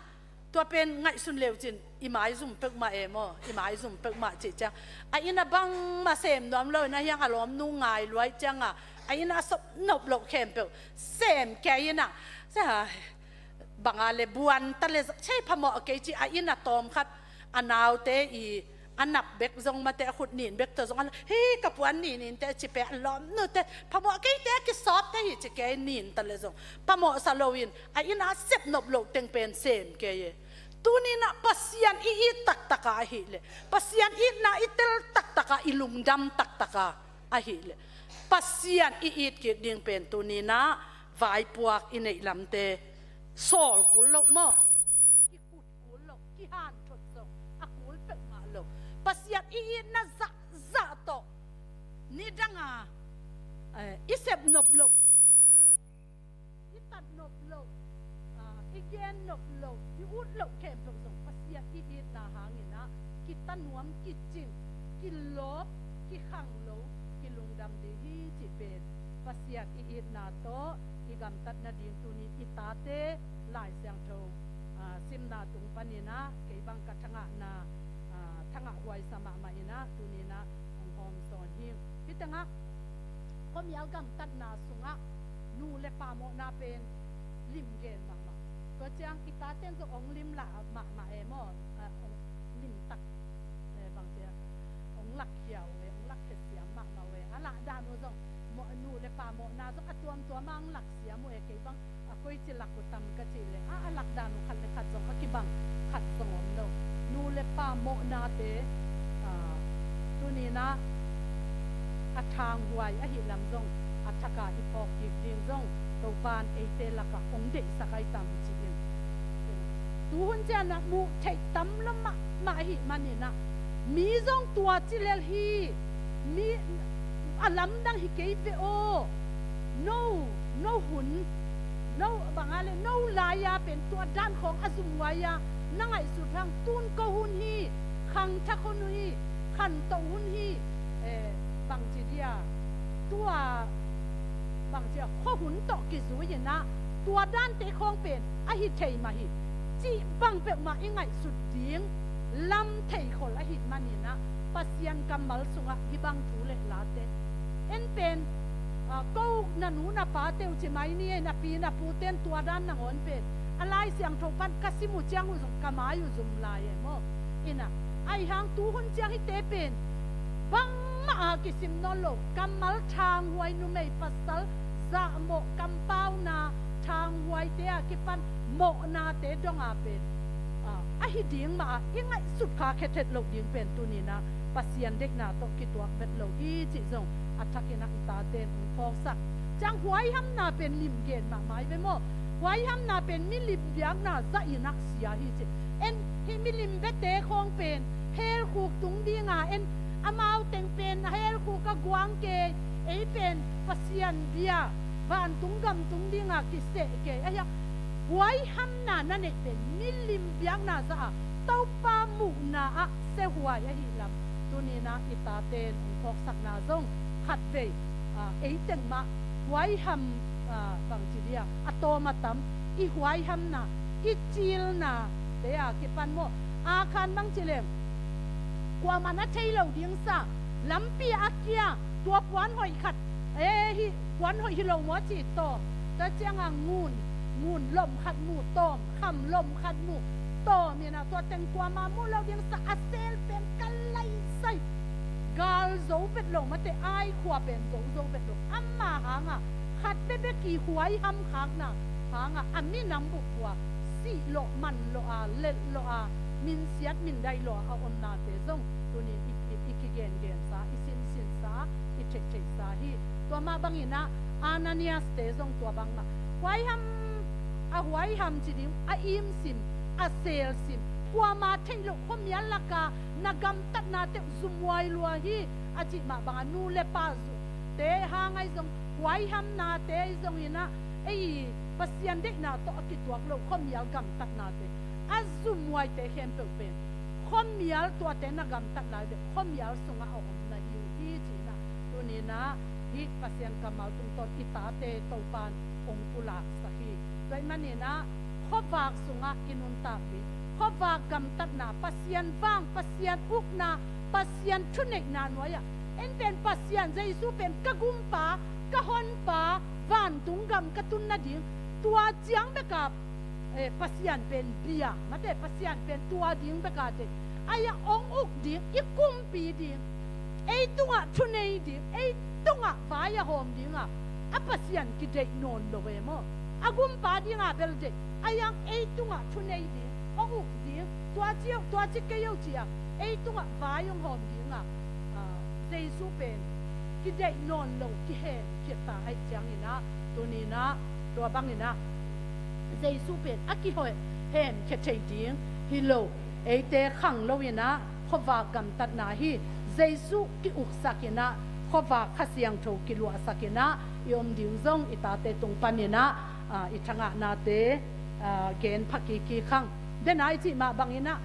tua pen ngaihsun leu cin i maizum peuhmah e maw, i maizum peuhmah cih ciang, a inn a bangmah sem nuam lo inah, hiang a lawmnu ngai lua ahih ciangah a inn a sop nop loh khempeuh sem kei inah, sia, bang a le buan ta le zong, cei phamawh kei ci, a inn a tawmkhat a naute i a nap bek zong mate, a khut nin bek tawh zong a, hei, ka puan nin in te ci pen a lawmnute, phamawh kei te, a kisawp te hi ci kei, nin ta le zong phamawhsa loin a inn a sep nop loh teng pen sem kei e. Tuni inah Pasian i it taktak a ahih leh, Pasian itna i tel taktak a, i lungdam taktak a ahih leh, Pasian i it kik ding pen tuni inah vaipuak i neih lamte sawl kul loh maw. Kikut kul loh, kihanthot zong a kul peuhmah lo. Pasian i itna zahzah tawh nidang a, eh, i sep nop loh, i tat nop loh, ah, i gen nop loh, i ut loh khempeuh zong Pasian i itna hang inah kita nuam, kicing, kilawp, kikhang lo, kilungdam ding hi cih pen Pasian i itna tawh i gamtat nading tuni i tate Lai Siangtho, ah, simna tung pan inah kei bang ka thangahna, ah, thangah huaisa mahmah inah tuni inah hong hawm sawn hi. Hih tengah khuamial gamtatna sungah nu le pa mawhna pen lim gen mahmah. Tua ciang i taten zong hong lim lah mahmah e maw, ah, hong lim tak, eh, bang cia, hong lakkhia uh e, hong lakkhia siam mahmah uh e. A lahdan uh zong, mawh, nu le pa mawhna zong a tuamtuam a hong laksiam uh e, kei bang a koici lak uh tam ka cih leh, a, a lakdan uh khat le khat zong a kibang khat zong om lo. Nu le pa mawhnate, ah, tuni inah a thanghuai ahih lam zong, a thak a i phawk kik ding zong Topa'n eite lakah hong deihsak ahi tam ci-in. Tuhun ciang a muh theih tam lo mah mah ahih manin ah, mi zong tua ci lel hi. Mi a lamdang hi kei ve aw. No, no hun, no bang a le, no lai-a pen tua dan khawng a zumhuai-a na ngaihsut hang, tun ko hun hi, khangthak hun hi, khantoh hun hi, eh, bangci dia, tua bangci a khuahun tawh kizui-in ah, tua dante khawng pen a hi thei mah hi, cih bang peuhmah i ngaihsut ding lam theikhol ahih manin ah, Pasian kammal sungah hih bang thu le late en pen, ah, ko na nu na pate uh ci mai ni, na pi na pute in tua dan nangawn pen a Lai Siangtho pan ka sim uh ciang uh zong ka mai uh zum lai e maw. Ina, ahi hang tu hun ciang hihte pen bangmah a kisim nawn lo, kammal thanghuai, numei pasal zahmawh, kampauna thanghuaite a kipan mawhnate dong a pen, ah, a hi ding mah a i ngaihsut kha khethet loh ding pen tuni-in ah Pasian deihna tawh kituak vet lo hi cih zong a thakin ah i tate in hong phawksak. Ciang huaihamna pen lim gen mahmah hi ve maw. Huaihamna pen milim biakna zah in ah sia hi ci. En, hih milim biate khawng pen helkhuk tung ding a, en, amau teng pen helkhuk a guang kei, ei pen Pasian bia vantung gam tung ding a kiseh kei. Ahi a, huaihamna na neih pen milim biakna zah a Topa muhna ah sehuai ahih lam tuni-in ah i tate in hong phawksakna zong khatvei, ah, ei teng mah huaiham, ah, bangci dia, a tawm a tam, i huaihamna, i cilnate a kipan maw. A khan bangci leng, kuamah na thei lo ding sa, lampi a kia, tua puan hoih khat, eh, hih puan hoih hi lo maw ci tawm. Tua ciang a ngun, ngun lom khat mu tawm, kham lom khat mu tawm, ina tua teng kuamah mu lo ding sa, a sel pen ka laisai. Gal zo vet lo, mate, ai khua pen zo zo vet lo. Ama hang a khat bekbek i huaiham khakna hang a, a minam bup uh a sih lawh, man lawh a, lelh lawh a, minsiat mindai lawh a, a omnate zong tuni-in i, i, i kigengensa, i sinsinsa, i theihtheihsa hi. Tua mah bangin ah Ananias-te zong tua bang mah, huaiham, a huaiham ci ding, a imsim, a selsim, kuamah theih loh khuamial lak a na gamtatnate uh zumhuai lua hi, a cih mah bang a, nu le pa zute hang ahi zong, huaihamnate ahi zongin ah, ei Pasian deihna tawh a kituak loh khuamial gamtatnate, a zumhuaite khempeuh pen khuamial, tuate na gamtat lai bek khuamial sungah a om na hi uh hi ci-in ah tuni-in ah hih Pasian kammal tungtawn i tate Topa in hong pulaksak hi. Tua ahih manin ah khuavak sungah i nuntak ding, khuavak gamtatna, Pasian vang, Pasian ukna, Pasian thuneihna nuai-ah, en pen Pasian Jesu pen ka gumpa, ka honpa, vantung gam ka tun nading, tua ciang bek a, eh, Pasian pen bia, mate, Pasian pen tua ding bek a deih. Ahi a, hong uk ding, i kumpi ding, ei tungah thunei ding, ei tungah vai a hawm ding a, a Pasian kideih nawn lo e maw. A gumpa ding a bel deih, ahi a, ei tungah thunei ding, hong uk ding, tua ci o, tua ci kei o ci a, ei tungah vai hong hawm ding a, ah, Jesu pen kideih nawn lo, kihemkhia ta ahih ciangin ah, tuni-in ah tua bangin ah Jesu pen a kihemkhia thei ding hi lo, eite khang loin ah khuavak gamtatna hi. Jesu ki-uksakin ah khuavak Kha Siangtho kiluahsakin ah i om ding zong i tate tung panin ah, ah, i thangahnate, ah, gen pha kik hi hang. Denai cih mah bangin ah,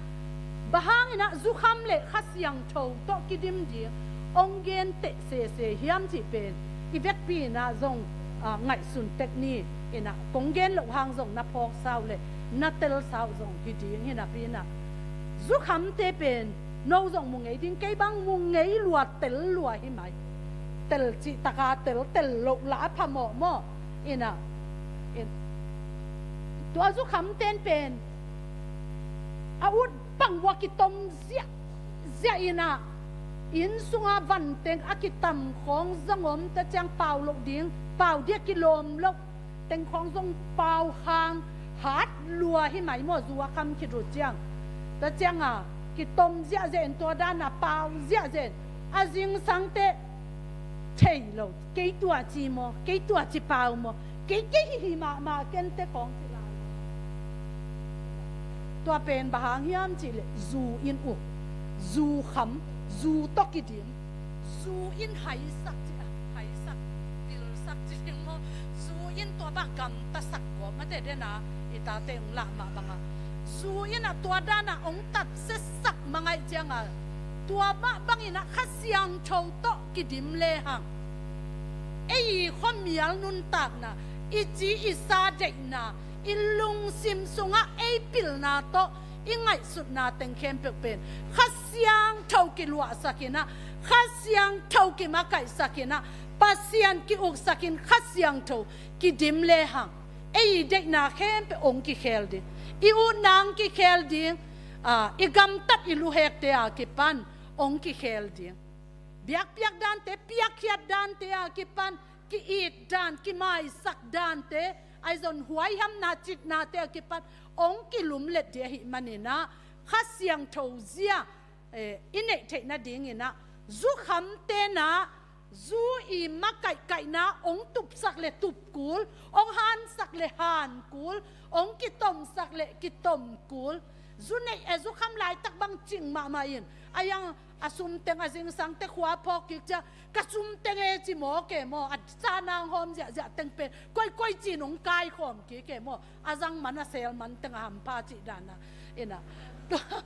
bang hangin ah zukham le Kha Siangtho tawh kidim ding hong gen teh sese hiam cih pen i vekpi in ah zong, ah, ngaihsun tek ni. In ah kong gen loh hang zong na phawksa uh le na telsa uh zong hi ding hi napi in ah, zukhamte pen no zong mu ngei ding, kei bang mu ngei lua, tel lua hi mai. Tel cih taka tel, tel loh lah a phamawh maw. In ah, in, tua zukhamte pen a ut bang uh a kitom ziahziah in ah, inn sunga vanteng a kitam khawng zong om, tua ciang pau loh ding, pau ding a kilawm loh teng khawng zong pau hang hat lua hi mai maw, zu a kham khit uh ciang. Tua ciang a kitom ziahziah in, tua dan a pau ziahziah in, a zingsang teh thei lo, kei tua ci maw, kei tua ci pau maw, kei, kei hih hi mahmah ken teh khawng ci lai. Tua pen bang hang hiam cih leh zu in uk, zu kham, zu tawh kidim, zu in haisak cih, haisak, pilsak cih ding maw? Zu in tua bang gamtasak gawp mate dena i tate hong lah mah bangah zu in ah tua dana hong tatsetsak mangaih cianga tua mah bangin ah Kha Siangtho tawh kidim lehang ei i khuamial nuntakna, i ci i sa deihna, i lungsim sungah ei pilna tawh i ngaihsutna teng khempeuh pen Kha Siangtho kiluahsak in ah, Kha Siangtho kimakaihsak in ah, Pasian ki-uksak in Kha Siangtho kidim lehang ei i deihna khempeuh hong kikhel ding, i utna hong kikhel ding, a, i gamtat i luhekte a kipan hong kikhel ding. Biakpiak dante, piakkhiat dante a kipan, ki-it dan, kimaisak dante, ahi zong huaihamna citnate a kipan hong kilumlet ding ahih manin ah Kha Siangtho zia, eh, i neih theih nadingin ah zu khamte na, zu i makaihkaihna hong tupsak le tup kul, hong hansak le han kul, hong kitomsak le kitom kul. Zu neih e, zu kham laitak bang cing mahmah in, a yang a sumteng a zingsangte khua phawk kik cia, ka sumteng e ci maw ke maw, a sa nang hawm ziahziah teng pen koikoi cin hong kaikhawm kik ke maw, a zang man a sel man teng a hampha cih dana in ah. Tua,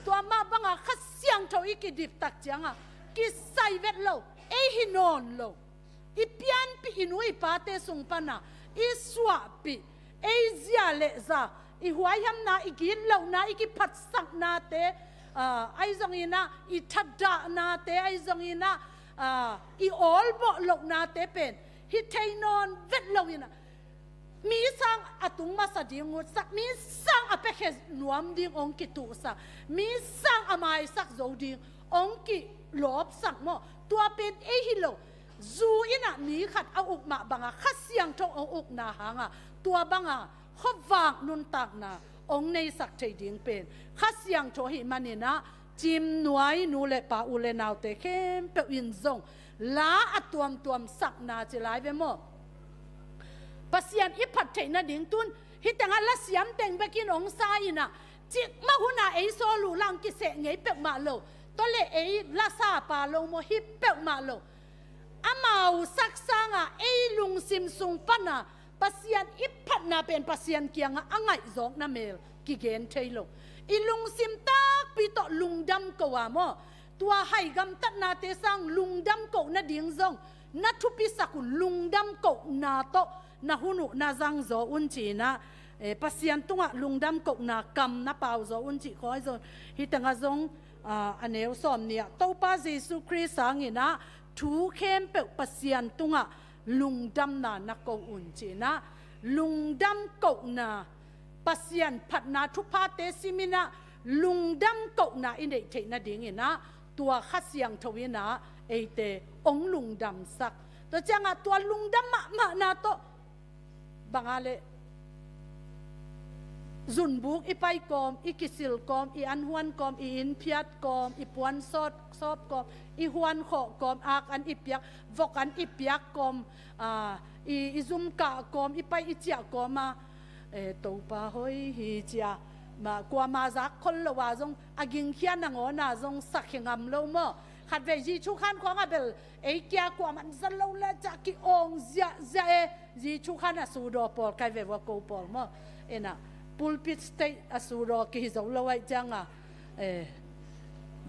tua mah banga Kha Siangtho i kidip tak cianga kisai vet lo, ei hi nawn lo. I pianpih i nu i pate sung pana i suahpih, ei zia le za, i huaihamna, i gitlohna, i kiphatsaknate, ah, ahi zongin ah i thadahnate, ahi zongin ah, ah, i awlbawh lohnate pen hi thei nawn vet lo in ah, mi sang a tung masa ding utsak, mi sang a piakhia nuam ding hong kituhsak, mi sang a maisak zo ding hong kilawpsak maw? Tua pen ei hi lo. Zu in ah mi khat a uk mah banga Kha Siangtho hong ukna hanga tua banga khuavak nuntakna hong neisak thei ding pen Kha Siangtho ahih manin ah, cimnuai nu le pa, u le naute khempeuh in zong la a tuamtuam sakna ci lai ve maw? Pasian i phat theih nading tun hih tengah lasiam teng bekin hong sa in ah, cikmah hun a ei sawl uh lang kiseh ngei peuhmah lo. Tua le ei lasa pa lo maw, hi peuhmah lo. Amau sak sanga ei lungsim sung pana Pasian i phatna pen Pasian kiangah a ngaihzawkna mel kigen thei lo. I lungsim takpi tawh lungdam ko a maw? Tua hai gamtatnate sang lungdam koh nading zong na thupisak un, lungdam kohna tawh na hun uh na zangzaw un ci in ah, eh, Pasian tungah lungdam kohna kam na pauzaw un cih khawi zong hih tengah zong, ah, a neu sawm nih ah Topa Jesu Khrist sangin ah thu khempeuh Pasian tungah lungdamna na ko un ci in ah, lungdam kohna, Pasian phatna thuphate sim in ah lungdam kohna i neih theih nadingin ah tua Kha Siangtho in ah eite hong lungdamsak. Tua ciangah tua lungdam mahmahna tawh banga le zunbuk i pai kawm, i kisil kawm, i anhuan kawm, i inn phiat kawm, i puan sawt sawp kawm, i huan khawh kawm, ak an i piak, vok an i piak kawm, ah, i, i zum kah kawm, i pai i ciah kawm a, eh, Topa hoi hi cia, ma, kuama zak khol lo a zong, a gingkhia nangawn a zong sakhi ngam lo maw? Khatvei Jesu khan khawng a bel ei kia kuaman za lo le cia ki-awng ziahziah e. Jesu khan a sudaw pawl kai ve vua ko pawl maw? Ena pulpit stage a sudaw kihi zo lo aih cianga, eh,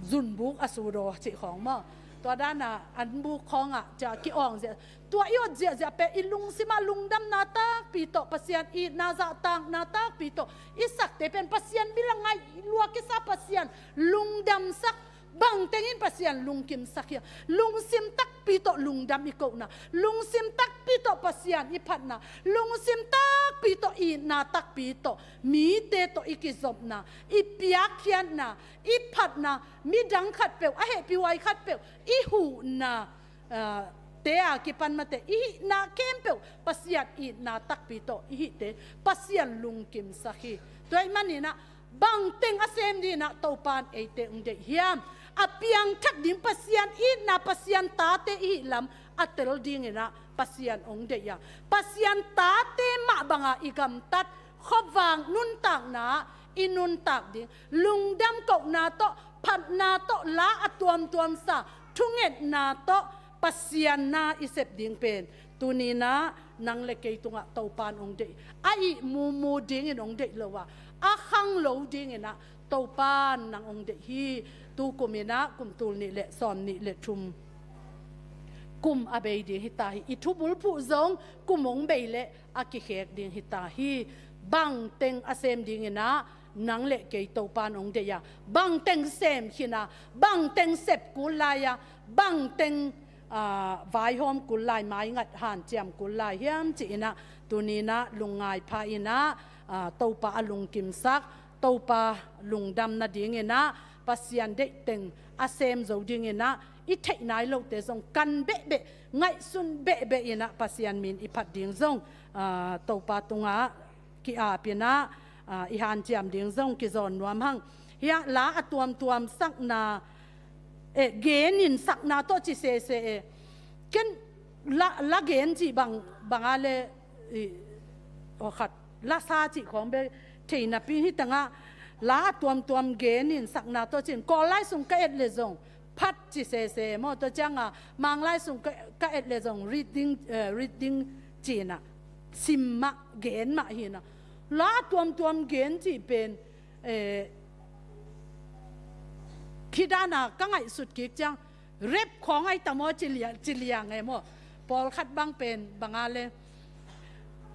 zunbuk a sudaw cih khawng maw? Tua dana anbuk khawngah cia ki-awng ziah. Tua i ot ziahziah pen i lungsimah lungdamna takpi tawh, Pasian itna zahtakna takpi tawh i sakte pen Pasian bil a ngaih lua kisa, Pasian lungdamsak, bangtengin Pasian lungkimsak hiam? Lungsim takpi tawh lungdam i kohna, lungsim takpi tawh Pasian i phatna, lungsim takpi tawh itna takpi tawh mite tawh i kizopna, i piakkhiatna, i phatna, midang khatpeuh, a hehpihhuai khatpeuh i huhna, ah, te a kipan mate i hihna khempeuh Pasian itna takpi tawh i hihte Pasian lungkimsak hi. Tua ahih maninah bangteng a sem dinah Topan eite hong deih hiam? A piangthak ding Pasian itna, Pasian tate i hih lam a tel dinginah Pasian hong deih a, Pasian tate mah banga i gamtat khuavak nuntakna i nuntak ding, lungdam kohna tawh, phatna tawh, la a tuamtuamsa thungetna tawh Pasian na i sep ding pen tuninah nang le kei tungah Topan hong deih. A ih mumu dingin hong deih lo a, a khang lo dinginah Topan nang hong deih hi. Tu kuminah kum tul nih le sawm nih le thum kum a bei ding hi ta hi. I thubulphuh zong kum hong bei le a kikhek ding hi ta hi. Bangteng a sem dinginah nang le kei Topan hong deih a, bangteng sem khin a, bangteng sep kul lai a, bangteng, aa, vaihawm kul lai, maingat hanciam kul lai hiam ci-inah tuninah lungngai pha inah, aa, Topa a lungkimsak, Topa lungdam nadinginah Pasian deih teng a sem zo dinginah i theih nai lote zong kan behbeh, ngaihsun behbeh inah Pasian min i phat ding zong, aa, Topa tungah ki-ap inah, aa, i hanciam ding zong kizawn nuam hang. Hiah la a tuamtuam sakna, eh, genin sakna tawh ci sese e. Ken la, la gen cih bang, banga le, i, aw khat, lasa cih khawng be thei napi hi tangah, la a tuamtuam genin sakna tawh cin, Kawl lai sung ka et le zong phat ci sese maw, tua cianga Mang lai sung ka, ka et le zong reading, eh, reading cinah sim mah, gen mah hinah. La a tuamtuam gen cih pen, eh, hidana ka ngaihsut kik ciang rep khawng ai ta maw, ci liang, ci liang e maw. Pawlkhat bang pen banga le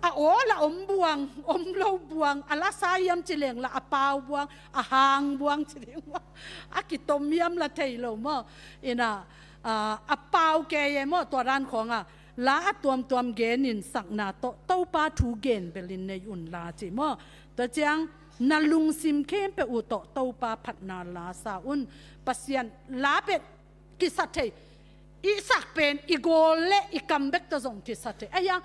a aw la om buang, om lo buang, a lasa hiam ci leng la a pau buang, a hang buang ci ding maw. A kitom hiam la thei lo maw. Inah, a, a pau kei e maw, tua dan khawnga la a tuamtuam genin sakna tawh Topa thu gen belin nei un la ci maw. Tua ciang na lungsim khempeuh uh tawh Topa phatna la sa un. Pasian la pen kisa thei. I sak pen i gawl le i kam bek tawh zong kisa thei. Aia,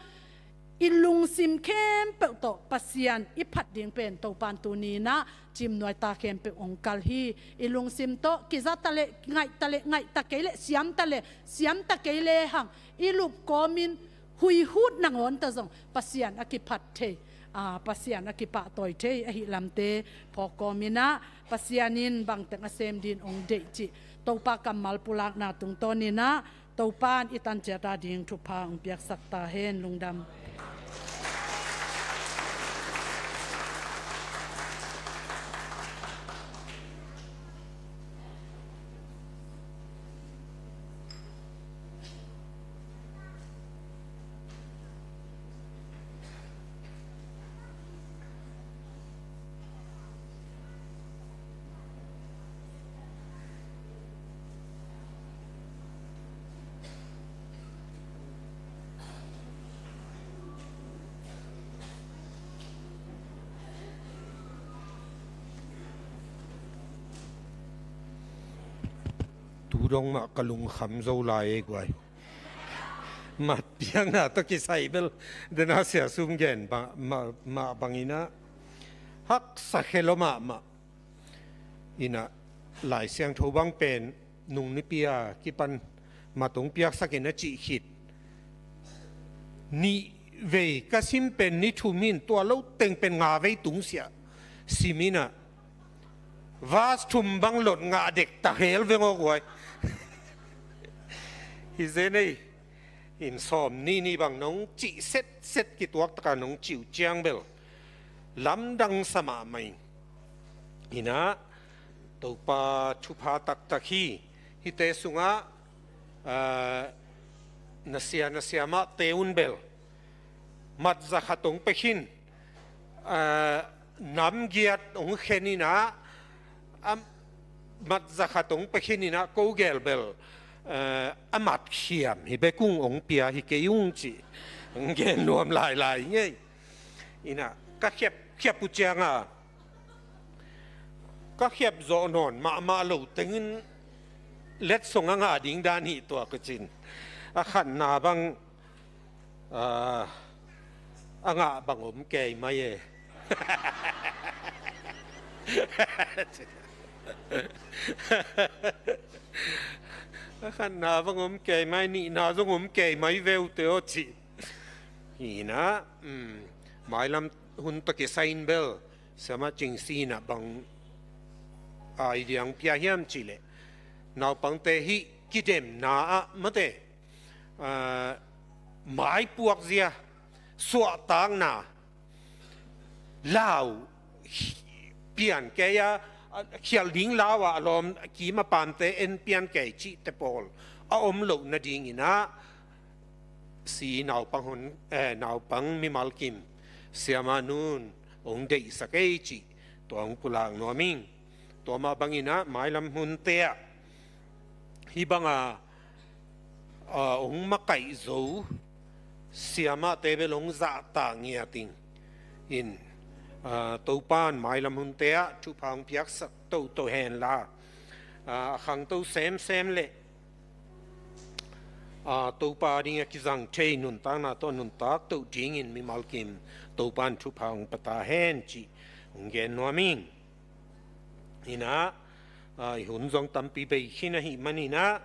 i lungsim khempeuh tawh Pasian i phat ding pen Topan tuninah cimnuai ta khempeuh hong kal hi. I lungsim tawh kiza ta le, ngaih ta le, ngaih ta kei le, siam ta le, siam ta kei le hang i lup kawmin huihut nangawn ta zong Pasian a kiphat thei, aa, Pasian a kipahtawi thei ahi lamte phawk kawminah Pasian in bangteng a sem din hong deih cih Topa kammal pulakna tungtawninah Topan i tanciat ading thupha hong piaksak ta hen. Lungdam. Tu dong mah ka lungkham zo lai ei guai. Mat piakna tawh kisai bel dena sia sum gen ba, ma, mah banginah haksa khelo mahmah. Inah Lai Siangtho bang pen nung nipi a kipan mat hong piaksakin a cih khit nih vei ka sim pen ni thum in, tua lo teng pen nga vei tungsiah sim inah vas thum bang lot ngah dek ta khel veng aw guai. Hi zen ei. In sawm ni ni bang nong cih setset kituak taka nong cih uh ciang bel lamdang sa mahmah in. Inah Topa thupha taktak hi. Hihte sungah, aa, nasia nasia mahte un bel mat zakhat hong pia khin, aa, namgiat hong khen inah, a, mat zakhat hong pia khin inah ko gel bel, aa, a mat khiam hi bek ung, hong pia hi kei ung cih hong gen nuam lailai ngei. Inah ka khiap, khiap uh cianga ka khiap zawh nawn mahmah lo tengin letsong a ngah ding dan hi tuak a cin. A khatna bang, aa, a ngah bang om kei mai e. A khatna bang om kei mai, nihna zong om kei mai veu te aw cih. Hi inah, um, mailam hun tawh kisai in bel Siamah Cing Si in ah bang idea hong pia hiam cih leh, naupangte hih kidemna ah mate, ah, maipuakzia, suahtakna, lau pian kei a, khialh ding lau ah a lawm kim a pamte en pian kei cihte pawl a om loh nadingin ah, si naupang hon, eh, naupang mimal kim siamah nun hong deihsak ei cih tua hong pulak nuam ing. Tua mah bangin ah mailam hunte ah hih banga, ah, hong makaih zo siamahte bel hong zahtak ngiat ing. In, ah, Topa'n mailam hunte ah thupha hong piaksak toto henla, ah, a khangto semsem le, ah, Topa ding a kizang thei nuntakna tawh nuntak toh dingin mimal kim Topa'n thupha hong pia ta hen cih hong gen nuam ing. In ah, ah, i hun zong tampi bei khin ahih manin ah,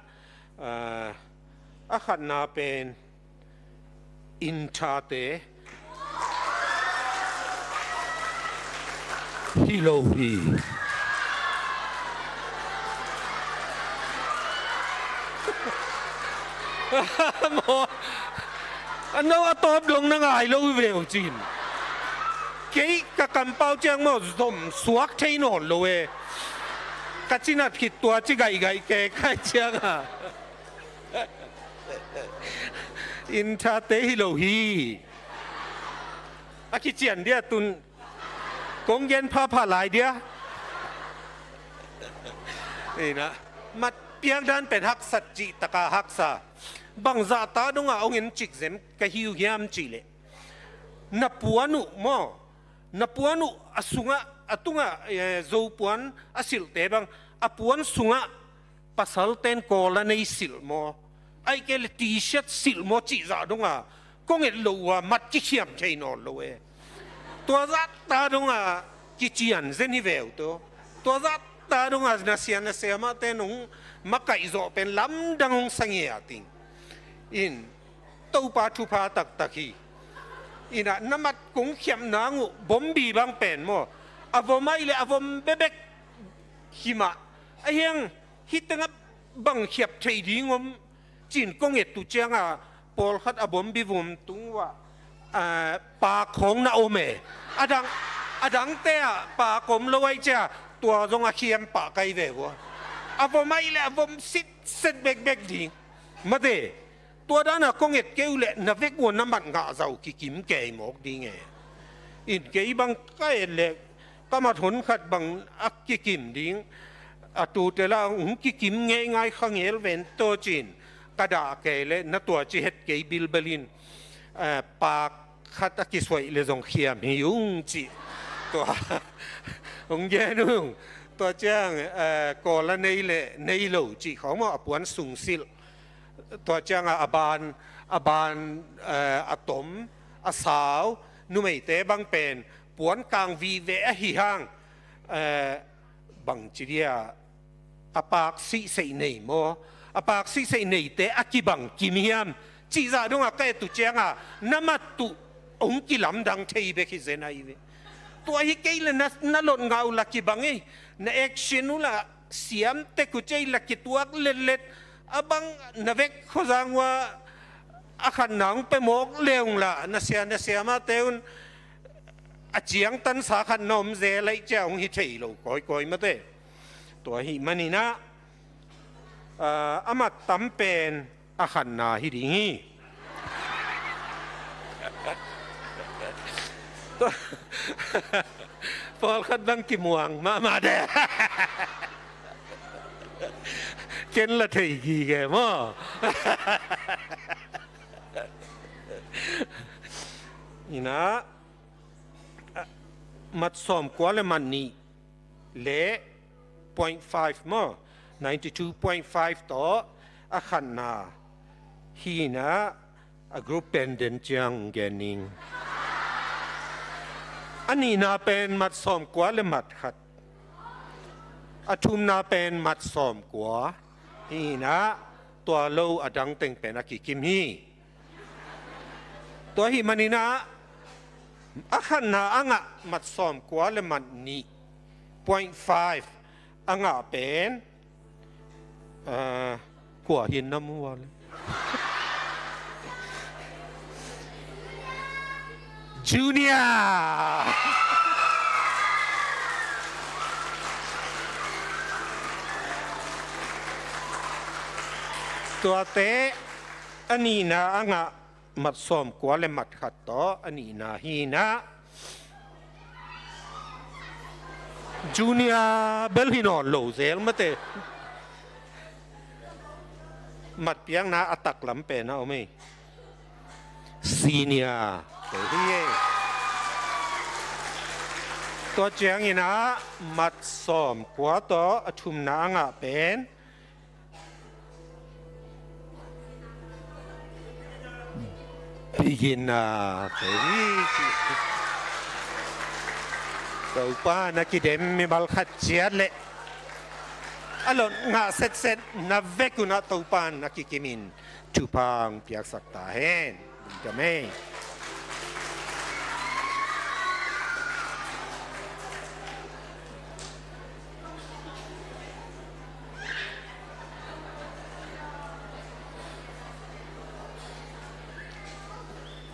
ah, a khatna pen inn thate hi lo hi. Maw, a no a tawp dong na ngai lo ve uh cin. Kei ka kampau ciang maw zom suak thei nawn lo e. Ka cinat khit tua ci gaihgaih ke kai ciang a. Inn thate hi lo hi. A kician dia tun kong gen phapha lai dia. Ina, mat piak dan pen haksat cih taka haksa. Bangzah ta dongah hong en cik zem ka hi uh hiam cih leh, na puan uh maw, na puan uh a sungah, a tungah, eh, Zo puan a silhte bang, a puan sungah pasalte'n collar nei silh maw, ahih kei leh T-shirt silh maw cih zah dongah kong et loh uh a mat kikhiam thei nawn lo e. Tua zah ta dongah kician zen hi ve uh tawh. Tua zah ta dongah nasia nasia mahte nong makaih zawh pen lamdang hong sa ngiat ing. In, Topa thupha taktak hi. Ina, na mat kong khiam nang uh, bombi bang pen maw, a vom ahih leh a vom bekbek hi mah. A hiang, hih tengah bang khiap thei ding om cin kong et uh ciangah, pawlkhat a bombi vom tung uh ah, ah, paak khawng na om e. A dang, a dangte ah paak om lo ahih ciang tua zong a khiam pah kai ve uh a. A vom ahih leh a vom sitset bekbek ding. Mate, tua dan a kong et kei uh leh na vek uh a na mat ngah zah uh kikim kei mawk ding e. In kei bang ka et leh ka mat hon khat bang a kikim ding. A tute lah hong kikim ngeingai kha ngel ven tawh cin. Ka dah kei leh na tua ci het kei bilbel in, eh, paak khat a kisuaih leh zong khiam hi ung cih tua hong gen ung. Tua ciang, eh, collar nei leh nei lo cih khawng maw, a puan sung silh. Tua ciangah a ban, a ban, eh, a tom, a sau, numeite bang pen puan kang vive ahi hang, eh, bangci dia a paak sihseih nei maw, a paak sihseih neite a kibang kim hiam cih zah dongah ka et uh ciangah na mat uh hong kilamdang thei bek hi zen ahi ve. Tua hi kei leh na, na lot ngah uh lah kibang ei, na action uh lah siam tek uh cei lah kituak letlet. A bang na vek khuazang uh a khatna hong pia mawk leh ung lah, nasia nasia mahte un a ciangtansa khat na om zel ahih ciang hong hi thei lo kawikawi mate. Tua ahih manin ah, ah, a mat tam pen a khatna hi ding hi. Pawlkhat bang kimuang mahmah de. Ken la thei gige maw. Ina, mat sawmkua le mat nih le point five maw, ninety two point five tawh a khatna hi ina, a group pen den ciang gen ning. A nihna pen mat sawmkua le mat khat. A thumna pen mat sawmkua hi ina, tua lo a dang teng pen a kikim hi. Tua ahih manin ah, A khatna a ngah mat sawm kua le mat nih, point five a ngah pen, ah, kua hi na mu a le. Junior. Tuate a nihna a ngah mat sawm kua le mat khat tawh a nihna hi na. Junior bel hi nawn lo zel mate. Mat piakna a taklam pen a om ei. Senior te hi ei. Tua ciangin ah mat sawm kua tawh a thumna a ngah pen Beginner te hi. Topa na kidem mimal khat ciat le a lot ngah setset na vek un ah Topa na kikim in thupha hong piaksak ta hen. Lungdam ei.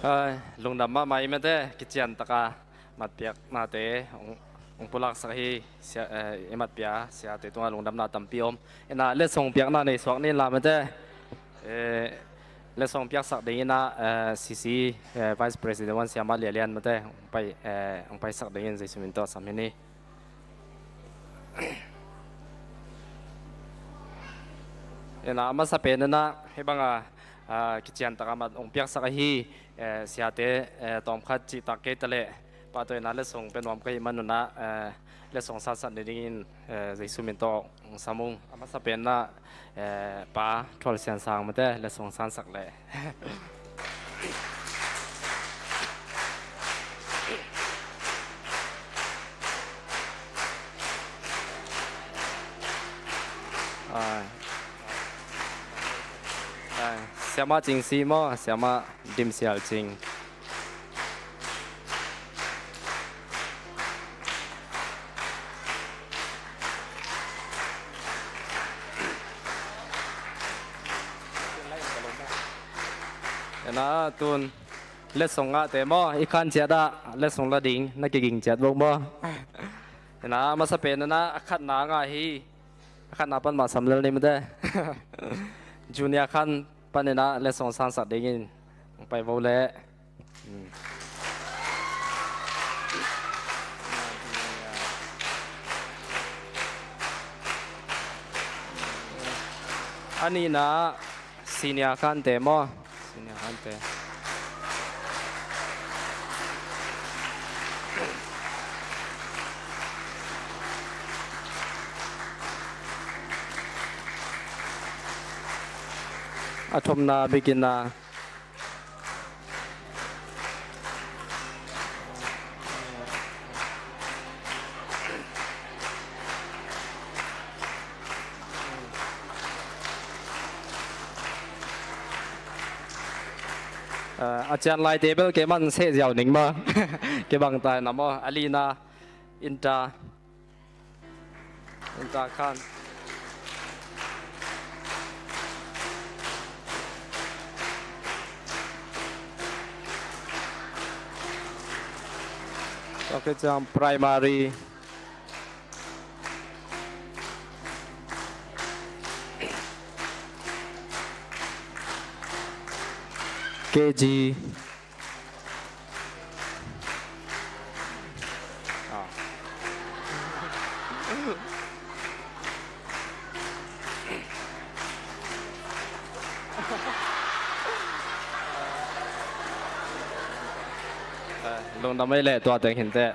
Ai, lungdam mahmah i mate, kician taka matpiaknate hong, hong pulaksak hi. Sia, eh, i matpia siate tungah lungdamna tampi om. Ina letsong piakna nei suak ni la mate. Eh, letsong piaksak dingin ah, eh, C C, eh, Vice President Wan Siama Lia Lian mate hong pai, eh, hong paisak dingin Jesu min tawh sam hi ni. Ina a masa pen ina hih banga, ah, kician taka mat hong piaksak ahi, eh, siate, eh, tawmkhat cihtak kei ta leh pahtawi ina letsong pia nuam ka hih man un ah, eh, letsong sansak ni dingin, eh, Jesu min tawh hong sam ung. A masa pen ina, eh, Pa Thual Sian Sang mate letsong sansak leh. Ai. Ai. Siama Cing Si maw, Siama Dim Sial Cing. Ina tun letsong ngahte maw, i khan ciat ah letsong la ding na kiging ciat bok maw? Ina masa pen ina a khatna a ngah hi. A khatna pan mah sam lel ni mate. Junior khan pan ina letsong sansak dingin hong pai vo leh. Hmm. A nihna senior khante maw? Senior khante. A thumna beginner. A cian lai table kei man seh ziau ning maw? Kei bang tai na maw? A lina inter. Inter khan. Okay, ciang primary. K G. Lungdam ei leh tua teng hinteh.